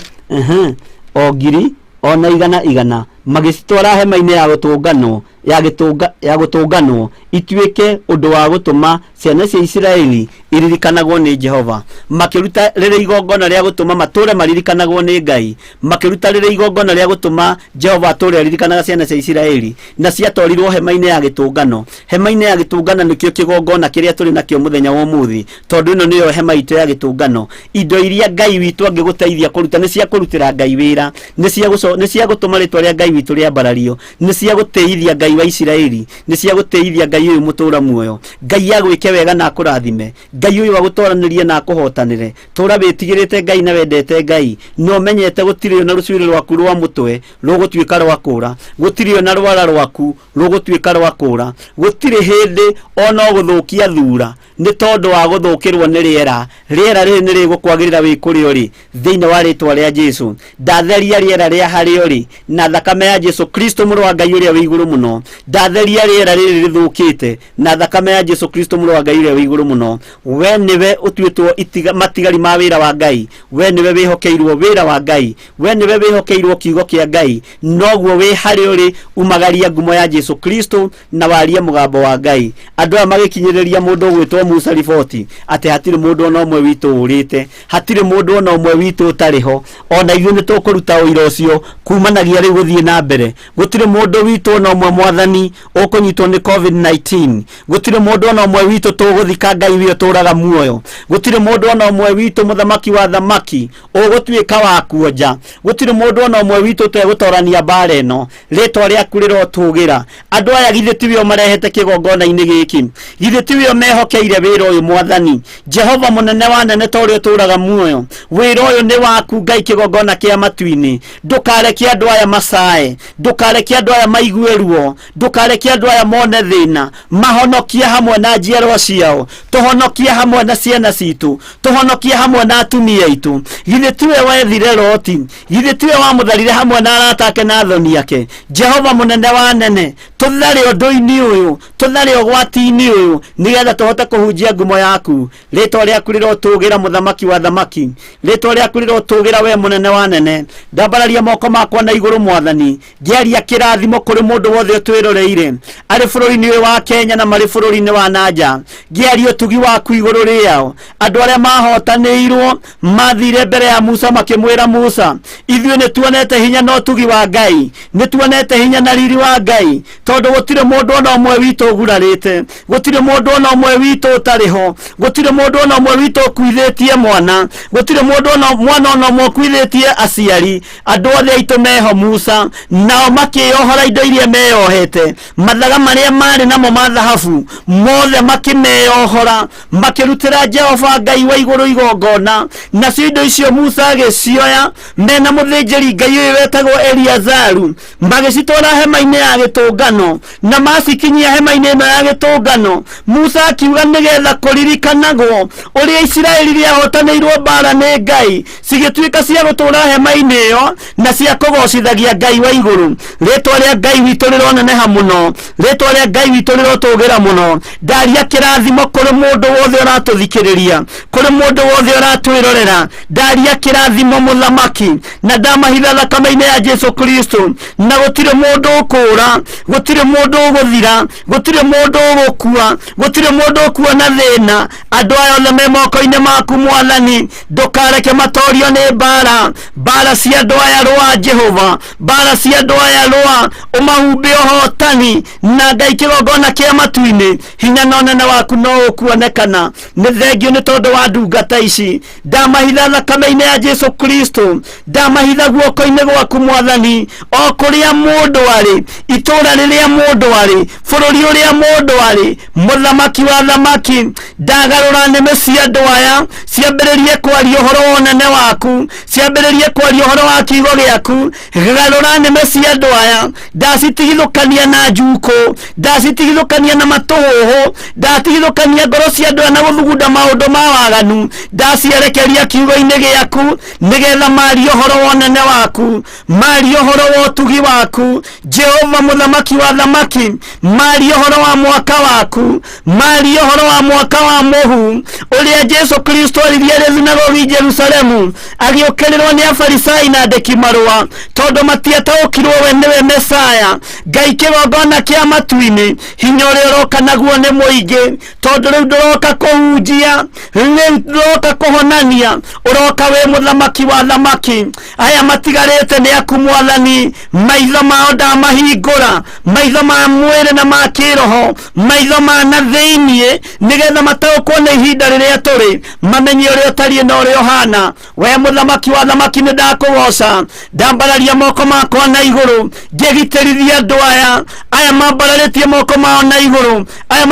o ngiri o na igana igana, magĩcitwara hema-inĩ ya gũtũnganwo ya gĩtũnga ya gũtũnganwo ituĩke ũndũ wa gũtũma ciana cia Isiraeli iririkanagwo nĩ Jehova. Makĩruta rĩrĩ igongona rĩa gũtũma matũre maririkanagwo nĩ Ngai, makĩruta rĩrĩ igongona rĩa gũtũma Jehova atũre aririkanaga ciana cia Isiraeli, na ciatwarirwo hema-inĩ ya gĩtũngano. Hema-inĩ ya gĩtũngano nĩkĩo kĩgongona kĩrĩa tũrĩ nakĩo mũthenya wa ũmũthĩ, tondũ ĩno nĩyo hema itũ ya gĩtũngano. Indo iria Ngai witũ angĩgũteithia kũruta nĩ cia kũrutĩra Ngai wĩra, nĩ cia gũco nĩ cia gũtũma rĩtwa rĩa Ngai witũ rĩambarario, nĩ cia gũtĩithia Ngai wa Isiraeli, nĩ cia gũtĩithia Ngai ũyũ mũtũra muoyo. Ngai agwĩke wega na akũrathime, Ngai ũyũ agũtoranĩrie na akũhotanĩre. Tũra wĩtigĩrĩte Ngai na wendete Ngai, na ũmenyete gũtirĩ ona rũcuĩrĩ rwaku rwa mũtwe rũgũtuĩka rwa kũra, gũtirĩ ona rwara rwaku rũgũtuĩka rwa kũra, gũtirĩ hĩndĩ ona ũgũthũkia thura nĩ tondũ wa gũthũkĩrwo nĩ rĩera. Rĩera rĩrĩ nĩ rĩgũkwagĩrĩra wĩ kũrĩa ũrĩ thĩinĩ wa rĩtwa rĩa Jesu. Ndatheria rĩera rĩa harĩa ũrĩ na thakame ya Jesu Kristo mũrũ wa Ngai ũrĩa wĩ igũrũ mũno. Ndatheria rĩera rĩrĩ rĩthũkĩte na thakame ya Jesu Kristo mũrũ wa Ngai ũrĩa wĩ igũrũ mũno. We nĩwe ũtuĩtwo matigari ma wĩra wa Ngai, we nĩwe wĩhokeirwo wĩra wa Ngai, we nĩwe wĩhokeirwo kiugo kĩa Ngai. Noguo wĩ harĩa ũrĩ umagaria ngumo ya Jesu Kristo na warie mũgambo wa Ngai. Andũ aya magĩkinyĩrĩria mũndũ ũgwĩtwo Musa riboti atĩ hatirĩ mũndũ ona ũmwe witũ ũrĩte, hatirĩ mũndũ ona ũmwe witũ ũtarĩ ho. Ona ithuĩ nĩ tũkũruta ũira ũcio kumanagia rĩu gũthiĩ na mbere. Gũtirĩ mũndũ witũ ona ũmwe mwathani ũkũnyitwo nĩ COVID-19, gũtirĩ mũndũ ona ũmwe witũ tũgũthika Ngai wĩ ũtũraga muoyo, gũtirĩ mũndũ ona ũmwe witũ mũthamaki wa thamaki ũgũtuĩka wa kuonja, gũtirĩ mũndũ ona ũmwe witũ ũtegũtorania mbara ĩno. Rĩtwa rĩaku rĩrotũgĩra. Andũ aya githĩ tiwe ũmarehete kĩgongona-inĩ gĩkĩ? Githĩ tiwe ũmehokeire wĩra ũyũ mwathani? Jehova mũnene wa nene ta ũrĩa ũtũraga muoyo, wĩra ũyũ nĩ waku Ngai, kĩgongona kĩa matu-inĩ. Ndũkareke andũ aya macae, ndũkareke andũ aya maigue ruo, ndũkareke andũ aya mone thĩna. Mahonokie hamwe na njiarwa ciao, tũhonokie hamwe na ciana citũ, tũhonokie hamwe na atumia aitũ. Githĩ tiwe wethire Loti? Githĩ tiwe wamũtharire hamwe na arata ake na athoni ake? Jehova mũnene wa nene, tũthare ũndũ-inĩ ũyũ, tũthare ũgwati-inĩ ũyũ, nĩgetha tũhote kũhunjia ngumo yaku. Rĩtwa rĩaku rĩrotũgĩra mũthamaki wa thamaki, rĩtwa rĩaku rĩrotũgĩra we mũnene wa nene. Ndambararia moko makwa na igũrũ mwathani, ngĩaria kĩrathimo kũrĩ mũndũ wothe ũtwĩroreire arĩ bũrũri-inĩ ũyũ wa Kenya na marĩ bũrũri-inĩ wa nanja, ngĩaria ũtugi waku igũrũ rĩao. Andũ arĩa mahotanĩirwo mathire mbere ya Musa makĩmwĩra Musa, ithuĩ nĩ tuonete hinya na ũtugi wa Ngai, nĩ tuonete hinya na riri wa Ngai, tondũ gũtirĩ mũndũ ona ũmwe witũ ũgurarĩte, gũtirĩ mũndũ ona ũmwe witũ ũtarĩ ho, gũtirĩ mũndũ ona ũmwe witũ ũkuithĩtie mwana, gũtirĩ mũndũ ona mwana ona ũmwe ũkuithĩtie aciari. Andũ othe aitũ meho Musa, nao makĩyohora indo iria meyohete, mathaga marĩa marĩ namo ma thahabu mothe makĩmeyohora, makĩrutĩra Jehova Ngai wa igũrũ igongona. Nacio indo icio Musa agĩcioya mena mũthĩnjĩri Ngai ũyũ wetagwo Eliazaru, magĩcitwara hema-inĩ ya gĩtũngano, na macikinyia hema-inĩ ĩno ya gĩtũngano, Musa akiuga nĩgetha kũririkanagwo ũrĩa Isiraeli rĩahotanĩirwo mbara nĩ Ngai, cigĩtuĩka cia gũtũũra hema-inĩ ĩyo na cia kũgocithagia Ngai wa igũrũ. Rĩtwa rĩa Ngai witũ rĩroneneha mũno, rĩtwa rĩa Ngai witũ rĩrotũgĩra mũno. Ndaria kĩrathimo kũrĩ mũndũ wothe ũratũthikĩrĩria, kũrĩ mũndũ wothe ũratwĩrorera. Ndaria kĩrathimo mũthamaki, na ndamahitha thakame-inĩ ya Jesu Kristo, na gũtirĩ mũndũ ũkũũra, gũtirĩ mũndũ ũgũthira, gũtirĩ mũndũ ũgũkua, gũtirĩ mũndũ ũkuona thĩna. Andũ aya othe me moko-inĩ maku mwathani, ndũkareke matorio nĩ mbara. Mbara cia andũ aya rũa Jehova, mbara cia andũ aya rũa, ũmahumbe ũhotani na Ngai kĩgongona kĩa matu-inĩ. Hinya na ũnene waku no ũkuonekana. Nĩ thengio nĩ tondũ wa ndungata ici, ndamahitha thakame-inĩ ya Jesu Kristo, ndamahitha guoko-inĩ gwaku mwathani, o kũrĩa mũndũ arĩ, itũũra rĩrĩa Harĩa mũndũ arĩ, bũrũri ũrĩa mũndũ arĩ, mũthamaki wa thamaki, ndagarũra nĩmĩ cia andũ aya ciambĩrĩrie kwaria ũhoro wa ũnene waku, ciambĩrĩrie kwaria ũhoro wa kiugo gĩaku. Garũra nĩmĩ cia andũ aya, ndacitigithũkania na njukũ, ndacitigithũkania na matũhũhũ, ndatigithũkania ngoro cia andũ aya na gũthugunda maũndũ ma waganu, ndacierekeria kiugo-inĩ gĩaku nĩgetha marie ũhoro wa ũnene waku, marie ũhoro wa ũtugi waku. Jehova mũthamaki wa thamaki, marie ũhoro wa mwaka waku, marie ũhoro wa mwaka wa mũhu ũrĩa Jesu Kristo aririe arĩ thunagogi Jerusalemu, agĩũkĩrĩrwo nĩ Afarisai na andĩki marũa tondũ matiataũkirwo we nĩwe Mesaya. Ngai kĩgongona kĩa matu-inĩ, hinya ũrĩa ũroka naguo nĩ mũingĩ, tondũ rĩu ndũroka kũhunjia, rĩu ndũroka kũhonania, ũroka wĩ mũthamaki wa thamaki. Aya matigarĩte nĩ aku Mwathani, maitho mao ndamahingũra, maitho ma mwĩrĩ na ma kĩroho, maitho ma na thĩiniĩ, nĩgetha mataũkwo nĩ ihinda rĩrĩa tũrĩ, mamenye ũrĩa ũtariĩ na ũrĩa ũhana. We mũthamaki wa thamaki, nĩ ndakũgoca, ndambararia moko makwa na igũrũ ngĩgitĩrithia andũ aya, aya mambararĩtie moko mao na igũrũ, aya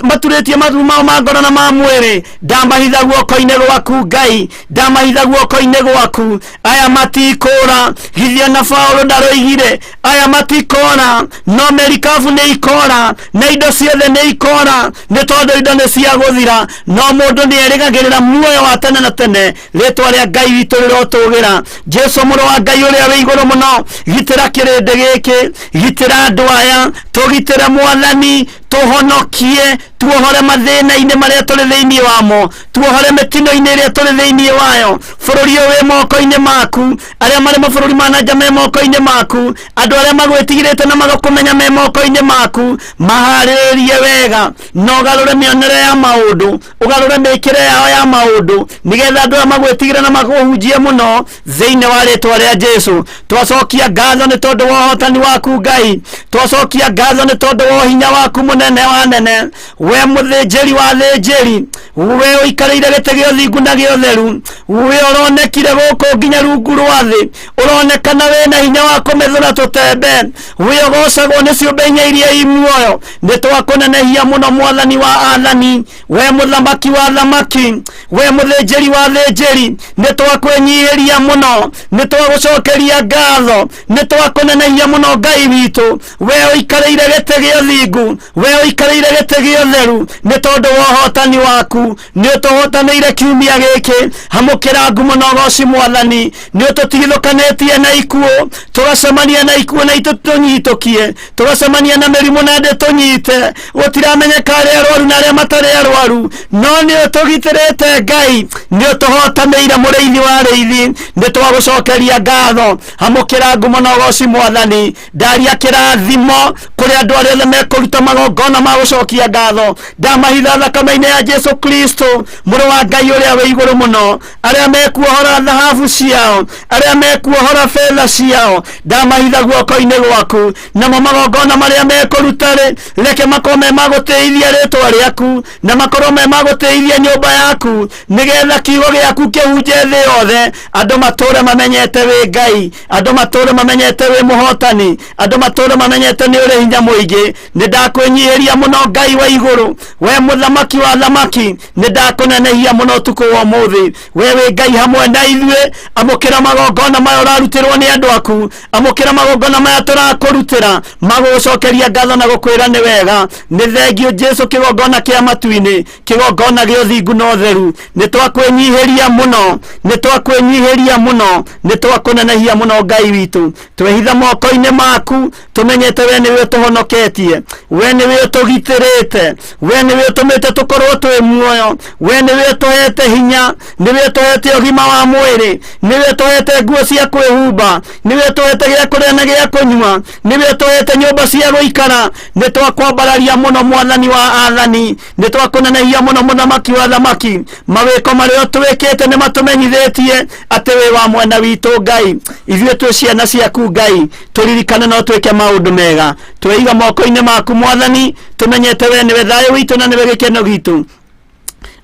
maturĩtie maru mao ma ngoro na ma mwĩrĩ, ndamahitha guoko-inĩ gwaku Ngai, ndamahitha guoko-inĩ gwaku. Aya matikũra, githĩ ona Paũlũ ndaroigire aya matikora, no merikabu nĩ ikora na indo ciothe nĩ ikora, nĩ tondũ indo nĩ cia gũthira, no mũndũ nĩ erĩgagĩrĩra muoyo wa tene na tene. Rĩtwa rĩa Ngai witũ rĩrotũgĩra. Jesu mũrũ wa Ngai ũrĩa wĩ igũrũ mũno, gitĩra kĩrĩndĩ gĩkĩ, gitĩra andũ aya, tũgitĩre Mwathani, tũhonokie, tuohore mathĩna-inĩ marĩa tũrĩ thĩinĩ wamo, tuohore mĩtino-inĩ ĩrĩa tũrĩ thĩinĩ wayo. Bũrũri ũyũ wĩ moko-inĩ maku, arĩa marĩ mabũrũri ma na nja me moko-inĩ maku, andũ arĩa magwĩtigĩrĩte na magakũmenya me moko-inĩ maku. Maharĩrĩrie wega na ũgarũre mĩonere ya maũndũ, ũgarũre mĩkĩre yao ya maũndũ, nĩgetha andũ aya magwĩtigĩre na makũhunjie mũno thĩinĩ wa rĩtwa rĩa Jesu. Twacokia ngatho nĩ tondũ wa ũhotani waku Ngai, twacokia ngatho nĩ tondũ wa ũhinya waku mũnene wa nene. We mũthĩnjĩri wa thĩnjĩri, we ũikarĩire gĩtĩ gĩa ũthingu na gĩa ũtheru, we ũronekire gũkũ nginya rungu rwa thĩ, ũronekana wĩna hinya wa kũmĩthũra tũtembe, we ũgocagwo nĩ ciũmbe inya iria i muoyo. Nĩ twakũnenehia mũno Mwathani wa athani, we mũthamaki wa thamaki, we mũthĩnjĩri wa thĩnjĩri. Nĩ twakwĩnyihĩria mũno, nĩ twagũcokeria ngatho, nĩ twakũnenehia mũno Ngai witũ, we ũikarĩire gĩtĩ gĩa ũthingu, we ũikarĩire gĩtĩ gĩa ũtheru, nĩ tondũ wa ũhotani waku nĩ ũtũhotanĩire kiumia gĩkĩ. Hamũkĩra ngumo na ũgoci Mwathani, nĩ ũtũtigithũkanĩtie na ikuũ, tũgacemania na ikuũ na itũtũnyitũkie, tũgacemania na mĩrimũ na ndĩtũnyite, gũtiramenyeka arĩa arwaru na arĩa matarĩ arwaru, no nĩ ũtũgitĩrĩte Ngai, nĩ ũtũhotanĩire mũrĩithi wa arĩithi, nĩ twagũcokeria ngatho. Hamũkĩra ngumo na ũgoci Mwathani. Ndaria kĩrathimo kũrĩ andũ arĩa othe mekũruta magongona ma gũcokia ngatho, ndamahitha thakame-inĩ ya Jesu Kristo mũrũ wa Ngai ũrĩa wĩ igũrũ mũno. Arĩa mekuohora thahabu ciao, arĩa mekuohora betha ciao, ndamahitha guoko-inĩ gwaku. Namo magongona marĩa mekũruta-rĩ, reke makorwo me ma gũtĩithia rĩtwa rĩaku, na makorwo me ma gũtĩithia nyũmba yaku, nĩgetha kiugo gĩaku kĩhunje thĩ yothe, andũ matũre mamenyete wĩ Ngai, andũ matũre mamenyete wĩ mũhotani, andũ matũre mamenyete nĩ ũrĩ hinya mũingĩ. Nĩ ndakwĩnyihĩria mũno Ngai wa igũrũ, we mũthamaki wa thamaki, nĩ ndakũnenehia mũno ũtukũ wa ũmũthĩ. We wĩ Ngai hamwe na ithuĩ. Amũkĩra magongona maya ũrarutĩrwo nĩ andũ aku, amũkĩra magongona maya tũrakũrutĩra magũgũcokeria ngatho na gũkwĩra nĩ wega. Nĩ thengio Jesu, kĩgongona kĩa matu-inĩ, kĩgongona gĩa ũthingu na ũtheru. Nĩ twakwĩnyihĩria mũno, nĩ twakwĩnyihĩria mũno, nĩ twakũnenehia mũno Ngai witũ. Twehitha moko-inĩ maku, tũmenyete we nĩwe ũtũhonoketie, we nĩwe ũtũgitĩrĩte, we nĩwe ũtũmĩte tũkorwo twĩ muoyo, we nĩwe ũtũhete hinya, nĩwe ũtũhete ũgima wa mwĩrĩ, nĩwe ũtũhete nguo cia kwĩhumba, nĩwe ũtũhete gĩa kũrĩa na gĩa kũnyua, nĩwe ũtũhete nyũmba cia gũikara. Nĩ twakwambararia mũno Mwathani wa athani, nĩ twakũnenehia mũno mũthamaki wa thamaki. Mawĩko marĩa ũtwĩkĩte nĩ matũmenyithĩtie atĩ wĩ wa mwena witũ Ngai. Ithuĩ twĩ ciana ciaku Ngai, tũririkane no twĩke maũndũ mega. Tweiga moko-inĩ maku Mwathani, tũmenyete we nĩwe thayũ witũ na nĩwe gĩkeno gitũ.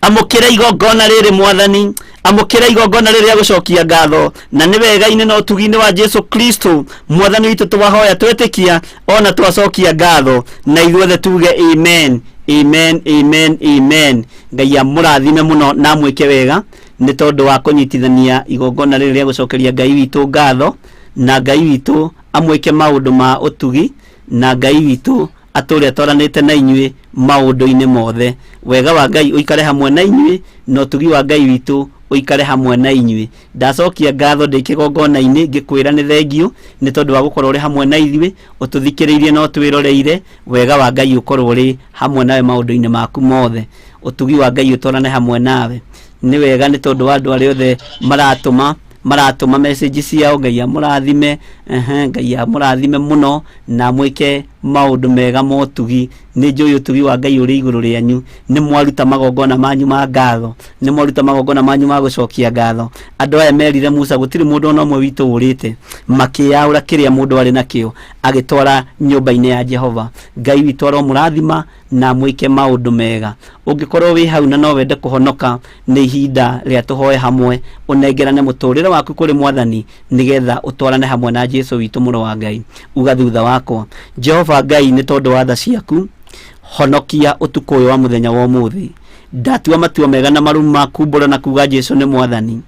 Amũkĩra igongona rĩrĩ Mwathani, Amũkĩra igongona rĩrĩ rĩa gũcokia ngatho, na nĩ wega-inĩ na ũtugi-inĩ wa Jesu Kristo mwathani witũ twahoya twetĩkia ona twacokia ngatho, na ithuothe tuge amen, amen, amen, amen. Ngai amũrathime mũno na amwĩke wega nĩ tondũ wa kũnyitithania igongona rĩrĩ rĩa gũcokeria Ngai witũ ngatho, na Ngai witũ amwĩke maũndũ ma ũtugi, na Ngai witũ atũre atwaranĩte na inyuĩ maũndũ-inĩ mothe. Wega wa Ngai ũikare hamwe na inyuĩ, na ũtugi wa Ngai witũ ũikare hamwe na inyuĩ. Ndacokia ngatho ndĩ kĩgongona-inĩ ngĩkwĩra nĩ thengiũ nĩ tondũ wa gũkorwo ũrĩ hamwe na ithuĩ, ũtũthikĩrĩirie na ũtwĩroreire. Wega wa Ngai ũkorwo ũrĩ hamwe nawe maũndũ-inĩ maku mothe. Ũtugi wa Ngai ũtwarane hamwe nawe. Nĩ wega nĩ tondũ wa andũ arĩa othe maratũma message ciao. Ngai amũrathime, ehe, Ngai amũrathime mũno na amwĩke maũndũ mega ma ũtugi. Nĩ njũĩ ũtugi wa Ngai ũrĩ igũrũ rĩanyu. Nĩ mwaruta magongona manyu ma ngatho, nĩ mwaruta magongona manyu ma gũcokia ngatho. Andũ aya merire Musa gũtirĩ mũndũ ona ũmwe witũ ũrĩte, makĩyaũra kĩrĩa mũndũ arĩ nakĩo agĩtwara nyũmba-inĩ ya Jehova. Ngai witũ aromũrathima na amwĩke maũndũ mega. Ũngĩkorwo wĩ hau na no wende kũhonoka, nĩ ihinda rĩa tũhoe hamwe, ũnengerane mũtũrĩre waku kũrĩ mwathani nĩgetha ũtwarane hamwe na Jesu witũ mũrũ wa Ngai. Uga thutha wakwa, Jehova Ngai, nĩ tondũ wa tha ciaku, honokia ũtukũ ũyũ wa mũthenya wa ũmũthĩ. Ndatua matua mega na marũmu ma kumbũra na kuga Jesu nĩ mwathani.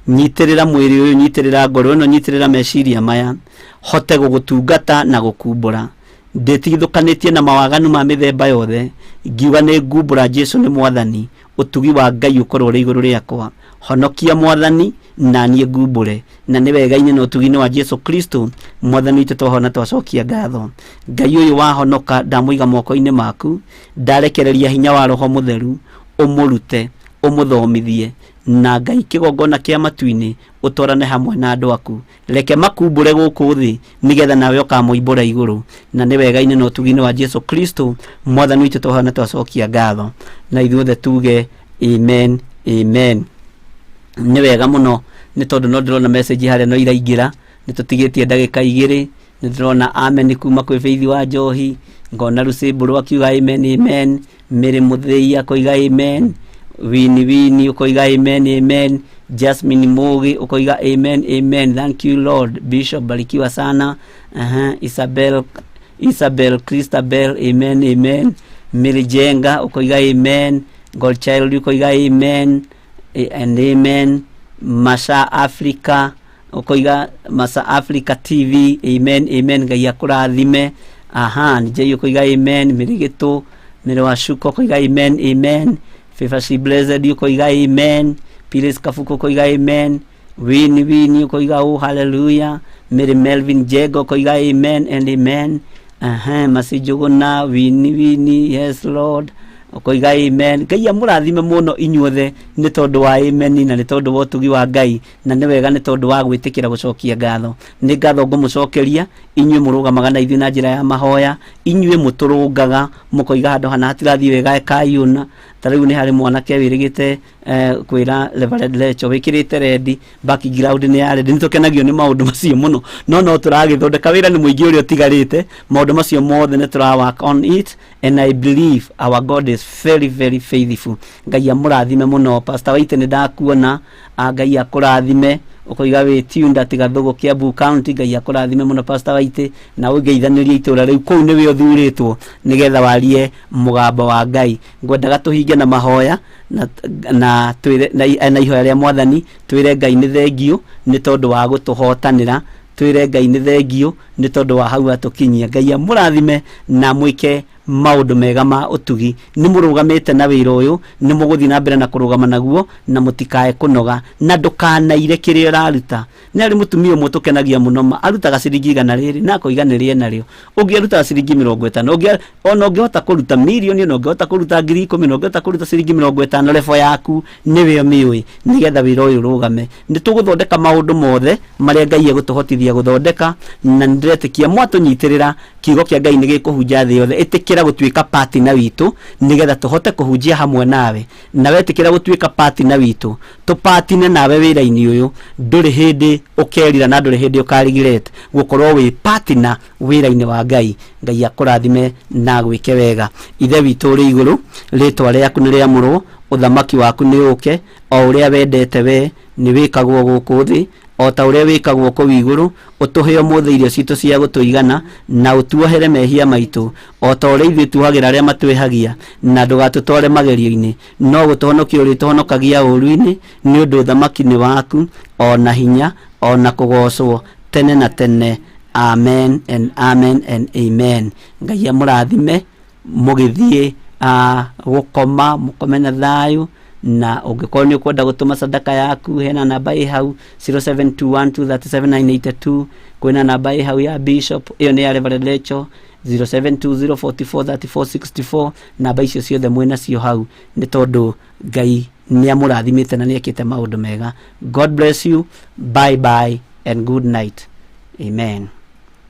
Nyitĩrĩra mwĩrĩ ũyũ, nyitĩrĩra ngoro ĩno, nyitĩrĩra meciria maya, hote gũgũtungata na gũkumbũra. Ndĩtigithũkanĩtie na mawaganu ma mĩthemba yothe, ngiuga nĩ ngumbũra Jesu nĩ mwathani. Ũtugi wa Ngai ũkorwo ũrĩ igũrũ rĩakwa. Honokia mwathani na niĩ ngumbũre, na nĩ wega-inĩ na ũtugi-inĩ wa Jesu Kristo mwathani witũ twahona twacokia ngatho. Ngai ũyũ wahonoka ndamũiga moko-inĩ maku, ndarekereria hinya wa Roho Mũtheru ũmũrute, ũmũthomithie, na Ngai kĩgongona kĩa matu-inĩ ũtwarane hamwe na andũ aku. Reke makumbũre gũkũ thĩ nĩgetha nawe ũkamoimbũra igũrũ, na nĩ wega-inĩ na ũtugi-inĩ wa Jesu Kristo mwathani witũ twahona twacokia ngatho, na ithuothe tuge amen, amen. Nĩ wega mũno nĩ tondũ no ndĩrona message harĩa no iraingĩra. Nĩ tũtigĩtie ndagĩka igĩrĩ. Nĩ ndĩrona amen kuma kwĩ Faith wa Njohi, ngona Lucy Mbũrũ akiuga amen, amen, Mary Mũthĩi akoiga amen, Wini Wini ũkoiga amen, amen, Jasmine Mũgĩ ũkoiga amen, amen, thank you Lord, Bishop barikiwa sana. Isabel Christabel, amen, amen, Mary Jenga ũkoiga amen, Godchild ũkoiga amen and amen, Masha Africa ũkoiga Masa Africa TV, amen, amen, Ngai akũrathime. Aha, Njei ũkoiga amen, Mĩrĩgĩtũ Mĩrĩ wa Shuko ũkoiga amen, amen, Favor C Blessed ũkoiga amen, Pilis Kabuku ũkoiga amen, Wini Wini ũkoiga oh hallelujah, Mary Melvin Jego ũkoiga amen and amen. Aha, Masi Njũgũna, Wini Wini, yes Lord, ũkoiga amen. Ngai amũrathime mũno inyuothe nĩ tondũ wa amen na nĩ tondũ wa ũtugi wa Ngai, na nĩ wega nĩ tondũ wa gwĩtĩkĩra gũcokia ngatho. Nĩ ngatho ngũmũcokeria inyuĩ mũrũgamaga na ithuĩ na njĩra ya mahoya, inyuĩ mũtũrũngaga mũkoiga handũ hana hatirathiĩ wega ekai ũna. Ta rĩu nĩ harĩ mwanake wĩrĩgĩte kwĩra Reverend Lecho wĩkĩrĩte rendi, background nĩ ya rendi. Nĩ tũkenagio nĩ maũndũ macio mũno, no tũragĩthondeka wĩra nĩ mũingĩ ũrĩa ũtigarĩte. Maũndũ macio mothe nĩ tũra work on it, and I believe our God is very very faithful. Ngai amũrathime mũno. Pastor Waite nĩ ndakuona, Ngai akũrathime. Ũkoiga wĩ tuned at Gathugu Kiambu County. Ngai akũrathime mũno Pastor Waite, na ũngeithanĩrie itũra rĩu kũu nĩwe ũthurĩtwo nĩgetha warie mũgambo wa Ngai. Ngwendaga tũhinge na mahoya na twĩre na ihoya rĩa mwathani, twĩre Ngai nĩ thengiũ nĩ tondũ wa gũtũhotanĩra, twĩre Ngai nĩ thengiũ nĩ tondũ wa hau atũkinyia. Ngai amũrathime na mwĩke maũndũ mega ma ũtugi. Nĩ mũrũgamĩte na wĩra ũyũ, nĩ mũgũthiĩ na mbere na kũrũgama naguo, na mũtikae kũnoga, na ndũkanaire kĩrĩa ũraruta. Nĩ harĩ mũtumia ũmwe tũkenagia mũno ma, arutaga ciringi igana rĩrĩ na akoiga nĩ rĩe narĩo. Ũngĩ arutaga ciringi mĩrongo ĩtano, ũngĩ ona ũngĩhota kũruta mirioni, ona ũngĩhota kũruta ngiri ikũmi, ona ũngĩhota kũruta ciringi mĩrongo ĩtano, level yaku nĩwe ũmĩũĩ, nĩgetha wĩra ũyũ ũrũgame. Nĩ tũgũthondeka maũndũ mothe marĩa Ngai egũtũhotithia gũthondeka, na nĩ ndĩretĩkia mwatũnyitĩrĩra, kiugo kĩa Ngai nĩ gĩkũhunja thĩ yothe. Ĩtĩkĩra gũtuĩka partner witũ nĩgetha tũhote kũhunjia hamwe nawe, na wetĩkĩra gũtuĩka partner witũ, tũpatine nawe wĩra-inĩ ũyũ, ndũrĩ hĩndĩ ũkerira na ndũrĩ hĩndĩ ũkarigret gũkorwo wĩ partner wĩra-inĩ wa Ngai. Ngai akũrathime na agwĩke wega. Ithe witũ ũrĩ igũrũ, rĩtwa rĩaku nĩ rĩamũrwo, Ũthamaki waku nĩ ũke, o ũrĩa wendete we nĩ wĩkagwo gũkũ thĩ o ta ũrĩa wĩkagwo kũu igũrũ. Ũtũhe ũmũthĩ irio citũ cia gũtũigana, na ũtuohere mehia maitũ o ta ũrĩa ithuĩ tuohagĩra arĩa matwĩhagia, na ndũgatũtware magerio-inĩ, no gũtũhonokia ũrĩtũhonokagia ũũru-inĩ, nĩ ũndũ ũthamaki nĩ waku, o na hinya, o na kũgoocwo tene na tene. Amen and amen and amen. Ngai amũrathime mũgĩthiĩ gũkoma, mũkome na thayũ. Na ũngĩkorwo nĩ ũkwenda gũtũma sadaka yaku, hena namba ĩ hau 0721237982. Kwĩna namba ĩ hau ya bishop, ĩyo nĩ ya Reverend Rachel, 0720443464. Namba icio ciothe mwĩ nacio hau, nĩ tondũ Ngai nĩ amũrathimĩte na nĩ ekĩte maũndũ mega. God bless you. Bye bye and good night. Amen.